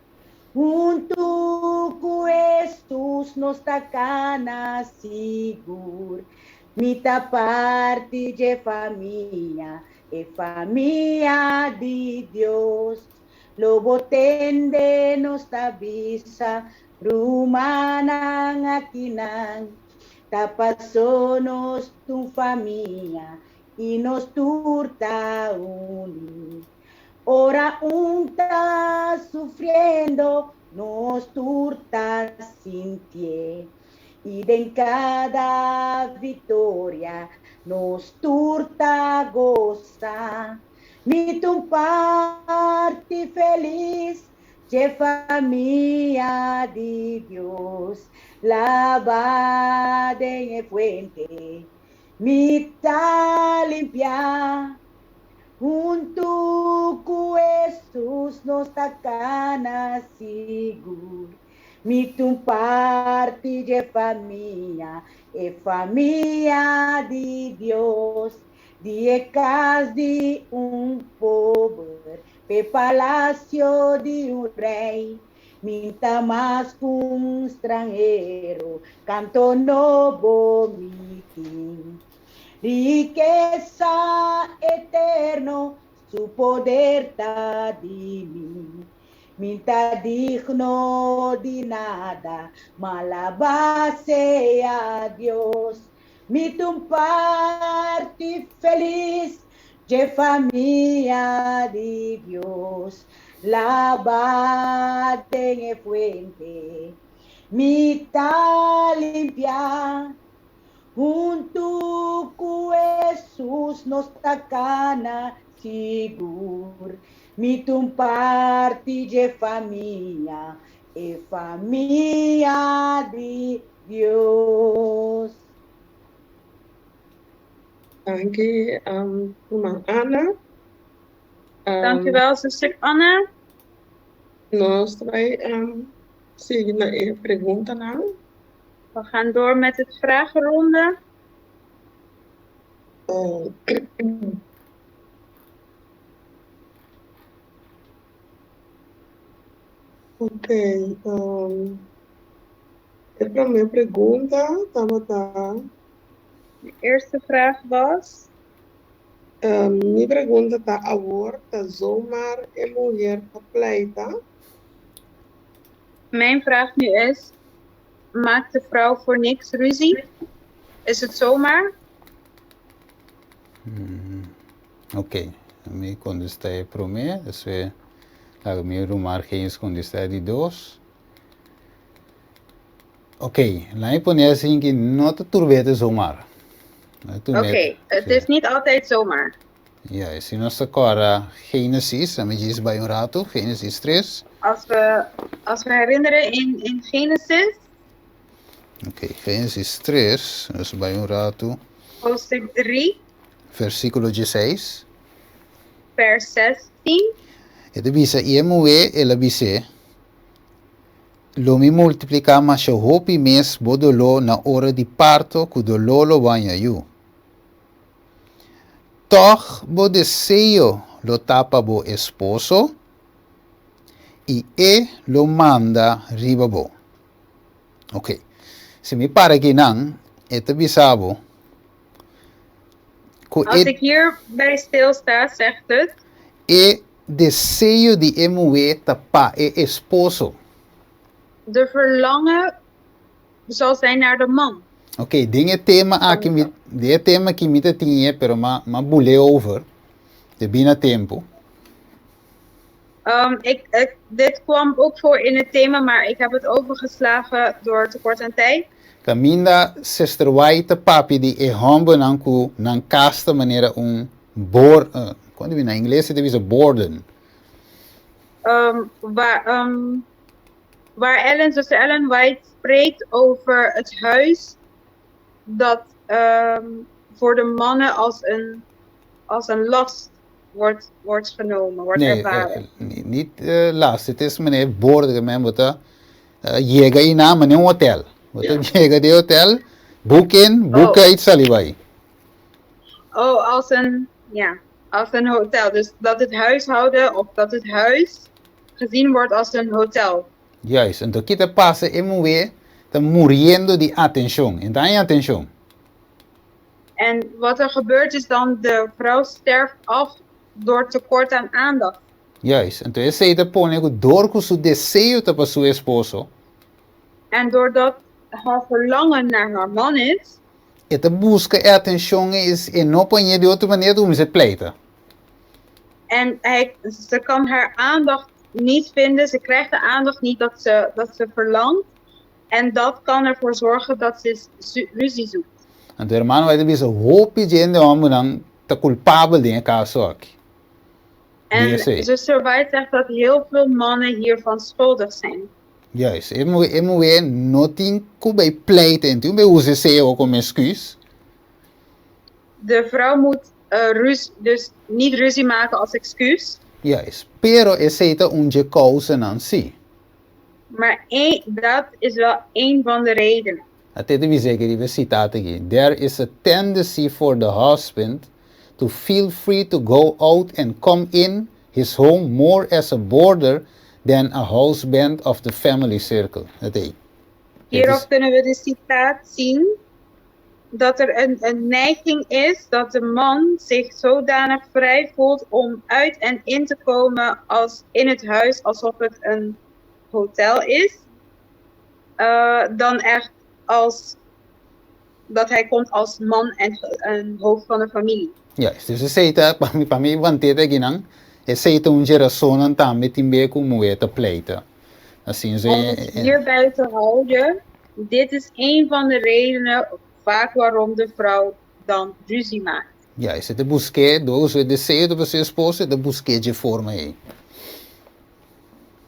huntu ku Hesus, nos ta kana sigur. Mi ta parti dje famia E famia di Dios lo bo tende nos ta bisa rumannan akinan ta paso nos t'un famia i nos tur ta uni. Ora un ta sufriendo nos tur ta sintié. I den kada viktoria nos tur ta gosa. Mi ta un parti felis dje famia di Dios. Laba den e fuente mi ta limpia. Huntu ku Hesus nos ta kana sigur. Mi t'un parti dje famia, e famia di Dios, di e kas di un pober p'e palasio di un rei. Mi n'ta mas k'un stranhero, kanto nobo mi tin. Rikesa eterno, su poder ta di mi. Mi n'ta digno di nada, ma alabá sea Dios. Mi t'un parti felis dje famia di Dios. Laba den e fuente, mi ta limpia. Huntu ku Hesus nos ta kana sigur. Mi t'un parti dje famia, e famia di Dios. Danki, ruman Anna. Dank u wel, zuster Anna. Nos ta bai sigui na e preguntanan. We gaan door met het vragenronde. Ok, um, e promé pregunta tabata. De eerste vraag was. Um, mi pregunta ta awor ta zomaar e muher ta pleita? Mijn vraag nu is, maakt de vrouw voor niks ruzie? Is het zomaar? Ok, mi kontestá e promé, despues laga mi ruman Argenis kontestá e di dos. Ok, laat mi pone asin ki no ta tur bes ta zomaar. No ta tur bes. Oké, het is niet altijd zomaar. Ja, i si nos ta kòrda Génesis, laat mi djis bai un ratu, Génesis tres. Als we, als we herinneren in, in Genesis. Ok, Génesis tres, nos bai un ratu. Hoofdstuk 3. Versíkulo dieseis. Vers 16. E ta bisa, I e muhé, el a bis'é, Lo mi multipliká masha hopi mes bo doló na ora di parto ku doló lo baña yu. Tòg bo deseo lo ta pa bo esposo, i e lo manda riba bo. Ok, si mi para akinan, e ta bisa bo ku e. Als ik hierbij stilsta, zegt het. E deseo di e muhé ta pa e esposo. De verlangen zal zijn naar de man. Ok, den e tema aki mi, den e tema aki mi ta tin e, pero m'a m'a bul'é over, debí na tempu. Um, ik, ik, dit kwam ook voor in het thema, maar ik heb het overgeslagen door tekort aan tijd. Kaminda Sister White ta papia di e hòmbernan ku nan kas ta manera un bor, kon di na ingles e ta bisa borden. Um, waar, um, waar Ellen, zuster Ellen White spreekt over het huis dat um, voor de mannen als een, als een last wordt, wordt genomen, wordt Nee, ervaren. eh, niet eh, last. Het is meneer borden, men bo ta yega i na manera un hotel. Bo ta yega di hotel, boek in, boek Oh. uit, sali bai. Oh, als een, ja, als een hotel. Dus dat het huishouden of dat het huis gezien wordt als een hotel. Juist. Anto ki ta pasa e muhé ta muriendo di atenshon. E ta haña atenshon. En wat er gebeurt is dan de vrouw sterft af door tekort aan aandacht. Juist. Anto esei ta pone ku dor ku su deseo ta pa su esposo. En doordat haar verlangen naar haar man is. E ta buska e atenshon ei i e no por hañ'é di otro manera ta kuminsá pleita. En hij, ze kan haar aandacht niet vinden, ze krijgt de aandacht niet dat ze, dat ze verlangt. En dat kan ervoor zorgen dat ze ruzie zoekt. Anto hermano bai ta bisa hopi djende hombernan ta kulpabel den e kaso aki. En zuster White zegt dat heel veel mannen hiervan schuldig zijn. Juist, e muhé e muhé no tin ku bai pleita, e no tin ku bai usa esei awo komo excuus. De vrouw moet uh, ruz, dus niet ruzie maken als excuus. Juist, pero esei ta un dje kousanan si. Maar een, dat is wel een van de redenen. Ate ta bisa aki riba e sitat aki, There is a tendency for the husband to feel free to go out and come in his home more as a boarder than a husband of the family circle. Dat ei. Hierop kunnen we de citaat zien dat er een, een neiging is dat de man zich zodanig vrij voelt om uit en in te komen als in het huis alsof het een hotel is, uh, dan echt als dat hij komt als man en, en hoofd van de familie. Juist, dus esei ta, pa mi, pa mi want'é ta akinan, esei ta un dje rasonnan tambe tin be ku muhé ta pleita. Asin Om het hierbij te houden, dit is een van de redenen vaak waarom de vrouw dan ruzie maakt. Juist, e ta busk'é, door ku su e deseo ta pa su esposo, e ta busk'é dje forma ei.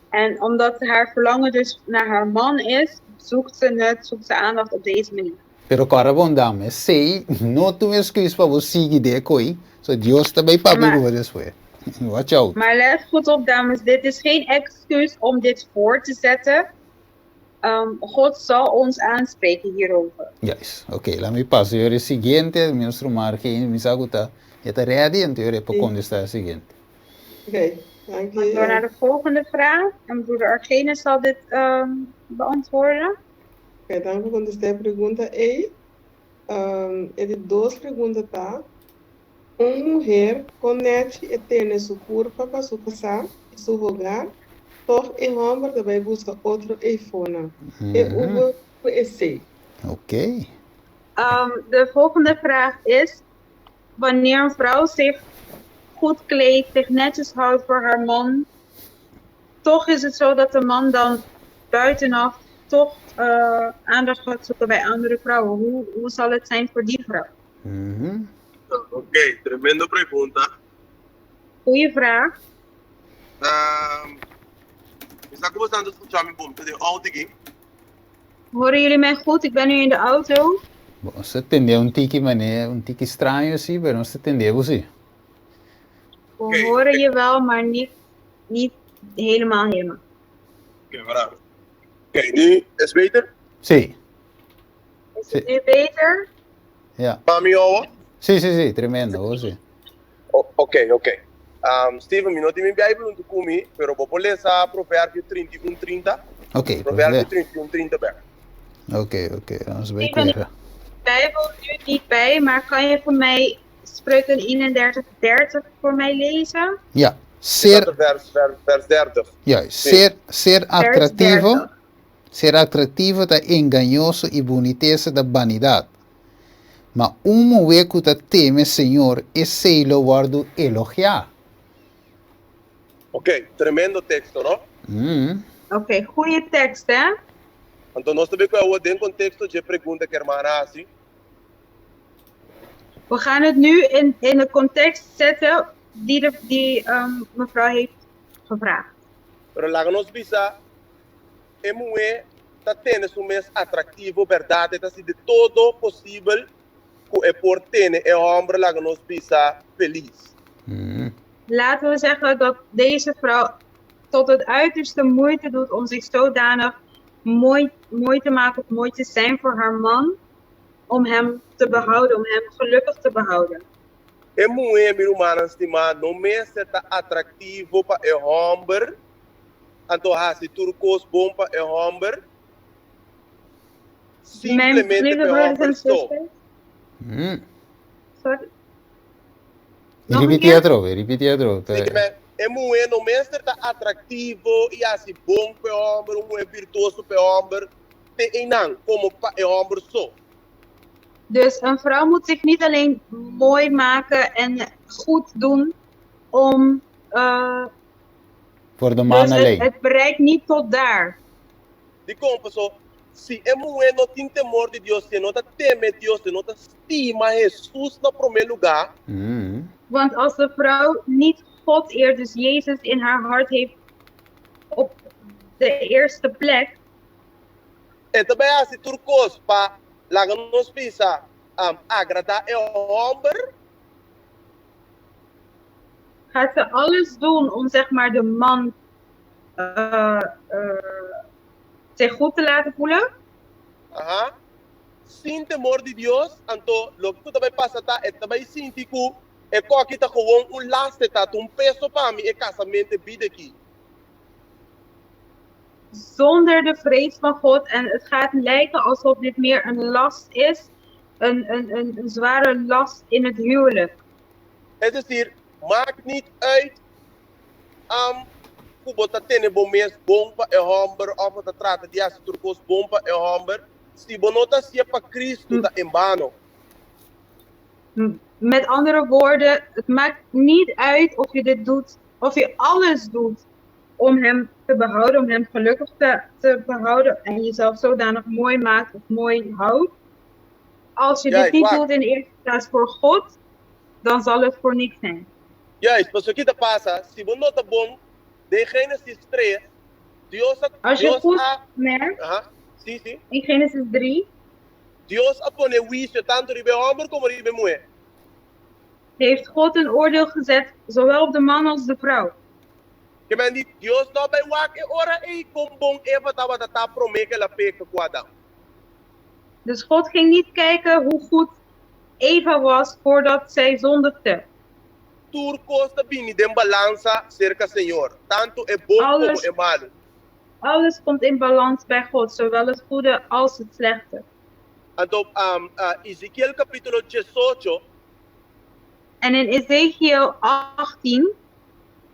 En omdat haar verlangen dus naar haar man is, zoekt ze het, zoekt ze aandacht op deze manier. Pero kòrda bon dame, esei no ta un excuus pa bo sigui den e koi, so Dios ta bay papia ku bo despues. Watch out. Maar let goed op dames, dit is geen excuus om dit voor te zetten. Um, God zal ons aanspreken hierover. Juist. Oké, laat mi pasa yori e siguiente, mi nuestro margen, mi sa ku ta, e ta ready, anto yori e por kontestá e siguiente. Oké, dank je. Door naar de volgende vraag. En broeder Argenis zal dit um, beantwoorden. Oké, dank pa kontestá e pregunta ei. Um, e di dos pregunta ta, Un muher kon nèchi e tene su kurpa pa su kasá i su hogar, tòg e hòmber ta bai buska otro eifonan. E ubo ku esei. Oké. Um, de volgende vraag is, wanneer een vrouw zich goed kleedt, zich netjes houdt voor haar man, toch is het zo dat de man dan buitenaf toch uh, aandacht gaat zoeken bij andere vrouwen. Hoe, hoe zal het zijn voor die vrouw? Mm -hmm. Oké, okay, tremendo pregunta. Goeie vraag. Um, mi sa ku bo ta skucha mi bon, den auto aki. Horen jullie mij goed? Ik ben nu in de auto. Bon, nos ta tende un tiki manera, un tiki straño si, pero nos ta tende bo si. We okay. horen je wel, maar niet, niet helemaal helemaal. Oké, okay, bravo. Oké, okay, nu is beter? Si. Is het nu beter? Ja. Mami owa? Si, si, si, tremendo, hoor, si. Oké, oké. Um, Steven, mi no tin mi Bijbel huntu ku mi, pero bo por lesa Proverbio 31, 30? Oké, Proverbio 31, 30 bek. Oké, oké, dan bij Steven, ik heb de Bijbel nu niet bij, maar kan je voor mij Spreuken 31, 30 voor mij lezen? Ja, ser, Vers, vers, vers 30. ja, ser, ser atractivo, ser atractivo ta engañoso y bunitesa ta vanidad. Ma un muhé ku ta teme Señor, esei lo wòrdu elogiá. Oké, tremendo teksto, no? Oké, goeie tekst, hè? Anto nos ta bin ku awor den konteksto dje pregunta ku hermana a hasi. We gaan het nu in de context zetten die mevrouw heeft gevraagd. Pero laga nos bisa, e muhé ta tene su mes atraktivo, bèrdat, e ta hasi di todo posibel ku e por tene e hòmber, laga nos bisa, felis. Laten we zeggen dat deze vrouw tot het uiterste moeite doet om zich zodanig mooi te maken of mooi te zijn voor haar man, om hem te behouden, om hem gelukkig te behouden. E muhé, mi rumannan stimá, no mester ta atraktivo pa e hòmber, anto hasi tur kos bon pa e hòmber, Mijn simplemente lieve pa e broeders hòmber en so. zusters. Sorry. Nog een Ripití keer? atrobe, ripití atrobe. Sí, men, e muhé no mester ta atraktivo i hasi bon pa e hòmber, un muhé virtuoso pa e hòmber, te einan, komo pa e hòmber so. Dus een vrouw moet zich niet alleen mooi maken en goed doen om. Voor de man Dus alleen. het bereikt niet tot daar. Dikon? Paso si e muhé no tin temor di Dios, si e no ta teme Dios, si e no ta stima Hesus na promé lugá. Want als de vrouw niet God eert, dus Jezus in haar hart heeft op de eerste plek. E ta bai hasi tur kos pa, laga nos bisa, agradá e hòmber. Gaat ze alles doen om, zeg maar, de man zich goed te laten voelen. Aha. Sin temor di Dios, anto loke ku ta bai pasa ta, e ta bai sinti ku e koki ta gewoon un laste, ta un peso pa mi e kasamente bida aki. Zonder de vrees van God. En het gaat lijken alsof dit meer een last is, een zware last in het huwelijk. Es desir, maakt niet uit ku bo ta tene bo mes bon pa e hòmber òf bo ta trata di hasi tur kos bon pa e hòmber, si bo no ta hasié pa Kristu, ta en bano. Met andere woorden, het maakt niet uit of je dit doet, of je alles doet om hem te behouden, om hem gelukkig te behouden en jezelf zodanig mooi maakt of mooi houdt. Als je dit niet doet in de eerste plaats voor God, dan zal het voor niks zijn. Juist, pasobra kiko ta pasa, si bo no ta bon den Génesis 3, Dios a, Als je Dios goed a, merkt, aha, sí, sí. in Genesis 3, Dios a pone huisio tantu riba e hòmber komo riba e muhé. Heeft God een oordeel gezet, zowel op de man als de vrouw. Ke men di, Dios no a bai wak e ora ei kon bon Eva tabata ta promé ku el a peka ku Adam. Dus God ging niet kijken hoe goed Eva was voordat zij zondigde. Tur kos ta bini den balansa serka Señor, tantu e bon komo e malu. Alles komt in balans bij God, zowel het goede als het slechte. Anto, Ezekiel kapítulo diesocho. En in Ezekiel 18.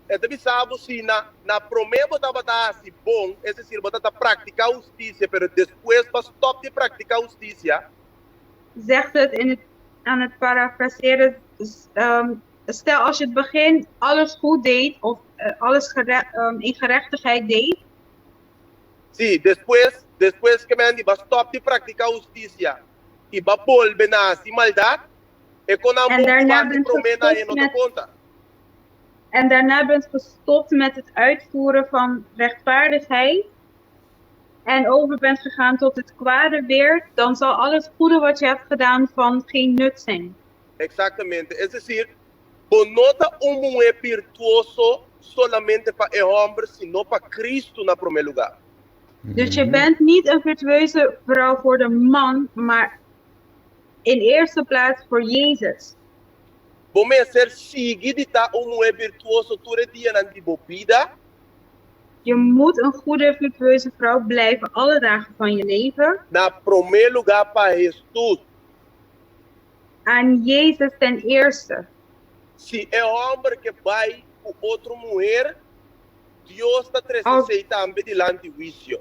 E ta bisa bo si na promé bo tabata hasi bon, es desir, bo tabata praktiká hustisia, pero despues bo a stòp di praktiká hustisia. Zegt het in het, aan het parafraseren, stel als je het begin alles goed deed of alles in gerechtigheid deed. Sí, despues, despues ke men di bo a stòp di praktiká hustisia i bo a bolbe na hasi maldat, e kon nan En bo daarna ku hasi bent promé na e gestopt no ta met konta. En daarna bent gestopt met het uitvoeren van rechtvaardigheid en over bent gegaan tot het kwade weer, dan zal al het goede wat je hebt gedaan van geen nut zijn. Eksaktamente. Es desir, bo no ta un muhé birtuoso solamente pa e hòmber, sino pa Kristu na promé lugá. Dus je bent niet een virtueuze vrouw voor de man, maar in eerste plaats voor Jezus. Bo mester sigui di ta un muhé birtuoso tur e dianan di bo bida. Je moet een goede, virtueuze vrouw blijven alle dagen van je leven. Na promé lugá pa Hesus. Aan Jezus ten eerste. Si e hòmber ke bai ku otro muher, Dios ta trese esei tambe dilanti huisio.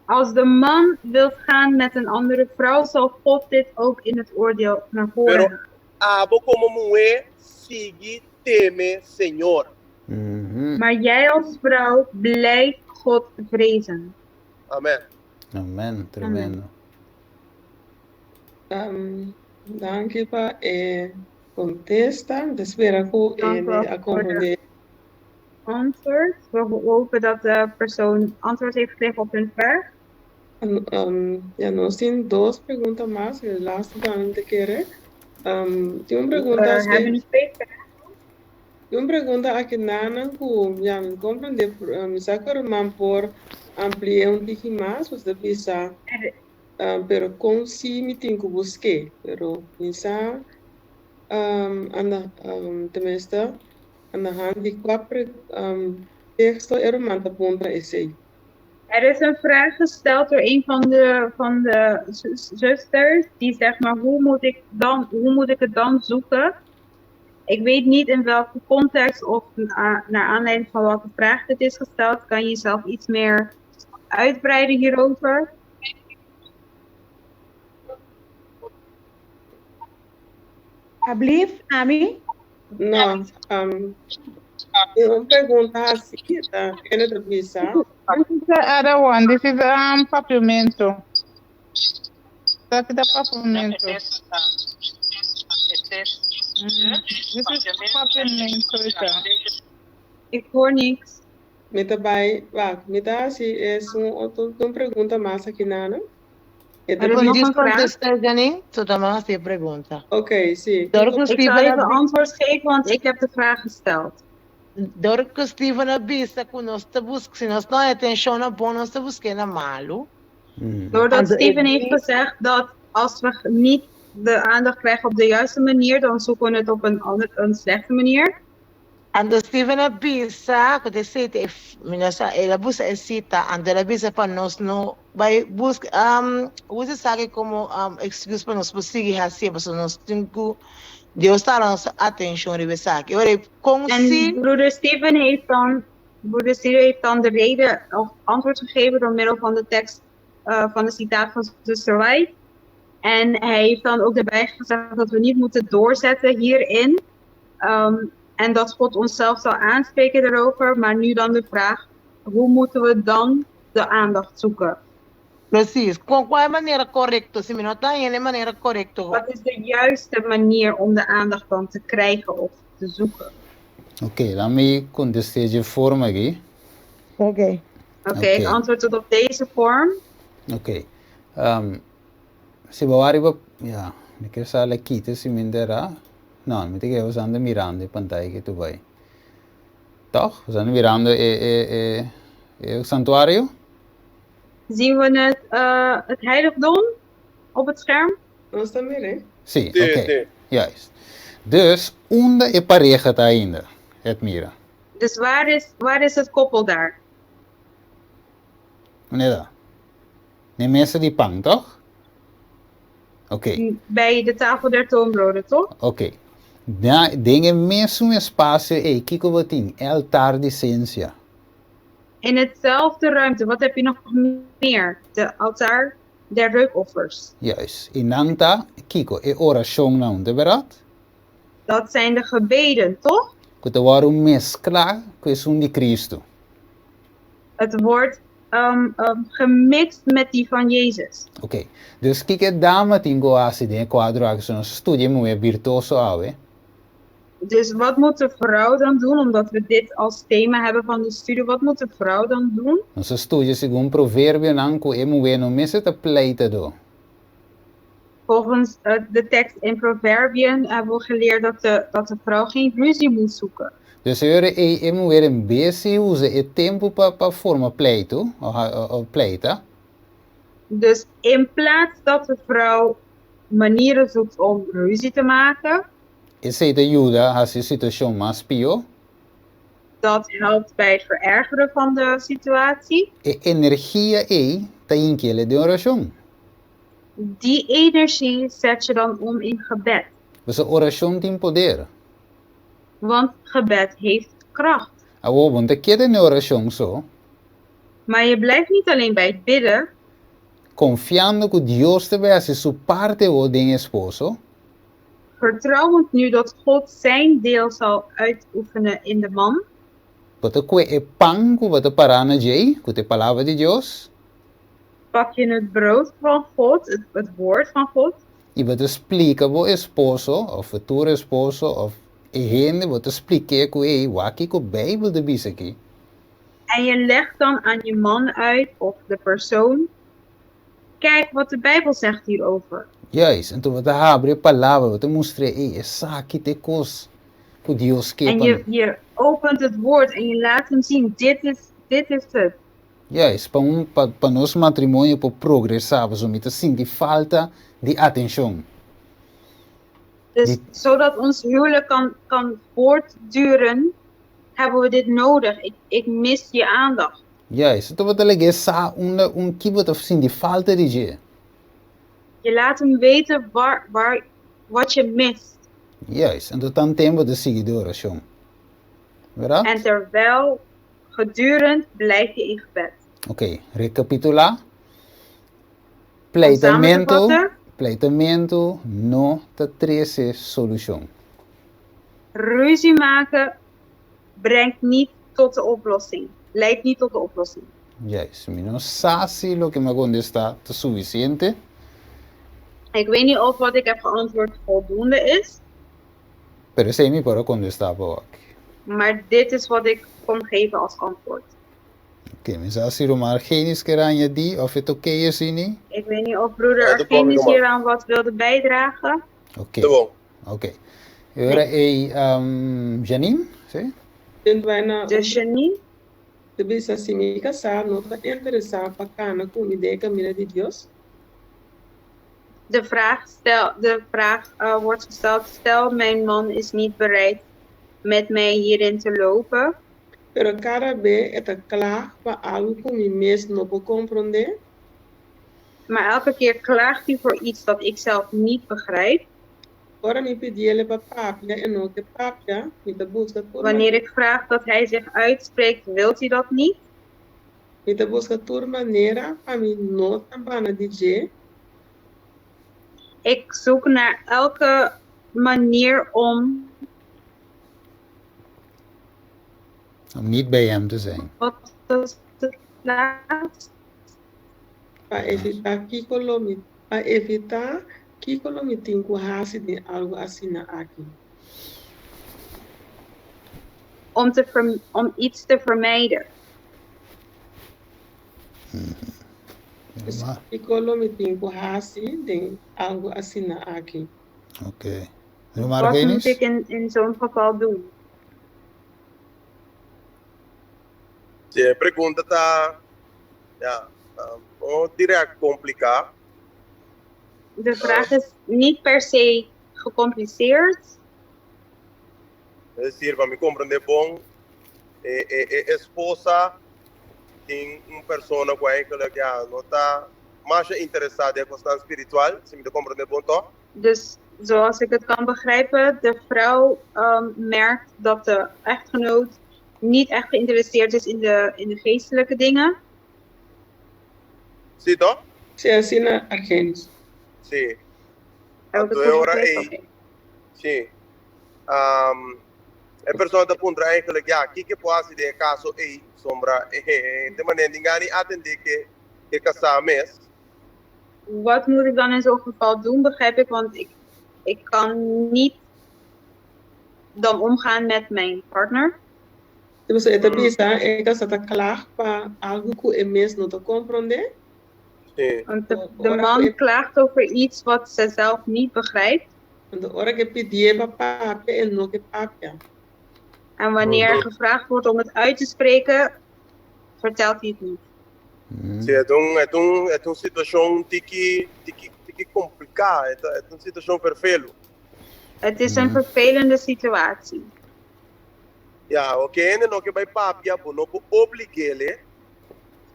Als de man wilt gaan met een andere vrouw, zal God dit ook in het oordeel naar voren Pero halen. abo komo muhé, sigui teme Señor. Maar jij als vrouw, blijf God vrezen. Amen. Amen, tremendo. Danki pa e kontesta. Mi ta spera ku e a komprondé. Antwoord. We hopen dat de persoon antwoord heeft gekregen op hun vraag. Ja, nos tin dos pregunta mas, e laatste dan te kere. Tin un pregunta We hebben nog twee vragen. Tin un pregunta aki nanan ku ja, mi komprondé, mi sa ku ruman por ampli'é un tiki mas, pues ta bisa, pero kon si mi tin ku busk'é? Pero mi sa anda, tenminste, aan de hand di kua teksto e ruman ta puntra esei. Er is een vraag gesteld door een van de zusters die zegt, maar hoe moet ik het dan zoeken? Ik weet niet in welke context of naar aanleiding van welke vraag dit is gesteld. Kan je jezelf iets meer uitbreiden hierover? Alsjeblieft, Ami? No, un pregunta asina, ta, kende ta bisa? This is the other one. This is Papiamento. Esaki ta Papiamento. This is Papiamento. Ik hoor niks. Mi ta bai, wacht, mi ta hasi es un otro un pregunta mas aki nana. Er is nog een vraag. Contestar, Janine? Tot dan maar die pregunta. Oké, sí. Door ku Ik zal Steven even antwoord geven, want ik heb de vraag gesteld. Door ku Steven a bisa ku nos ta buska, si nos no atenshon na bon, nos ta buska na malu. Doordat En Steven heeft gezegd dat als we niet de aandacht krijgen op de juiste manier, dan zoeken we het op een slechte manier. Anto Steven a bisa, ku te sete, minasa, el a buska e sita, anto el a bisa pa nos no bai buska, usa esaki komo excuse pa nos por sigui hasi, pasobra nos tin ku Dios ta hala nos atenshon riba esaki. Ora, kon En si broeder Steven heeft dan de reden of antwoord gegeven door middel van de tekst van de citaat van zuster White. En hij heeft dan ook daarbij gezegd dat we niet moeten doorzetten hierin. En dat God ons zelf zal aanspreken daarover. Maar nu dan de vraag, hoe moeten we dan de aandacht zoeken? Precies. Kon kua manera korekto? Si mi no ta e manera korekto. Wat is de juiste manier om de aandacht dan te krijgen of te zoeken? Oké, laat me kontestá di forma aki. Oké. Oké, ik antwoord het op deze vorm. Oké. Si bo ariba, ja, mi ke sali kita si mindera. No, mi ta kere boso anda mirando e pantaya ku tur bai. Toch? Boso anda mirando e santuario? Zien we het heiligdom op het scherm? Nos ta mira. Sí, oké. Juist. Dus, unda e pareha ta ainda, Edmira? Dus waar is het koppel daar? Unda ta? Na mesa di pan, toch? Oké. Bij de tafel der toonbroden, toch? Oké. Na, den e mesun espasio ei, kiko bo tin? Altar di sensia. In hetzelfde ruimte, wat heb je nog meer? De altaar der reukoffers. Juist. I nan ta, kiko, e orashonnan, di berdat? Dat zijn de gebeden, toch? Ku ta wòrdu mesklá ku esun di Kristu. Het wordt gemixt met die van Jezus. Oké. Dus kiko e dama tin ku hasi den kuadro aki, nos studia muhé virtuoso awe. Dus wat moet de vrouw dan doen? Omdat we dit als thema hebben van de studie. Wat moet de vrouw dan doen? Nos a studia segun Proverbionan ku e muhé no mester ta pleitadó. Volgens de tekst in Proverbiën hebben we geleerd dat de vrouw geen ruzie moet zoeken. Dus e muhé en bes di usa e tempu pa forma pleitu, òf pleita. Dus in plaats dat de vrouw manieren zoekt om ruzie te maken, Esei ta yuda hasi e situashon mas pió. Dat helpt bij het verergeren van de situatie. E energia ei ta hink'é den orashon. Die energie zet je dan om in gebed. Pues orashon tin poder. Want gebed heeft kracht. Awor, bo n' ta keda den orashon so. Maar je blijft niet alleen bij het bidden. Konfiando ku Dios ta bai hasi su parti den esposo. Vertrouwend nu dat God zijn deel zal uitoefenen in de man. Bo ta kue e pan ku bo ta pará na djei, ku ta e Palabra di Dios. Pak je het brood van God, het, het woord van God. I bo ta splika bo esposo òf futuro esposo òf e hende, bo ta splik'é ku ei, wak kiko Beibel ta bisa aki. En je legt dan aan je man uit of de persoon, kijk wat de Bijbel zegt hierover. Juist, anto bo ta habri e Palabra, bo ta mustr'é, ei, esaki ta e kos ku Dios ke En pa je, nos. je opent het woord en je laat hem zien, dit is, dit is het. Juist, pa un, pa, pa nos matrimonio por progresá, pasobra mi ta sinti falta di atenshon. Dus Di. zodat ons huwelijk kan, kan voortduren, hebben we dit nodig. Ik, ik mis je aandacht. Juist, anto bo ta lag'é sa unda un ki bo ta sinti falta di dje. Je laat hem weten waar, waar, wat je mist. Juist, anto tan tempo bo ta sigui di orashon. Bèrdat? En terwijl, gedurend, blijf je in gebed. Oké, rekapitulá. Om samen te Pleitamentu, vatten. pleitamentu no ta trese solushon. Ruzie maken brengt niet tot de oplossing, leidt niet tot de oplossing. Juist, mi no sa si loke mi a kontestá ta sufisiente. Ik weet niet of wat ik heb geantwoord voldoende is. Pero esei mi por a kontestá pa wak. Maar dit is wat ik kon geven als antwoord. Oké, mi sa si Ruman Argenis ker añadí of e ta oké asini. Ik weet niet of broeder Ja, dat kwam Argenis ik maar. hieraan wat wilde bijdragen. Oké, Te bon. oké. E ora ei, Janine, si? Den bijna Dus Janine, ta bisa si mi kasá no ta interesá pa kana ku mi den e kaminda di Dios. De vraag, stel, de vraag wordt gesteld, stel mijn man is niet bereid met mij hierin te lopen. Pero kada be e ta kla pa algu ku mi mes no por komprondé. Maar elke keer klaagt hij voor iets dat ik zelf niet begrijp. Ora mi pidiele pa papia e no ke papia, mi ta buska tur Wanneer manera. ik vraag dat hij zich uitspreekt, wilt hij dat niet. Mi ta buska tur manera pa mi no ta banda di dje. Ik zoek naar elke manier om. Om niet bij hem te zijn. Wat was het laatste? Pa evitá kiko lo mi pa evitá kiko lo mi tin ku hasi den algu asina aki. Om, te om iets te vermijden. Dus kiko lo mi tin ku hasi den algu asina aki. Oké. Wat moet ik in, in zo'n geval doen? Si, e pregunta ta, ja, no direct kompliká. De vraag is niet per se gecompliceerd. Es desir, pa mi komprendé bon, e e e esposa tin un persona ku eigenlijk, ja, no ta masha interesá den e kosnan spiritual, si mi ta komprendé bon tòg? Dus zoals ik het kan begrijpen, de vrouw merkt dat de echtgenoot niet echt geïnteresseerd is in de, in de geestelijke dingen. Sí, toch? Sí, asina Argenis. Sí. Heb ik het Anto e goed ora begrepen? ei, Oké. sí. E persona ta puntra eigenlijk, ja, kiko por hasi den e kaso ei? Sombra e te manera di ngani atendé ke e kasá mes. Wat moet ik dan in zo'n geval doen, begrijp ik, want ik, ik kan niet dan omgaan met mijn partner. Dus e ta bisa, e kasá ta klag pa algu ku e mes no ta komprondé. Sí. Want de, de man klaagt over iets wat ze zelf niet begrijpt. Anto ora ku e pidié pa papia, e no ke papia. En wanneer gevraagd wordt om het uit te spreken, vertelt hij het niet. Sí, e ta un, e ta un, e ta un situashon tiki, tiki, tiki kompliká, e ta, e ta un situashon ferfelu. Het is een vervelende situatie. Ja, oké, hende no ke bai papia, bo no por oblig'é.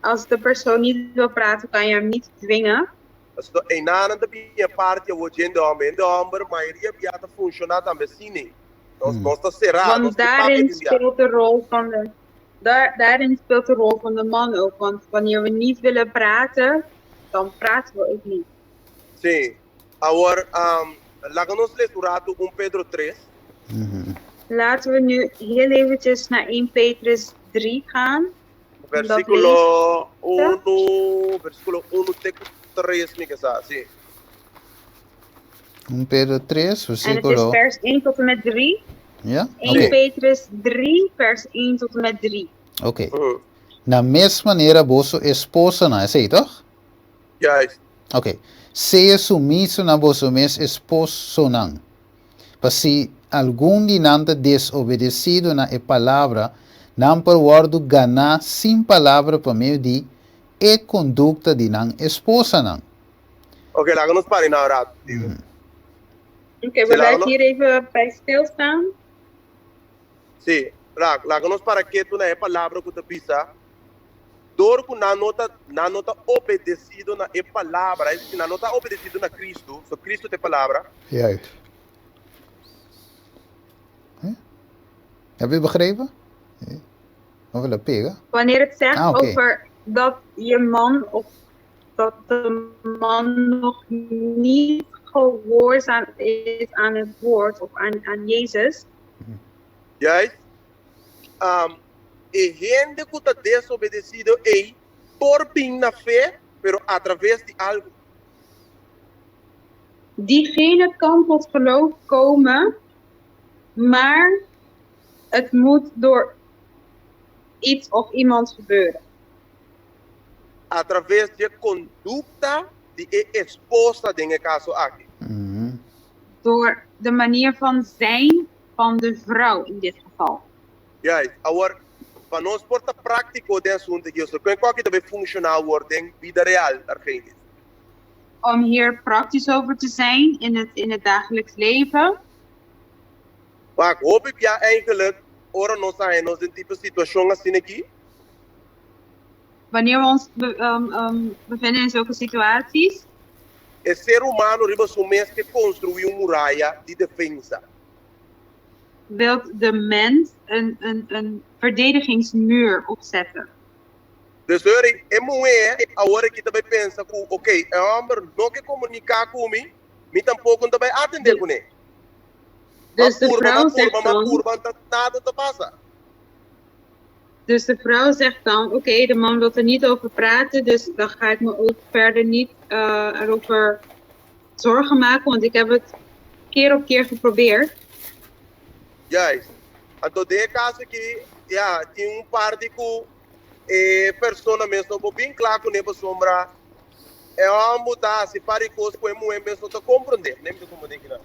Als de persoon niet wil praten, kan je hem niet dwingen. Pasobra einanan ta bini e parti awor dje hende hòmber. Hende hòmber mayoria bia ta funshoná tambe asina. Nos, nos ta será, Want nos ke papia daarin tin bia. speelt de rol van de, daar, daarin speelt de rol van de man ook. Want wanneer we niet willen praten, dan praten we ook niet. Sí. Awor, laga nos lesa un ratu un Pedro tres. Laten we nu heel eventjes naar 1 Petrus 3 gaan. Versíkulo 1, versíkulo 1 te 3, mi ke sa, sí. 1 Pedro 3, versíkulo. En het is vers 1 tot en met 3. Ja? 1 okay. Petrus 3, vers 1 tot en met 3. Oké. Okay. Na mes manera boso esposanan, esei toch? Juist. Oké. Okay. Sea sumiso na boso mes esposonan. Pa si algun di nan ta desobedesido na e palabra, nan por wòrdu ganá sin palabra pa medio di e kondukta di nan esposanan. Oké, laga nos para na un ratu, Steven. Oké, we blijven hier even bij stilstaan. Sí, laga nos para ketu na e palabra ku ta bisa, Dor ku nan no ta, nan no ta obedesido na e palabra, es desi, nan no ta obedesido na Kristu, so Kristu ta e palabra. Juist. Heb je begrepen? Of el a pega? Wanneer het zegt ah, okay. over dat je man of dat de man nog niet gehoorzaam is aan het woord of aan, aan Jezus. Juist. Um, e hende ku ta desobedesido ei por bin na fe, pero a traves di algu. Diegene kan tot geloof komen, maar het moet door iets of iemand gebeuren. A traves di e kondukta di e esposa den e kaso aki. Door de manier van zijn van de vrouw in dit geval. Juist. Awor, pa nos por ta práktiko den asuntu aki, ostor, kon e koki ta bay funshoná awor den bida real, Argenis? Om hier praktisch over te zijn in het, in het dagelijks leven. Wak, hopi bia eigenlijk ora nos a haña nos den tipo situashon asina aki. Wanneer we ons be, um, um, bevinden in zulke situaties. E ser humano riba su mes ke konstruí un muraya di defensa. Wilt de mens een, een, een verdedigingsmuur opzetten. Dus hoor, e muhé awor aki ta bai pensa ku, oké, e hòmber no ke komuniká ku mi, mi tampoko no ta bai atendé kuné. Dus de vrouw zegt dan. Purba, purba, nada ta pasa. Dus de vrouw zegt dan, oké, okay, de man wil er niet over praten, dus dan ga ik me ook verder niet uh, erover zorgen maken, want ik heb het keer op keer geprobeerd. Juist. Anto den e caso aki, ja, tin un parti cu e persona mes no por bin cla cune pasobra e homber ta haci par di cos cu e muher mes no ta comprende. Neem ta comprende kinan.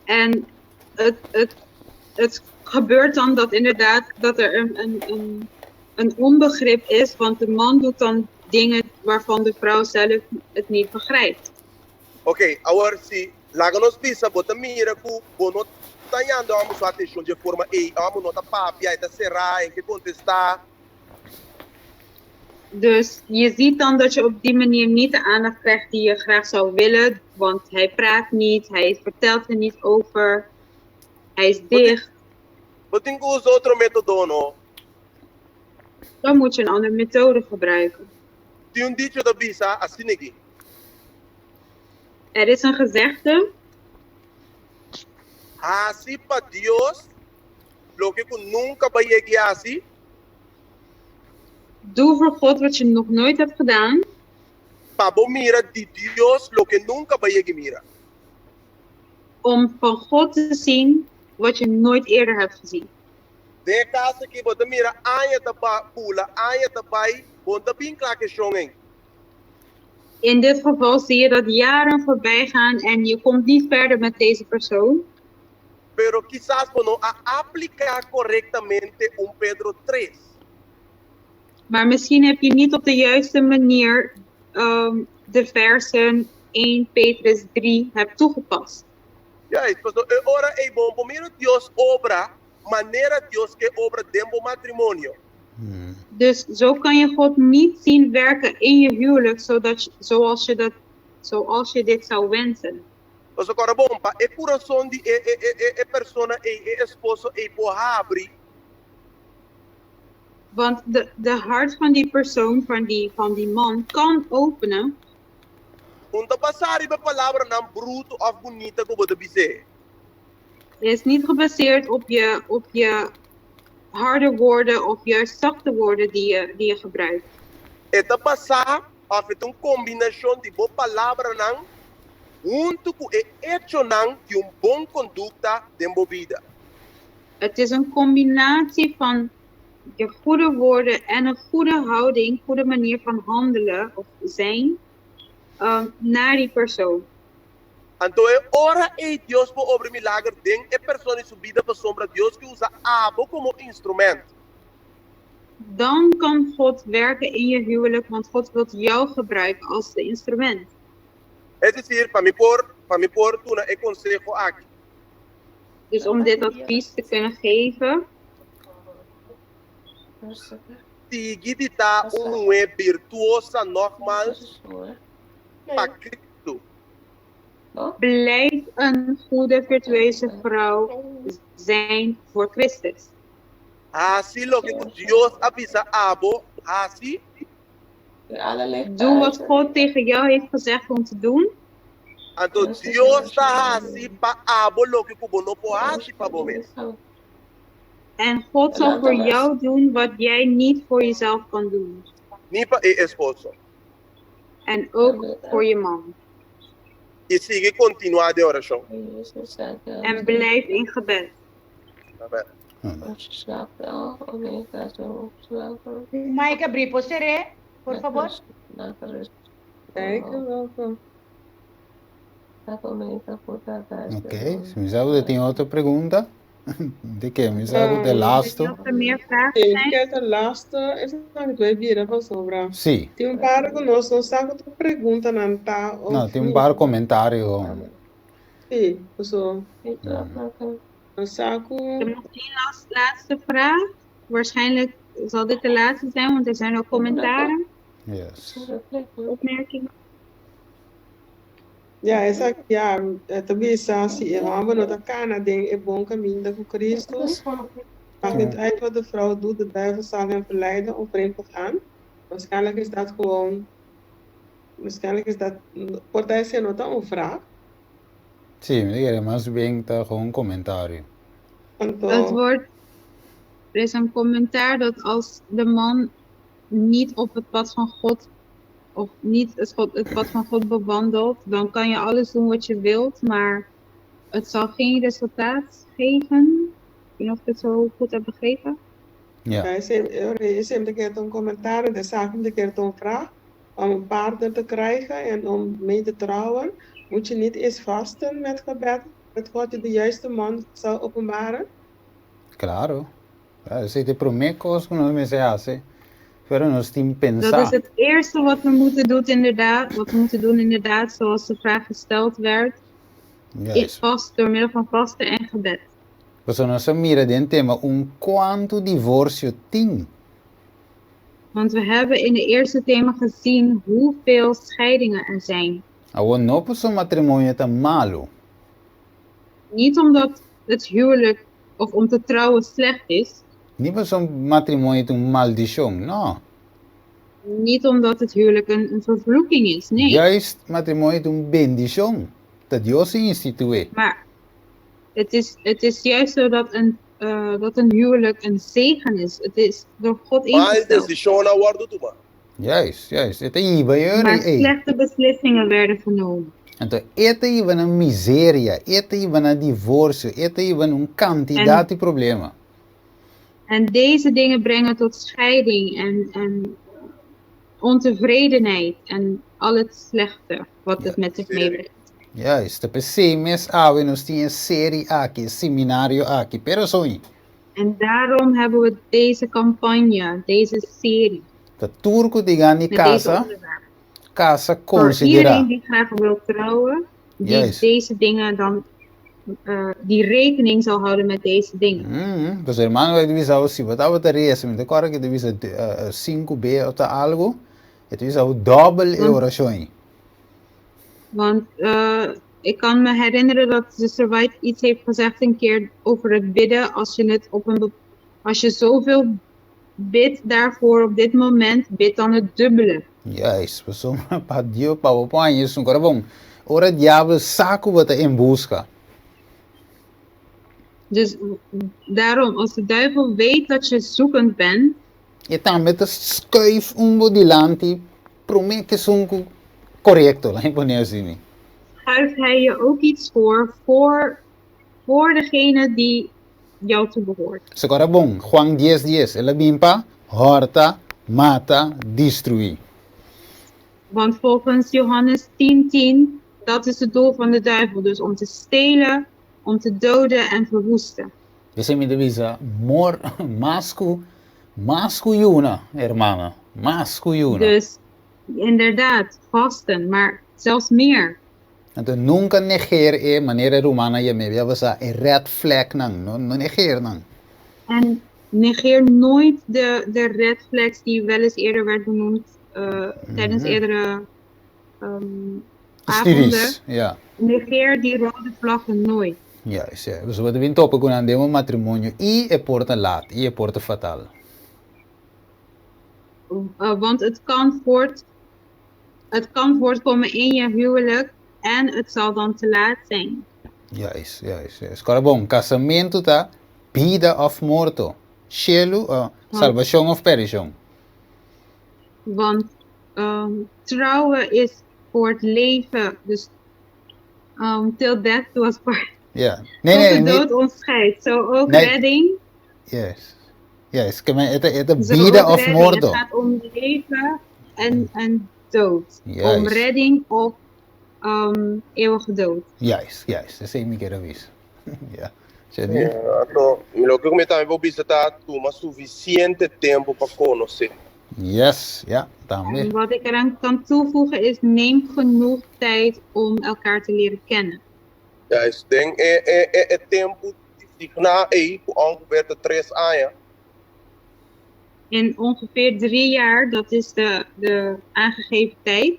En het, het, het gebeurt dan dat inderdaad dat er een, een, een, een onbegrip is, want de man doet dan dingen waarvan de vrouw zelf het niet begrijpt. Oké, awor si laga nos bisa bo ta mira ku bo no ta yanda amo su atenshon dje forma ei, amo no ta papia, e ta será, e ke kontestá. Dus je ziet dan dat je op die manier niet de aandacht krijgt die je graag zou willen, want hij praat niet, hij vertelt er niet over, hij is dicht. Bo tin ku usa otro método, no? Dan moet je een andere methode gebruiken. Tin un dicho ta bisa asina aki. Er is een gezegde. Hasi pa Dios loke ku nunka bo a yegi hasi. Doe voor God wat je nog nooit hebt gedaan. Pa bo mira di Dios loke nunka bo a yegi mira. Om van God te zien wat je nooit eerder hebt gezien. Den e kaso aki bo ta mira aña ta bula, aña ta bai, bo no ta bin kla keshon ei. In dit geval zie je dat jaren voorbij gaan en je komt niet verder met deze persoon. Pero kisas bo no a apliká korektamente un Pedro tres. Maar misschien heb je niet op de juiste manier um, de versen 1 Petrus 3 hebt toegepast. Juist, pasobra e ora ei bo por mira Dios obra manera Dios ke obra den bo matrimonio. Dus zo kan je God niet zien werken in je huwelijk zodat, zoals, je dat, zoals je dit zou wensen. Pasobra kòrda bon, pa e kurason di e e e e persona ei, e esposo ei por habri. Want de, de hart van die persoon, van die, van die man, kan openen. Un ta basá riba e palabranan brutu òf bunita ku bo ta bis'é. Is niet gebaseerd op je, op je harde woorden of juist zachte woorden die je, die je gebruikt. E ta basá òf e ta un kombinashon di bo palabranan huntu ku e echonan di un bon kondukta den bo bida. Het is een combinatie van je goede woorden en een goede houding, goede manier van handelen of zijn um, naar die persoon. Anto e ora ei Dios por obra milager den e persona i su bida pasobra Dios ke usa abo komo instrument. Dan kan God werken in je huwelijk, want God wilt jou gebruiken als de instrument. Es desir, pa mi por, pa mi por duna e konseho aki. Dus om dit advies te kunnen geven. Sigui di ta un muhé birtuosa nogmals pa Cristo. Blijf een goede virtueuze vrouw zijn voor Christus. Hasi loke ku Dios a bisa abo hasi. Doe wat God tegen jou heeft gezegd om te doen. Anto Dios ta hasi pa abo loke ku bo no por hasi pa bo mes. En God zal voor jou doen wat jij niet voor jezelf kan doen. Ni pa e esposo. En ook voor je man. I sigui kontinuá den orashon. En blijf in gebed. Amen. Mike abri por seré, por fabor. Ok, si mi sa ku tin otro pregunta. De ke? Mi sa ku ta e lasto. Of er meer vragen Sí, zijn? ke ta lasto esaki ku e bira pasobra. Sí. Tin un par ku nos no sa ku ta preguntanan ta No, of tin un par komentario. Sí, paso nos sa ku. Ik heb nog één laatste vraag. Waarschijnlijk zal dit de laatste zijn, want er zijn ook commentaren. Yes. Opmerkingen. Ja, esaki ya ta bisa si e hòmber no ta kana den e bon kaminda ku Kristu, maakt niet uit wat de vrouw doet, de duivel zal hem verleiden om vreemd te gaan. Waarschijnlijk is dat gewoon, waarschijnlijk is dat, por ta esei no ta un vraag. Sí, mi ta kere mas bien ta gewoon un komentario. Anto. Dat wordt, er is een commentaar dat als de man niet op het pad van God of niet het, God, het pad van God bewandelt, dan kan je alles doen wat je wilt, maar het zal geen resultaat geven. Ik weet niet of ik het zo goed heb begrepen. Ja. Ja, esei mi ta kere ta un komentario, de esaki mi ta kere ta un vraag. Om een partner te krijgen en om mee te trouwen, moet je niet eerst vasten met gebed, dat God je de juiste man zal openbaren? Claro. Claro, esei ta e promé kos ku nos mester hasi, pero nos tin Dat pensá. is het eerste wat we moeten doen inderdaad, wat we moeten doen inderdaad, zoals de vraag gesteld werd. Juist. Vast, door middel van vasten en gebed. Pasobra nos a mira den tema un kuantu divorsio tin. Want we hebben in de eerste thema gezien hoeveel scheidingen er zijn. Awor no pasobra matrimonio ta malu. Niet omdat het huwelijk of om te trouwen slecht is. Ni pasobra matrimonio ta un maldishon, no. Niet omdat het huwelijk een, een vervloeking is, nee. Juist matrimonio ta un bendishon, ta Dios a institué. Maar het is, het is juist zo dat een, uh, dat een huwelijk een zegen is. Het is door God Mal ingesteld. desishon a wòrdu tumá. Juist, juist. E ta hiba e ora Maar ei. slechte beslissingen werden genomen. Anto e ta hiba na miseria, e ta hiba na divorsio, e ta hiba na un kantidat di problema. En deze dingen brengen tot scheiding en, en ontevredenheid en al het slechte wat het met zich meebrengt. Juist, ta p'esei mes awe nos tin e seri aki, e seminario aki, pero soñi. En daarom hebben we deze campagne, deze serie. Ta tur ku tin gan di Met deze kasa, onderwerpen. kasa Voor konsiderá. iedereen die graag wil trouwen, die Juist. deze dingen dan, eh, die rekening zal houden met deze dingen. Mm, pues hermano bai bisa bo si bo tabata resa, mi ta kòrda ku e ta bisa sinku be òf ta algu, e ta bisa bo dòbel e Want orashon ei. Want eh, ik kan me herinneren dat zuster White iets heeft gezegd een keer over het bidden. Als je, het op een, als je zoveel bidt daarvoor op dit moment, bid dan het dubbele. Juist, pasobra pa Dios, pa bo por haña esun. Ora bon, ora diabel sa ku bo ta en buska. Dus daarom, als de duivel weet dat je zoekend bent. E tambe ta skuif un bo dilanti promé ku esun ku korekto, laat mi pone asina. Schuift hij je ook iets voor, voor, voor degene die jou toebehoort. Esaki ora bon, Juan dies dies, el a bin pa hòrta, mata, destruí. Want volgens Johannes 10 10, dat is het doel van de duivel, dus om te stelen, om te doden en verwoesten. Esei mi ta bisa, mor, mas ku, mas ku yuna, hermana, mas ku yuna. Dus, inderdaad, vasten, maar zelfs meer. Anto nunka negeer e manera e rumannan yam'é, bia basa e red flagnan, no, no negeer nan. En negeer nooit de, de red flags die wel eens eerder werd benoemd tijdens eerdere avonden. Studies, ja. Negeer die rode vlaggen nooit. Juist, ja. Pasobra bo ta bin topa ku nan den un matrimonio i e por ta laat, i e por ta fatal. Want het kan voort, het kan voortkomen in je huwelijk en het zal dan te laat zijn. Juist, juist, juist. Kòrda bon, kasamentu ta bida òf morto, shelu, salbashon òf perdishon. Want trouwen is voor het leven, dus till death do us part. Ja. Nee, Tot nee, de nee. dood ons scheidt. Zo ook Nee. redding. Yes. Yes, ke men e ta e ta Zo bida ook òf redding. morto. Het gaat om leven en, en dood. Om Juist. redding of eeuwige dood. Juist, juist. Esei mi kier a bisa. Ja. Shani? Ja, anto, loke ku mi tambe por bisa ta tuma sufisiente tempu pa konosé. Yes, ja, tambe. En wat ik eraan kan toevoegen is neem genoeg tijd om elkaar te leren kennen. Juist, den e e e e tempu designá ei, ku ongeveer ta tres aña. In ongeveer drie jaar, dat is de, de aangegeven tijd.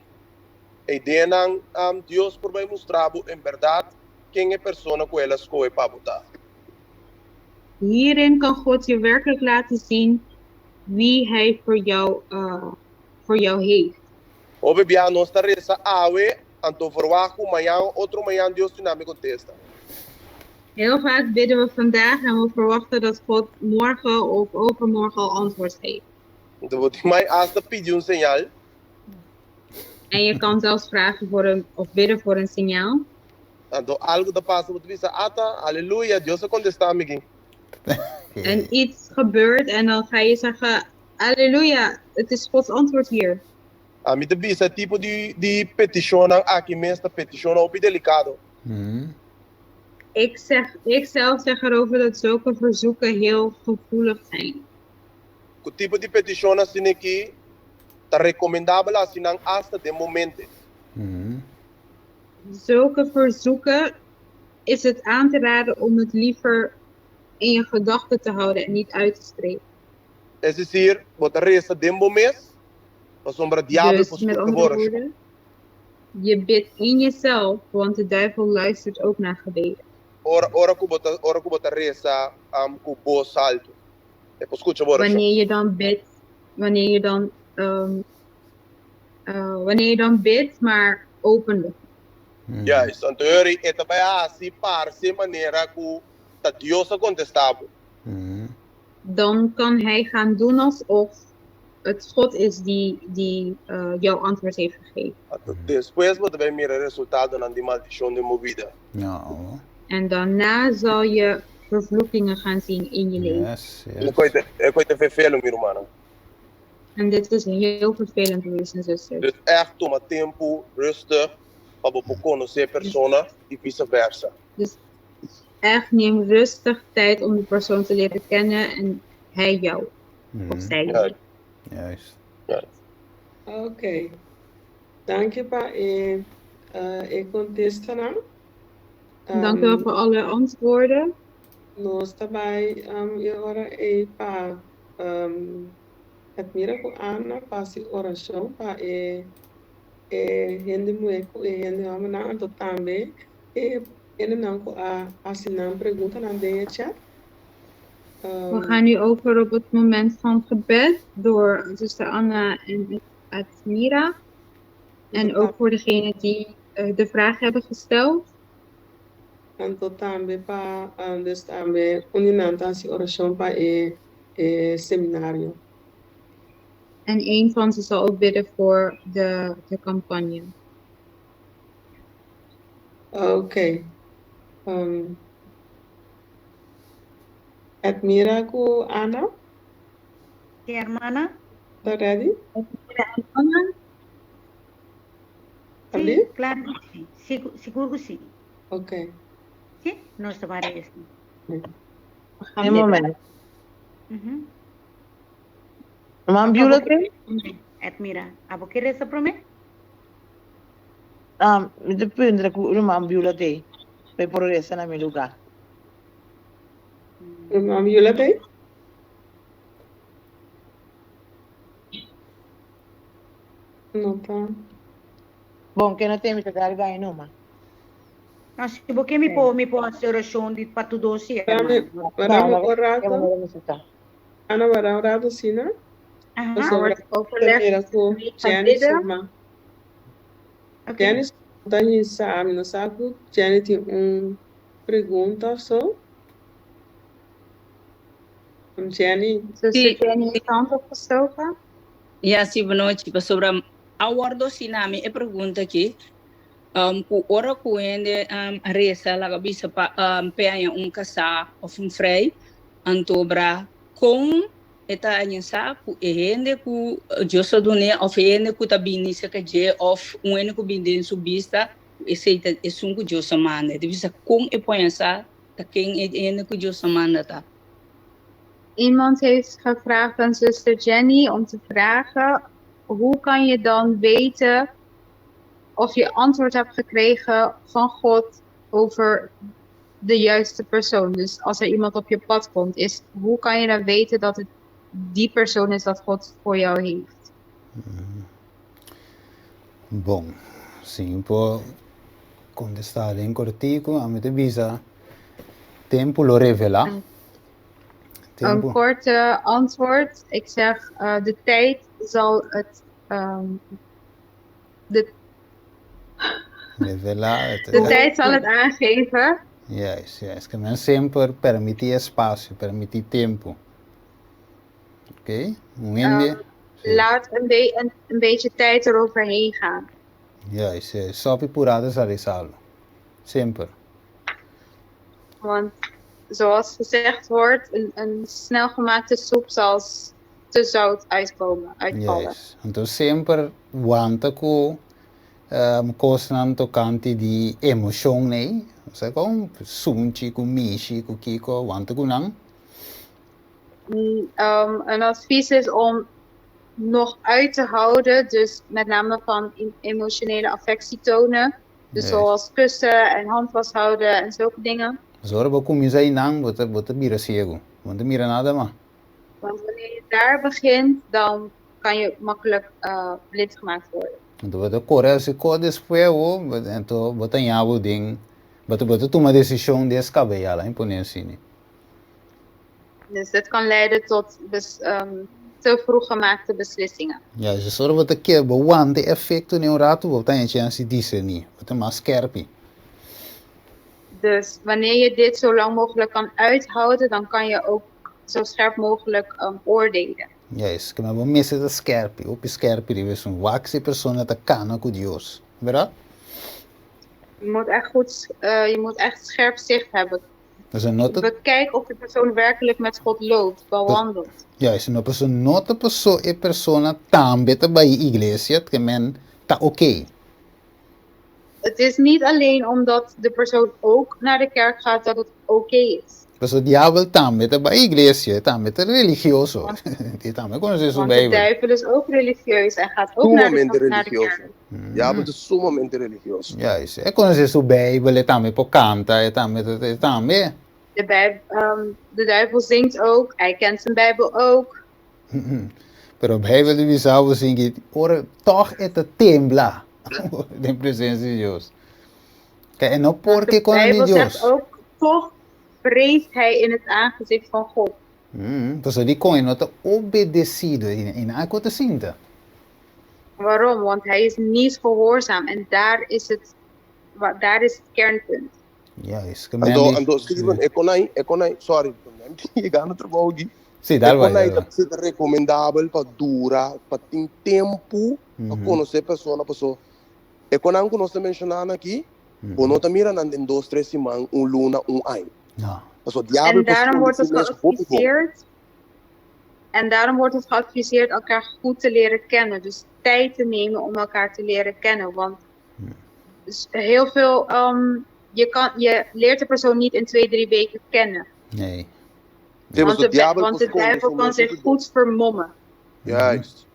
Ei den nan Dios por bai mustra bo en bèrdat ken e persona ku el a skohe pa bo ta. Hierin kan God je werkelijk laten zien wie Hij voor jou, voor jou heeft. Hopi bia nos ta resa awe, anto verwagt ku mañan otro mañan Dios tin nami kontesta. Heel vaak bidden we vandaag en we verwachten dat God morgen of overmorgen al antwoord geeft. Anto bo tin mai asta pidi un señal. En je kan zelfs vragen voor een, of bidden voor een signaal. Anto algu ta pasa bo ta bisa, Ata, aleluya, Dios a kontestá mi aki. En iets gebeurt en dan ga je zeggen, Halleluja, het is Gods antwoord hier. Ami ta bisa e tipo di di petishonnan aki mes ta petishonnan hopi delikado. Ik zeg, ik zelf zeg erover dat zulke verzoeken heel gevoelig zijn. Ku tipo di petishon asina aki ta rekomendabel hasi nan asta den momente. Zulke verzoeken is het aan te raden om het liever in je gedachten te houden en niet uit te spreken. Es desir, bo ta resa den bo mes, pasobra diabel Dus por met skucha andere bo orashon. woorden, je bidt in jezelf, want de duivel luistert ook naar gebeden. Ora, ora ku bo ta, ora ku bo ta resa ku bos altu, e por skucha bo orashon. Wanneer je dan bidt, wanneer je dan, wanneer je dan bidt, maar openlijk. Juist, anto yori e ta bai hasi parse manera ku ta Dios a kontestá bo. Dan kan hij gaan doen alsof het God is die, die jouw antwoord heeft gegeven. Anto despues bo ta bai mira e resultadonan di maldishon den bo bida. No. En daarna zal je vervloekingen gaan zien in je leven. Yes, E yes. koi ta, e koi ta vervelen, mi rumannan. En dit is heel vervelend, broers en zusters. Dus ègt tuma tempu, rustig, pa bo por konosé e persona i vise versa. Dus echt neem rustig tijd om de persoon te leren kennen en hij jou. Of zij jou. Juist. Juist. Oké. Danki pa e, e kontestanan. Dank u wel voor alle antwoorden. Nos ta bai e ora ei pa Admira ku Ana pa hasi orashon pa e e hende muhé ku e hende hòmbernan, anto tambe e hendenan ku a hasi nan preguntanan den e chat. We gaan nu over op het moment van gebed door zuster Anna en Admira. En ook voor degenen die de vraag hebben gesteld. Anto tambe pa dus tambe un di nan ta hasi orashon pa e e seminario. En een van ze zal ook bidden voor de, de campagne. Ok. Um, Edmira ku Ana? Sí, hermana. Ta ready? Edmira en Ana? Sí, claro que sí. Sigur que sí. Ok. Sí, nos ta para eso. Un momento. Man Beulah te? Edmira, abo ke resa prome? Um, mi te puntra ku ruman Beulah te, pa e por resa na mi lugá. Ruman Beulah te? No ta. Bon, ke no te mi ta dal bai numa. No, si bo ke mi por mi por hasi orashon di pa tur dos si, hermano. Wara un rato. Ana wara un rato asina. Pasobra ta mira ku Jenny su ma. Jenny su ta hisa mi no sa ku Jenny tin un pregunta of so. Jenny. Zuster Jenny heeft hand opgestoken. Ya, si, bonochi. Pasobra a wordo sina mi e pregunta aki, ku ora ku hende resa laga bisa pa p'e haña un kasá òf un frei, anto bra kon e ta haña sa ku e hende ku Dios a dun'é òf e hende ku ta bini serka dje òf un hende ku bini den su bista, ku esei ta esun ku Dios a manda. E ta bisa kon e por haña sa ta ken e hende ku Dios a manda ta. Iemand heeft gevraagd aan zuster Jenny om te vragen: hoe kan je dan weten of je antwoord hebt gekregen van God over de juiste persoon? Dus als er iemand op je pad komt, is hoe kan je dan weten dat het die persoon is dat God voor jou heeft? Bon, si mi por kontestá den kortiku, ami ta bisa tempu lo revelá. Een korte antwoord. Ik zeg, de tijd zal het, de, Revelá. De tijd zal het aangeven. Juist, juist. Ke men semper permití espasio, permití tempu. Oké, un hende. Laat een, be een, een beetje tijd eroverheen gaan. Juist, juist. Sopi purá ta sali salu. Semper. Want zoals gezegd wordt, een, een snel gemaakte soep zal te zout uitkomen, uitvallen. Juist. Anto semper wanta ku um, kosnan tokante di emoshon nei. Osea kon sunchi ku mishi ku kiko, wanta ku nan. Um, een advies is om nog uit te houden, dus met name van emotionele affectie tonen. Dus zoals kussen en hand vasthouden en zulke dingen. Dus ora bo kuminsá einan, bo ta, bo ta bira siegu. Bo no ta mira nada mas. Want wanneer je daar begint, dan kan je makkelijk uh, blind gemaakt worden. Anto bo ta kore hasi kos despues bo, anto bo ta ña bo den, bo ta, bo ta tuma desishon deskabeyá, laga mi pone asina. Dus dat kan leiden tot bes, um, te vroeg gemaakte beslissingen. Ja, dus ora bo ta ke, bo wanta e efecto den un rato, bo ta haña chance di discerní, bo ta mas skerpi. Dus wanneer je dit zo lang mogelijk kan uithouden, dan kan je ook zo scherp mogelijk um, oordelen. Juist, ke men bo mester ta skerpi, hopi skerpi riba esun, wak si e persona ta kana ku Dios, berdad? Je moet echt goed, uh, je moet echt scherp zicht hebben. Pasobra no ta. Bekijk of de persoon werkelijk met God loopt, bewandelt. Juist, no pasobra no ta paso e persona tambe ta bai iglesia ke men ta oké. Het is niet alleen omdat de persoon ook naar de kerk gaat dat het oké is. Pasobra diabel tambe ta bai iglesia, e tambe ta religioso, e tambe konosé su Want de Bijbel. duivel is ook religieus en gaat ook naar de, Sumamente naar de religioso. kerk. Diabel ta sumamente religioso. Juist, e konosé su Bijbel, e tambe por kanta, e tambe ta, e tambe. De, bij, de duivel zingt ook, hij kent zijn Bijbel ook. Pero Bijbel ta bisa bo sin ki ora tòg e ta tembla den presensia di Dios. Ke e no por Want ke de kono di Bijbel Dios. zegt ook, toch vreest hij in het aangezicht van God. Pasobra dikon e no ta obedesido i nan ku ta sinta. Waarom? Want hij is niet gehoorzaam en daar is het, daar is het kernpunt. Ja, is que Anto, anto Steven, e konai, e konai, sorry, yega na trabou aki. Sí, dal E bai, konai dal ta bai. ta recomendabel pa dura, pa tin tempu pa konosé persona, paso e konan ku nos ta menshoná aki, bo no ta mira nan den dos, tres siman, un luna, un aña. No. Paso diabel En por daarom skonde wordt su het mes hopi bon. geadviseerd. En daarom wordt het geadviseerd elkaar goed te leren kennen. Dus tijd te nemen om elkaar te leren kennen. Want dus heel veel, je, kan, je leert de persoon niet in 2, 3 weken kennen. Nee. Sí, Want paso de, diabel want por de skonde duivel su kan mes zich hopi bon. goed vermommen. Juist.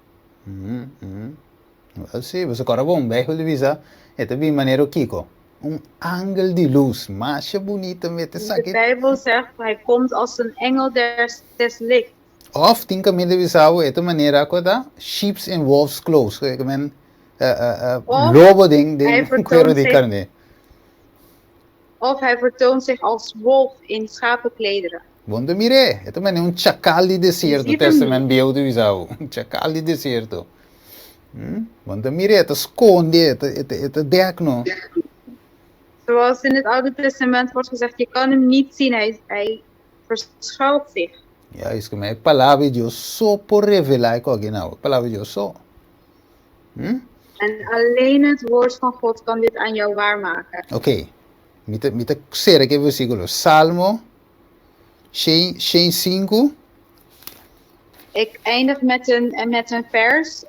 Wel sí, paso kòrda bon, Bijbel ta bisa, e ta bin manera kiko? Un angel di lus, masha bunita mete De esaki. Bijbel zegt, hij komt als een engel des lichts. Òf tin kaminda bisa bo e ta manera ku ta sheeps in wolves clothes, ku men Of lobo den hij den kuero vertoont di zich, karné. of hij vertoont zich als wolf in schapenklederen. Bon ta mir'é, e ta manera un chakal di Je desierto, ziet hem Testament niet. Bieu ta bisa bo, un chakal di desierto. Bon ta mir'é, e ta skonde, e ta e ta e ta dèk no. Zoals in het Oude Testament wordt gezegd, je kan hem niet zien, hij verschuilt zich. Juist, ku e Palabra di Dios so por revelá e kòke nau. E Palabra di Dios so. En alleen het woord van God kan dit aan jou waarmaken. Oké, mi ta, mi ta sera ku e versíkulo. Salmo shen, shen sinku. Ik eindig met een vers,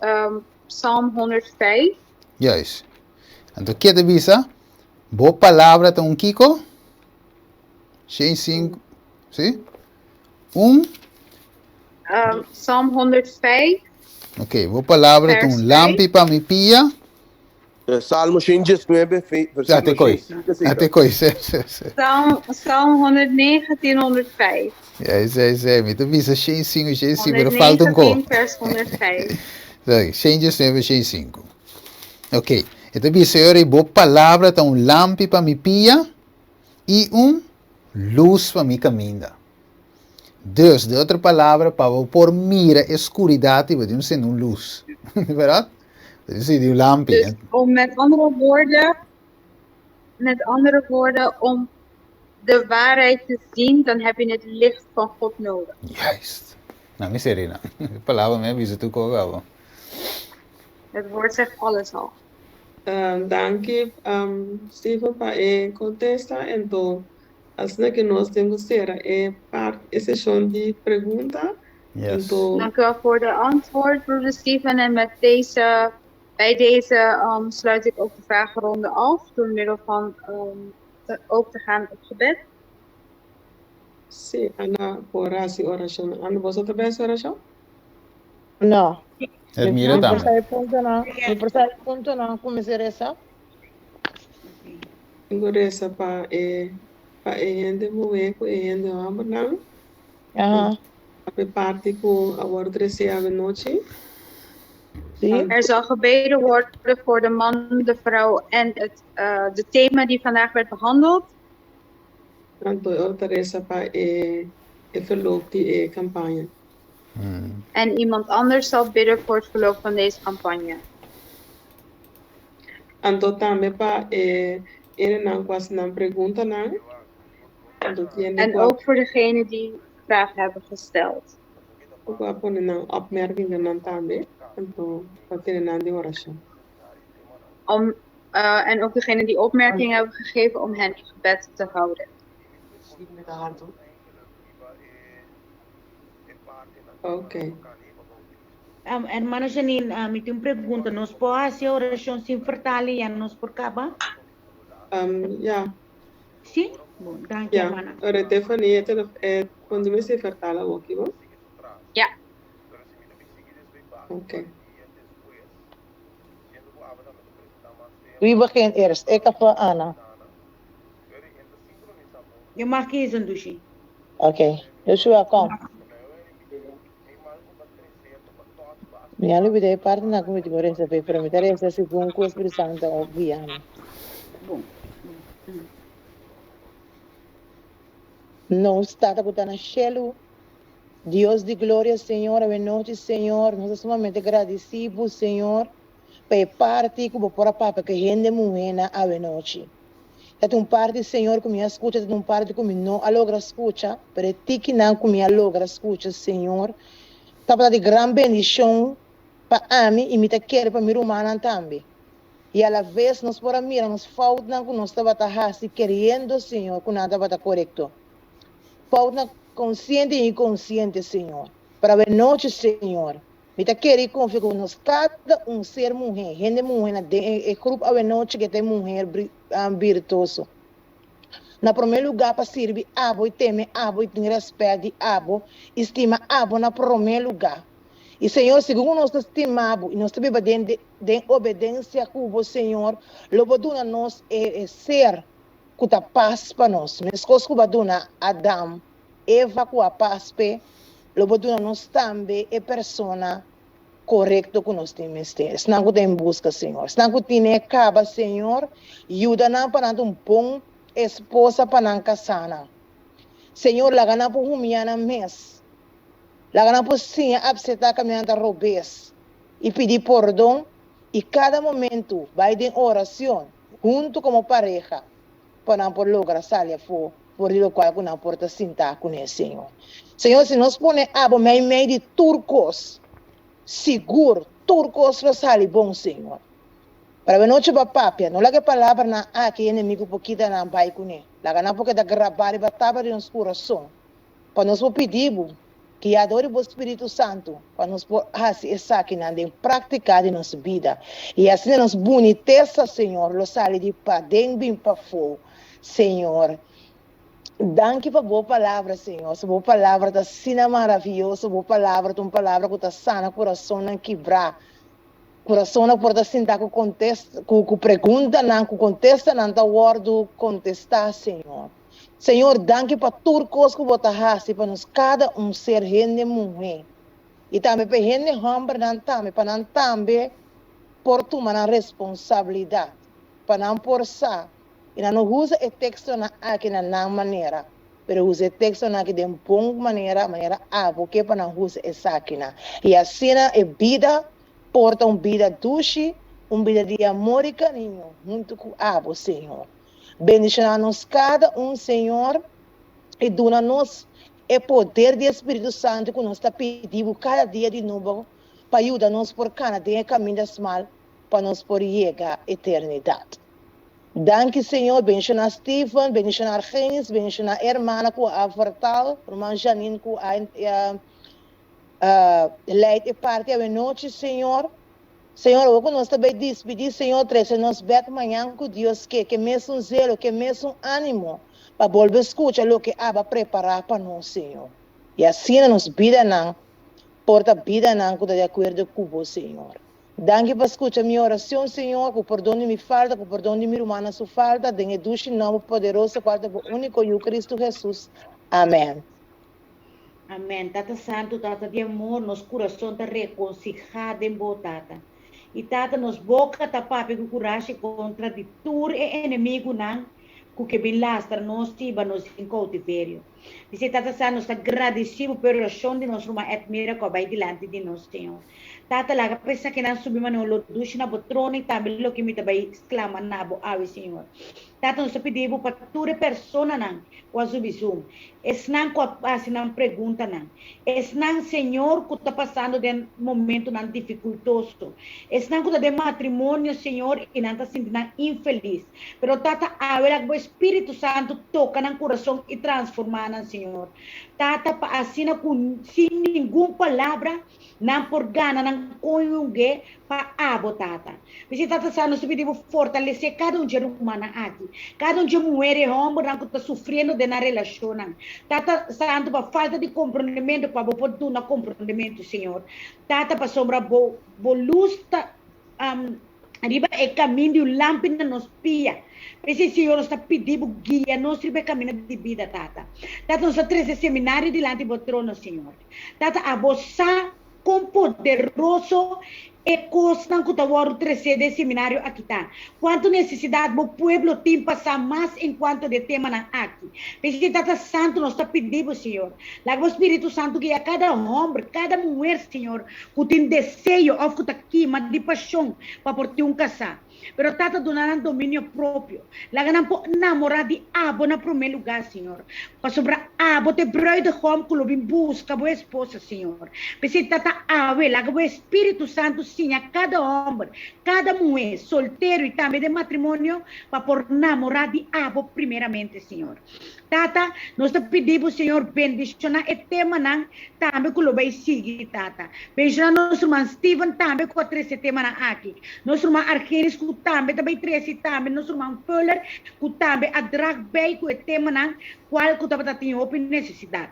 Psalm 105. Juist. Anto ke ta bisa? Bo palabra ta un kiko? Shen sinku, si? Un? Psalm 105. Ok, bo palabra ta Vers un lampi 5. pa mi pia. Salmo 119, Ja, te versículo koi. 105 Ja, te zeker. koi, sí, sí, sí. Psalm 119, 105. Ja, sí, sí. Mi ta bisa 105, 105, pero falta un ko. 119, vers 105. Sí, 119, 105. Ok. E ta bisa ora bo palabra ta un lampi pa mi pia i un lus pa mi kaminda. Dus, den otro palabra, pa bo por mira e skuridat i bo tin un sende un lus. Bèrdat? Bo tin sende un lampi. Dus om met andere woorden, om de waarheid te zien, dan heb je het licht van God nodig. Juist. Nou, mi serena. E palabra mes a bisa tur kos abo. Het woord zegt alles al. Danki Steven pa e kontesta. Anto asina ku nos tin ku sera e part e seshon di pregunta. Yes. Anto Dank u wel voor de antwoord, broeder Steven. En bij deze sluit ik ook de vragenronde af door middel van ook te gaan op gebed. Si, Ana por hasi orashon. Ana, bo ta bai hasi orashon? No. Het Mi, mira mi por tambe. sa e puntonan, mi por sa e puntonan ku mester resa. Tin ku resa pa e hende muhé ku e hende hòmbernan. Aha. Pa e parti ku a wòrdu tresé anochi. Sí. Er zal gebeden worden voor de man, de vrouw en de thema die vandaag werd behandeld. Anto e ta resa pa e e verloop di e kampaña. En iemand anders zal bidden voor het verloop van deze campagne. Anto tambe pa e hendenan ku a hasi nan preguntanan. Anto tin En ku ook voor degenen die vragen hebben gesteld. ku a pone nan opmerkingennan tambe. Anto pa tene nan den orashon. En ook degenen die opmerkingen hebben gegeven om hen in gebed te houden. Oké. Hermana Janine, mi tin un pregunta. Nos por hasi orashon sin vertalen ya nos por kaba? Ja. Sí? Bon, dank je, Ja. hermana. Ora, Tiffany, kon mi si vertalen ook, bo? Ja. Oké. Wie begint eerst? Ik of Anna? Je mag kiezen, Dushi. Oké. Joshua, kom. Mi a lubidá e partinan ku mi tin ku resa p'e, pero mi ta resa segun ku e Spiritu Santu ta guia mi. Bon. Nos Tata ku ta na shelu, Dios di gloria, Señor, awenochi, Señor, nos ta sumamente gradisí bo, Señor, pa e parti ku bo por a papia ku e hende muhénan awenochi. Ta tin un parti, Señor, ku mi a skucha, ta tin un parti ku mi no a logra skucha, pero e tikinan ku mi a logra skucha, Señor, tabata di gran bendishon pa ami i mi ta kere pa mi rumannan tambe. I alaves nos por a mira nos foutnan ku nos tabata hasi keriendo, Señor, ku nan tabata korekto. Foutnan konsiente i inkonsiente, Señor. Pero awenochi, Señor, Mi ta kere i konfia ku nos kada un ser muhé, hende muhé na den e grup awenochi ke ta e muher birtuoso. Na promé lugá pa sirbi abo i teme abo i tin rèspèt di abo i stima abo na promé lugá. I Señor, segun ku nos ta stima bo i nos ta biba den den obedensia ku bo, Señor, lo bo duna nos e ser ku ta pas pa nos, meskos ku bo a duna Adam Eva ku a pas p'e, lo bo duna nos tambe e persona korekto ku nos tin mester. Esnan ku ta en buska, Señor. Esnan ku tine e kaba, Señor, yuda nan pa nan ta un bon esposa pa nan kasánan. Señor, laga nan por humiá nan mes. Laga nan por siña apseptá kaminda nan ta robes i pidi pordon i kada momentu bai den oracion huntu komo pareha pa nan por logra sali afó for di lokual ku nan por ta sintá kuné, Señor. Señor, si nos pone Abo meimei di tur kos, sigur tur kos lo sali bon, Señor. Pero awenochi bo a papia, no laga e palabranan aki e enemigu por kita nan bai kuné. Laga nan por keda grabá riba tabla di nos kurason, pa nos por pidi Bo, guiá dor di Bo Spiritu Santu, pa nos por hasi esakinan den práktika di nos bida. I asina nos bunitesa, Señor, lo sali di paden bin pafó, Señor. Danki pa Bo palabra, Señor. Bo palabra ta asina maravioso. Bo palabra ta un palabra ku ta sana kurasonnan kibrá. Kurasonnan por ta sinta ku kontesta, ku ku preguntanan, ku kontestanan ta wòrdu kontestá, Señor. Señor, danki pa tur kos ku Bo ta hasi pa nos kada un ser hende muhé. I tambe pa e hende hòmbernan tambe, pa nan tambe por tuma nan responsabilidat, pa nan por sa I nan no usa e tekstonan aki na nan manera, pero usa e tekstonan aki den bon manera, manera abo ke pa nan usa esakinan. I asina e bida por ta un bida dushi, un bida di amor i kariño huntu ku abo, Señor. Bendishoná nos kada un, Señor, i duna nos e poder di e Spiritu Santu ku nos ta pidi bo kada dia di nobo pa yuda nos por kana den e kaminda smal pa nos por yega eternidat. Danki Señor, bendiciona Steven, bendiciona Argenis, bendiciona e hermana cu a vertaal, ruman Janine cu a leid e parti awe nochi Señor. Señor, awor cu nos ta bay dispidi Señor, trece nos bek mañan cu Dios ke, ke mesun zelo, ke mesun animo pa bolbe scucha loke aba prepara pa nos Señor. Y asina nos bidanan por ta bidanan cu ta di acuerdo cu bo Señor. Danki pa skucha mi oracion, Señor, ku pordon di mi falta, ku pordon di mi rumannan su falta, den e dushi nomber poderoso cual ta bo unico Yu Cristo Jesus. Amen. Amen. Tata Santu, Tata di amor, nos kurason ta rekonsihá den Bo, Tata. I Tata, nos boka ta papia ku kurashi kontra di tur e enemigunan ku ke bin lastra nos i hiba nos den koutiverio. Bisei, Tata Santu, nos ta gradisí Bo pa e orashon di nos ruman Edmira ku a bai dilanti di nos, Señor. Tata, laga pa esakinan subi manera un lo dushi na Bo trono i tambe loke mi ta bai sklama na Bo awe, Señor. Tata, nos ta pidi Bo pa tur e personanan ku a subi Zoom, esnan ku a hasi nan preguntanan, esnan, Señor, ku ta pasando den momentunan difikultoso, esnan ku ta den matrimonio, Señor, i nan ta sinti nan infelis. Pero Tata, awe laga Bo Espíritu Santu toka nan kurason i transformá nan, Señor. Tata, pa asina ku sin ningun palabra nan por gana nan konyuge pa Abo, Tata. P'esei, Tata sa, nos ta pidi Bo fortalesé kada un dje rumannan aki, kada un dje muher i hòmbernan ku ta sufriendo den nan relashonnan. Tata Santu, pa falta di komprondementu, pa Bo por duna komprondementu, Señor. Tata, pasobra Bo, Bo lus ta. Riba e kamin di un lampi na nos pia. P'esei, Señor, nos ta pidi Bo guia nos riba e kaminda di bida, Tata. Tata, nos ta trese seminario dilanti Bo trono, Señor. Tata, abo sa kon poderoso E kosnan ku ta wòrdu tresé den seminario aki ta, Kuantu nesesidat bo pueblo tin pa sa mas enkuanto di e temanan aki? P'esei, Tata Santu, nos ta pidi bo, Señor, laga bo Spiritu Santu guia kada hòmber, kada muher, Señor, ku tin deseo òf ku ta kima di pashon pa por tin un kasá. Pero Tata duna nan dominio propio. Laga nan por namorá di abo na promé lugá, Señor. Pasobra abo ta e bruidegom ku lo bin buska bo esposa, Señor. P'esei, Tata, awe laga bo Espíritu Santu siña kada hòmber, kada muhé, soltero i tambe den matrimonio, pa por namorá di abo primeramente, Señor. Tata, nos ta pidi bo, Señor, bendishoná e temanan tambe ku lo bai sigui, Tata. Bendishoná nos ruman Steven tambe ku a trese e temanan aki. Nos ruman Argenis ku tambe ta bai trese i tambe nos ruman Fuller ku tambe a drag bai ku e temanan kual ku tabata tin hopi nesesidat.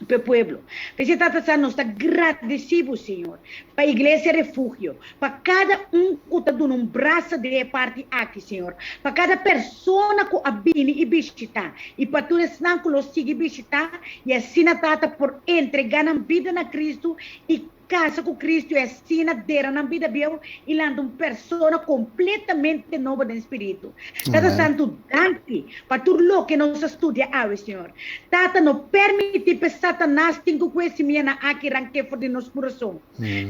Pa e pueblo. P'esei Tata sa nos ta gradesí bo, Señor, pa Iglesia Refugio, pa kada un ku ta duna un brasa den e parti aki, Señor, pa kada persona ku a bini i bishitá, i pa tur esnan ku lo sigui bishitá, i asina, Tata, por entregá nan bida na Cristo i Kasa ku Kristu i asina dera nan bida bieu i lanta un persona kompletamente nobo den spiritu. Tata Santu, danki pa tur loke nos a studia awe, Señor. Tata, no permití p'e Satanas tin ku kue simianan aki rank'é for di nos kurason.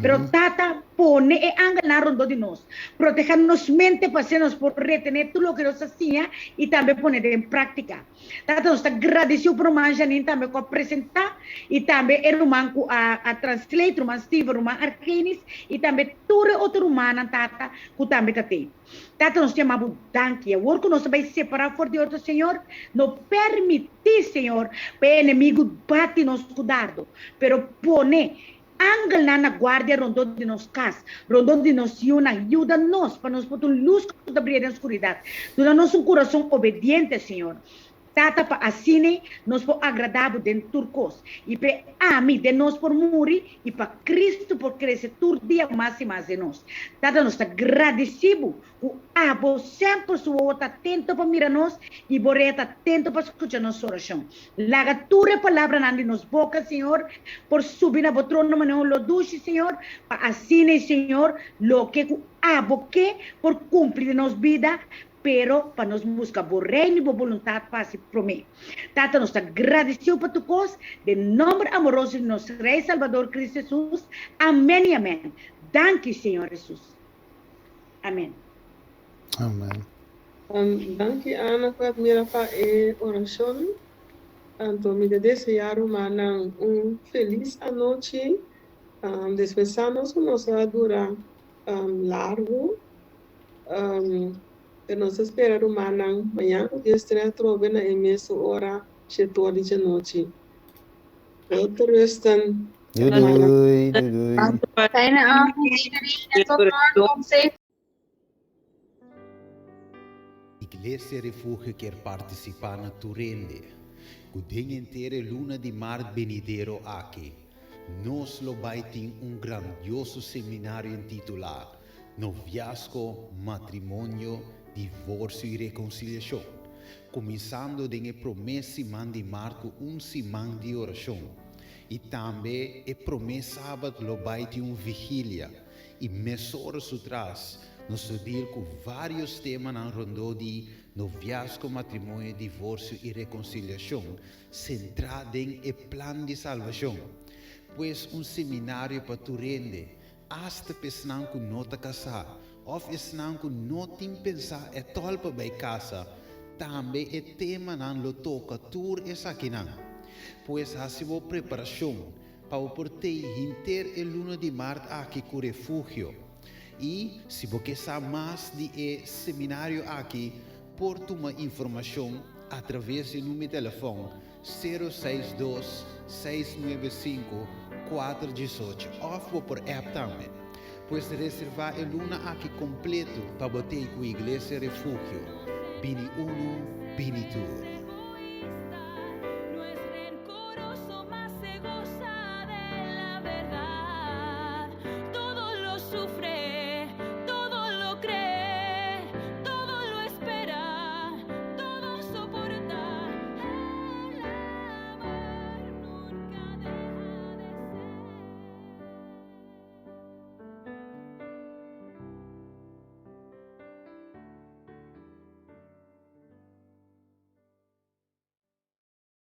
Pero, Tata, pone e angelnan rondó di nos. Protehá nos mente pa asina nos por retené tur loke nos a siña i tambe pone den práktika. Tata nos ta gradeciu pa ruman Janine tambe cu a presenta y tambe e ruman cu a translate, ruman Steven, ruman Argenis y tambe tur e otro rumannan tata cu tambe ta tey. Tata nos ta yama bo danki. Awor cu nos ta bay separa for di otro Señor, no permiti Señor pa e enemigo bati nos cu dardo, pero pone Angelnan na guardia rondó di nos kas, rondó di nos yunan. Yuda nos pa nos por ta un lus ku ta bria den skuridat. Duna nos un kurason obediente, Señor. Tata, pa asina nos por agradá Bo den tur kos, i pa e ami den nos por muri i pa Cristo por krese tur dia mas i mas den nos. Tata, nos ta gradisí Bo Ku abo semper su wowo ta atento pa mira nos i bo orea ta atento pa skucha nos orashon. Laga tur e palabranan di nos boka, Señor, por subi na bo trono manera un lo dushi, Señor, pa asina, Señor, loke ku abo ke por kumpli den nos bida, pero pa nos buska bo Reino i bo boluntat pa hasi promé. Tata, nos ta gradisiu pa tur kos, den nomber amoroso di nos Rei Salbador Cristo Jesus. Amèn i amèn. Danki, Señor Jesus. Amen. Amen. Danki Ana ku admira pa e orashon. Anto mi ta deseá rumannan un felis anochi. Despensá nos ku nos a dura largu. Pero nos ta spera rumannan mañan ku Dios trae atrobe na e mesun ora shetor di djanochi. Wel te rusten. Doei doei, doei doei. Fijne avond iedereen en tot morgen om 7 Iglesia Refugio kier partisipá na tur hende ku den henter e luna di mart benidero aki nos lo bai tin un grandioso seminario intitulá Noviazgo, Matrimonio, Divorsio i Rekonsiliashon, kuminsando den e promé siman di mart ku un siman di orashon. I tambe e promé sabat lo bai tin un vigilia i mesora su tras nos lo deal ku vários temanan rondó di noviazgo, matrimonio, divorsio i rekonsiliashon sentrá den e plan di salbashon. Pues un seminario pa tur hende, asta pa esnan ku no ta kasá òf esnan ku no tin pensá ètòl pa bai kasa, tambe e temanan lo toka tur esakinan. Pues hasi bo preparashon pa bo por tei henter e luna di mart aki ku Refugio. I si bo ke sa mas di e seminario aki, por tuma informashon atraves di number di telefòn sero seis dos, seis nuebe sinku, kuater diesocho òf bo por app tambe. Pues reservá e luna aki kompleto pa bo tei ku Iglesia Refugio. Bini unu, bini tur.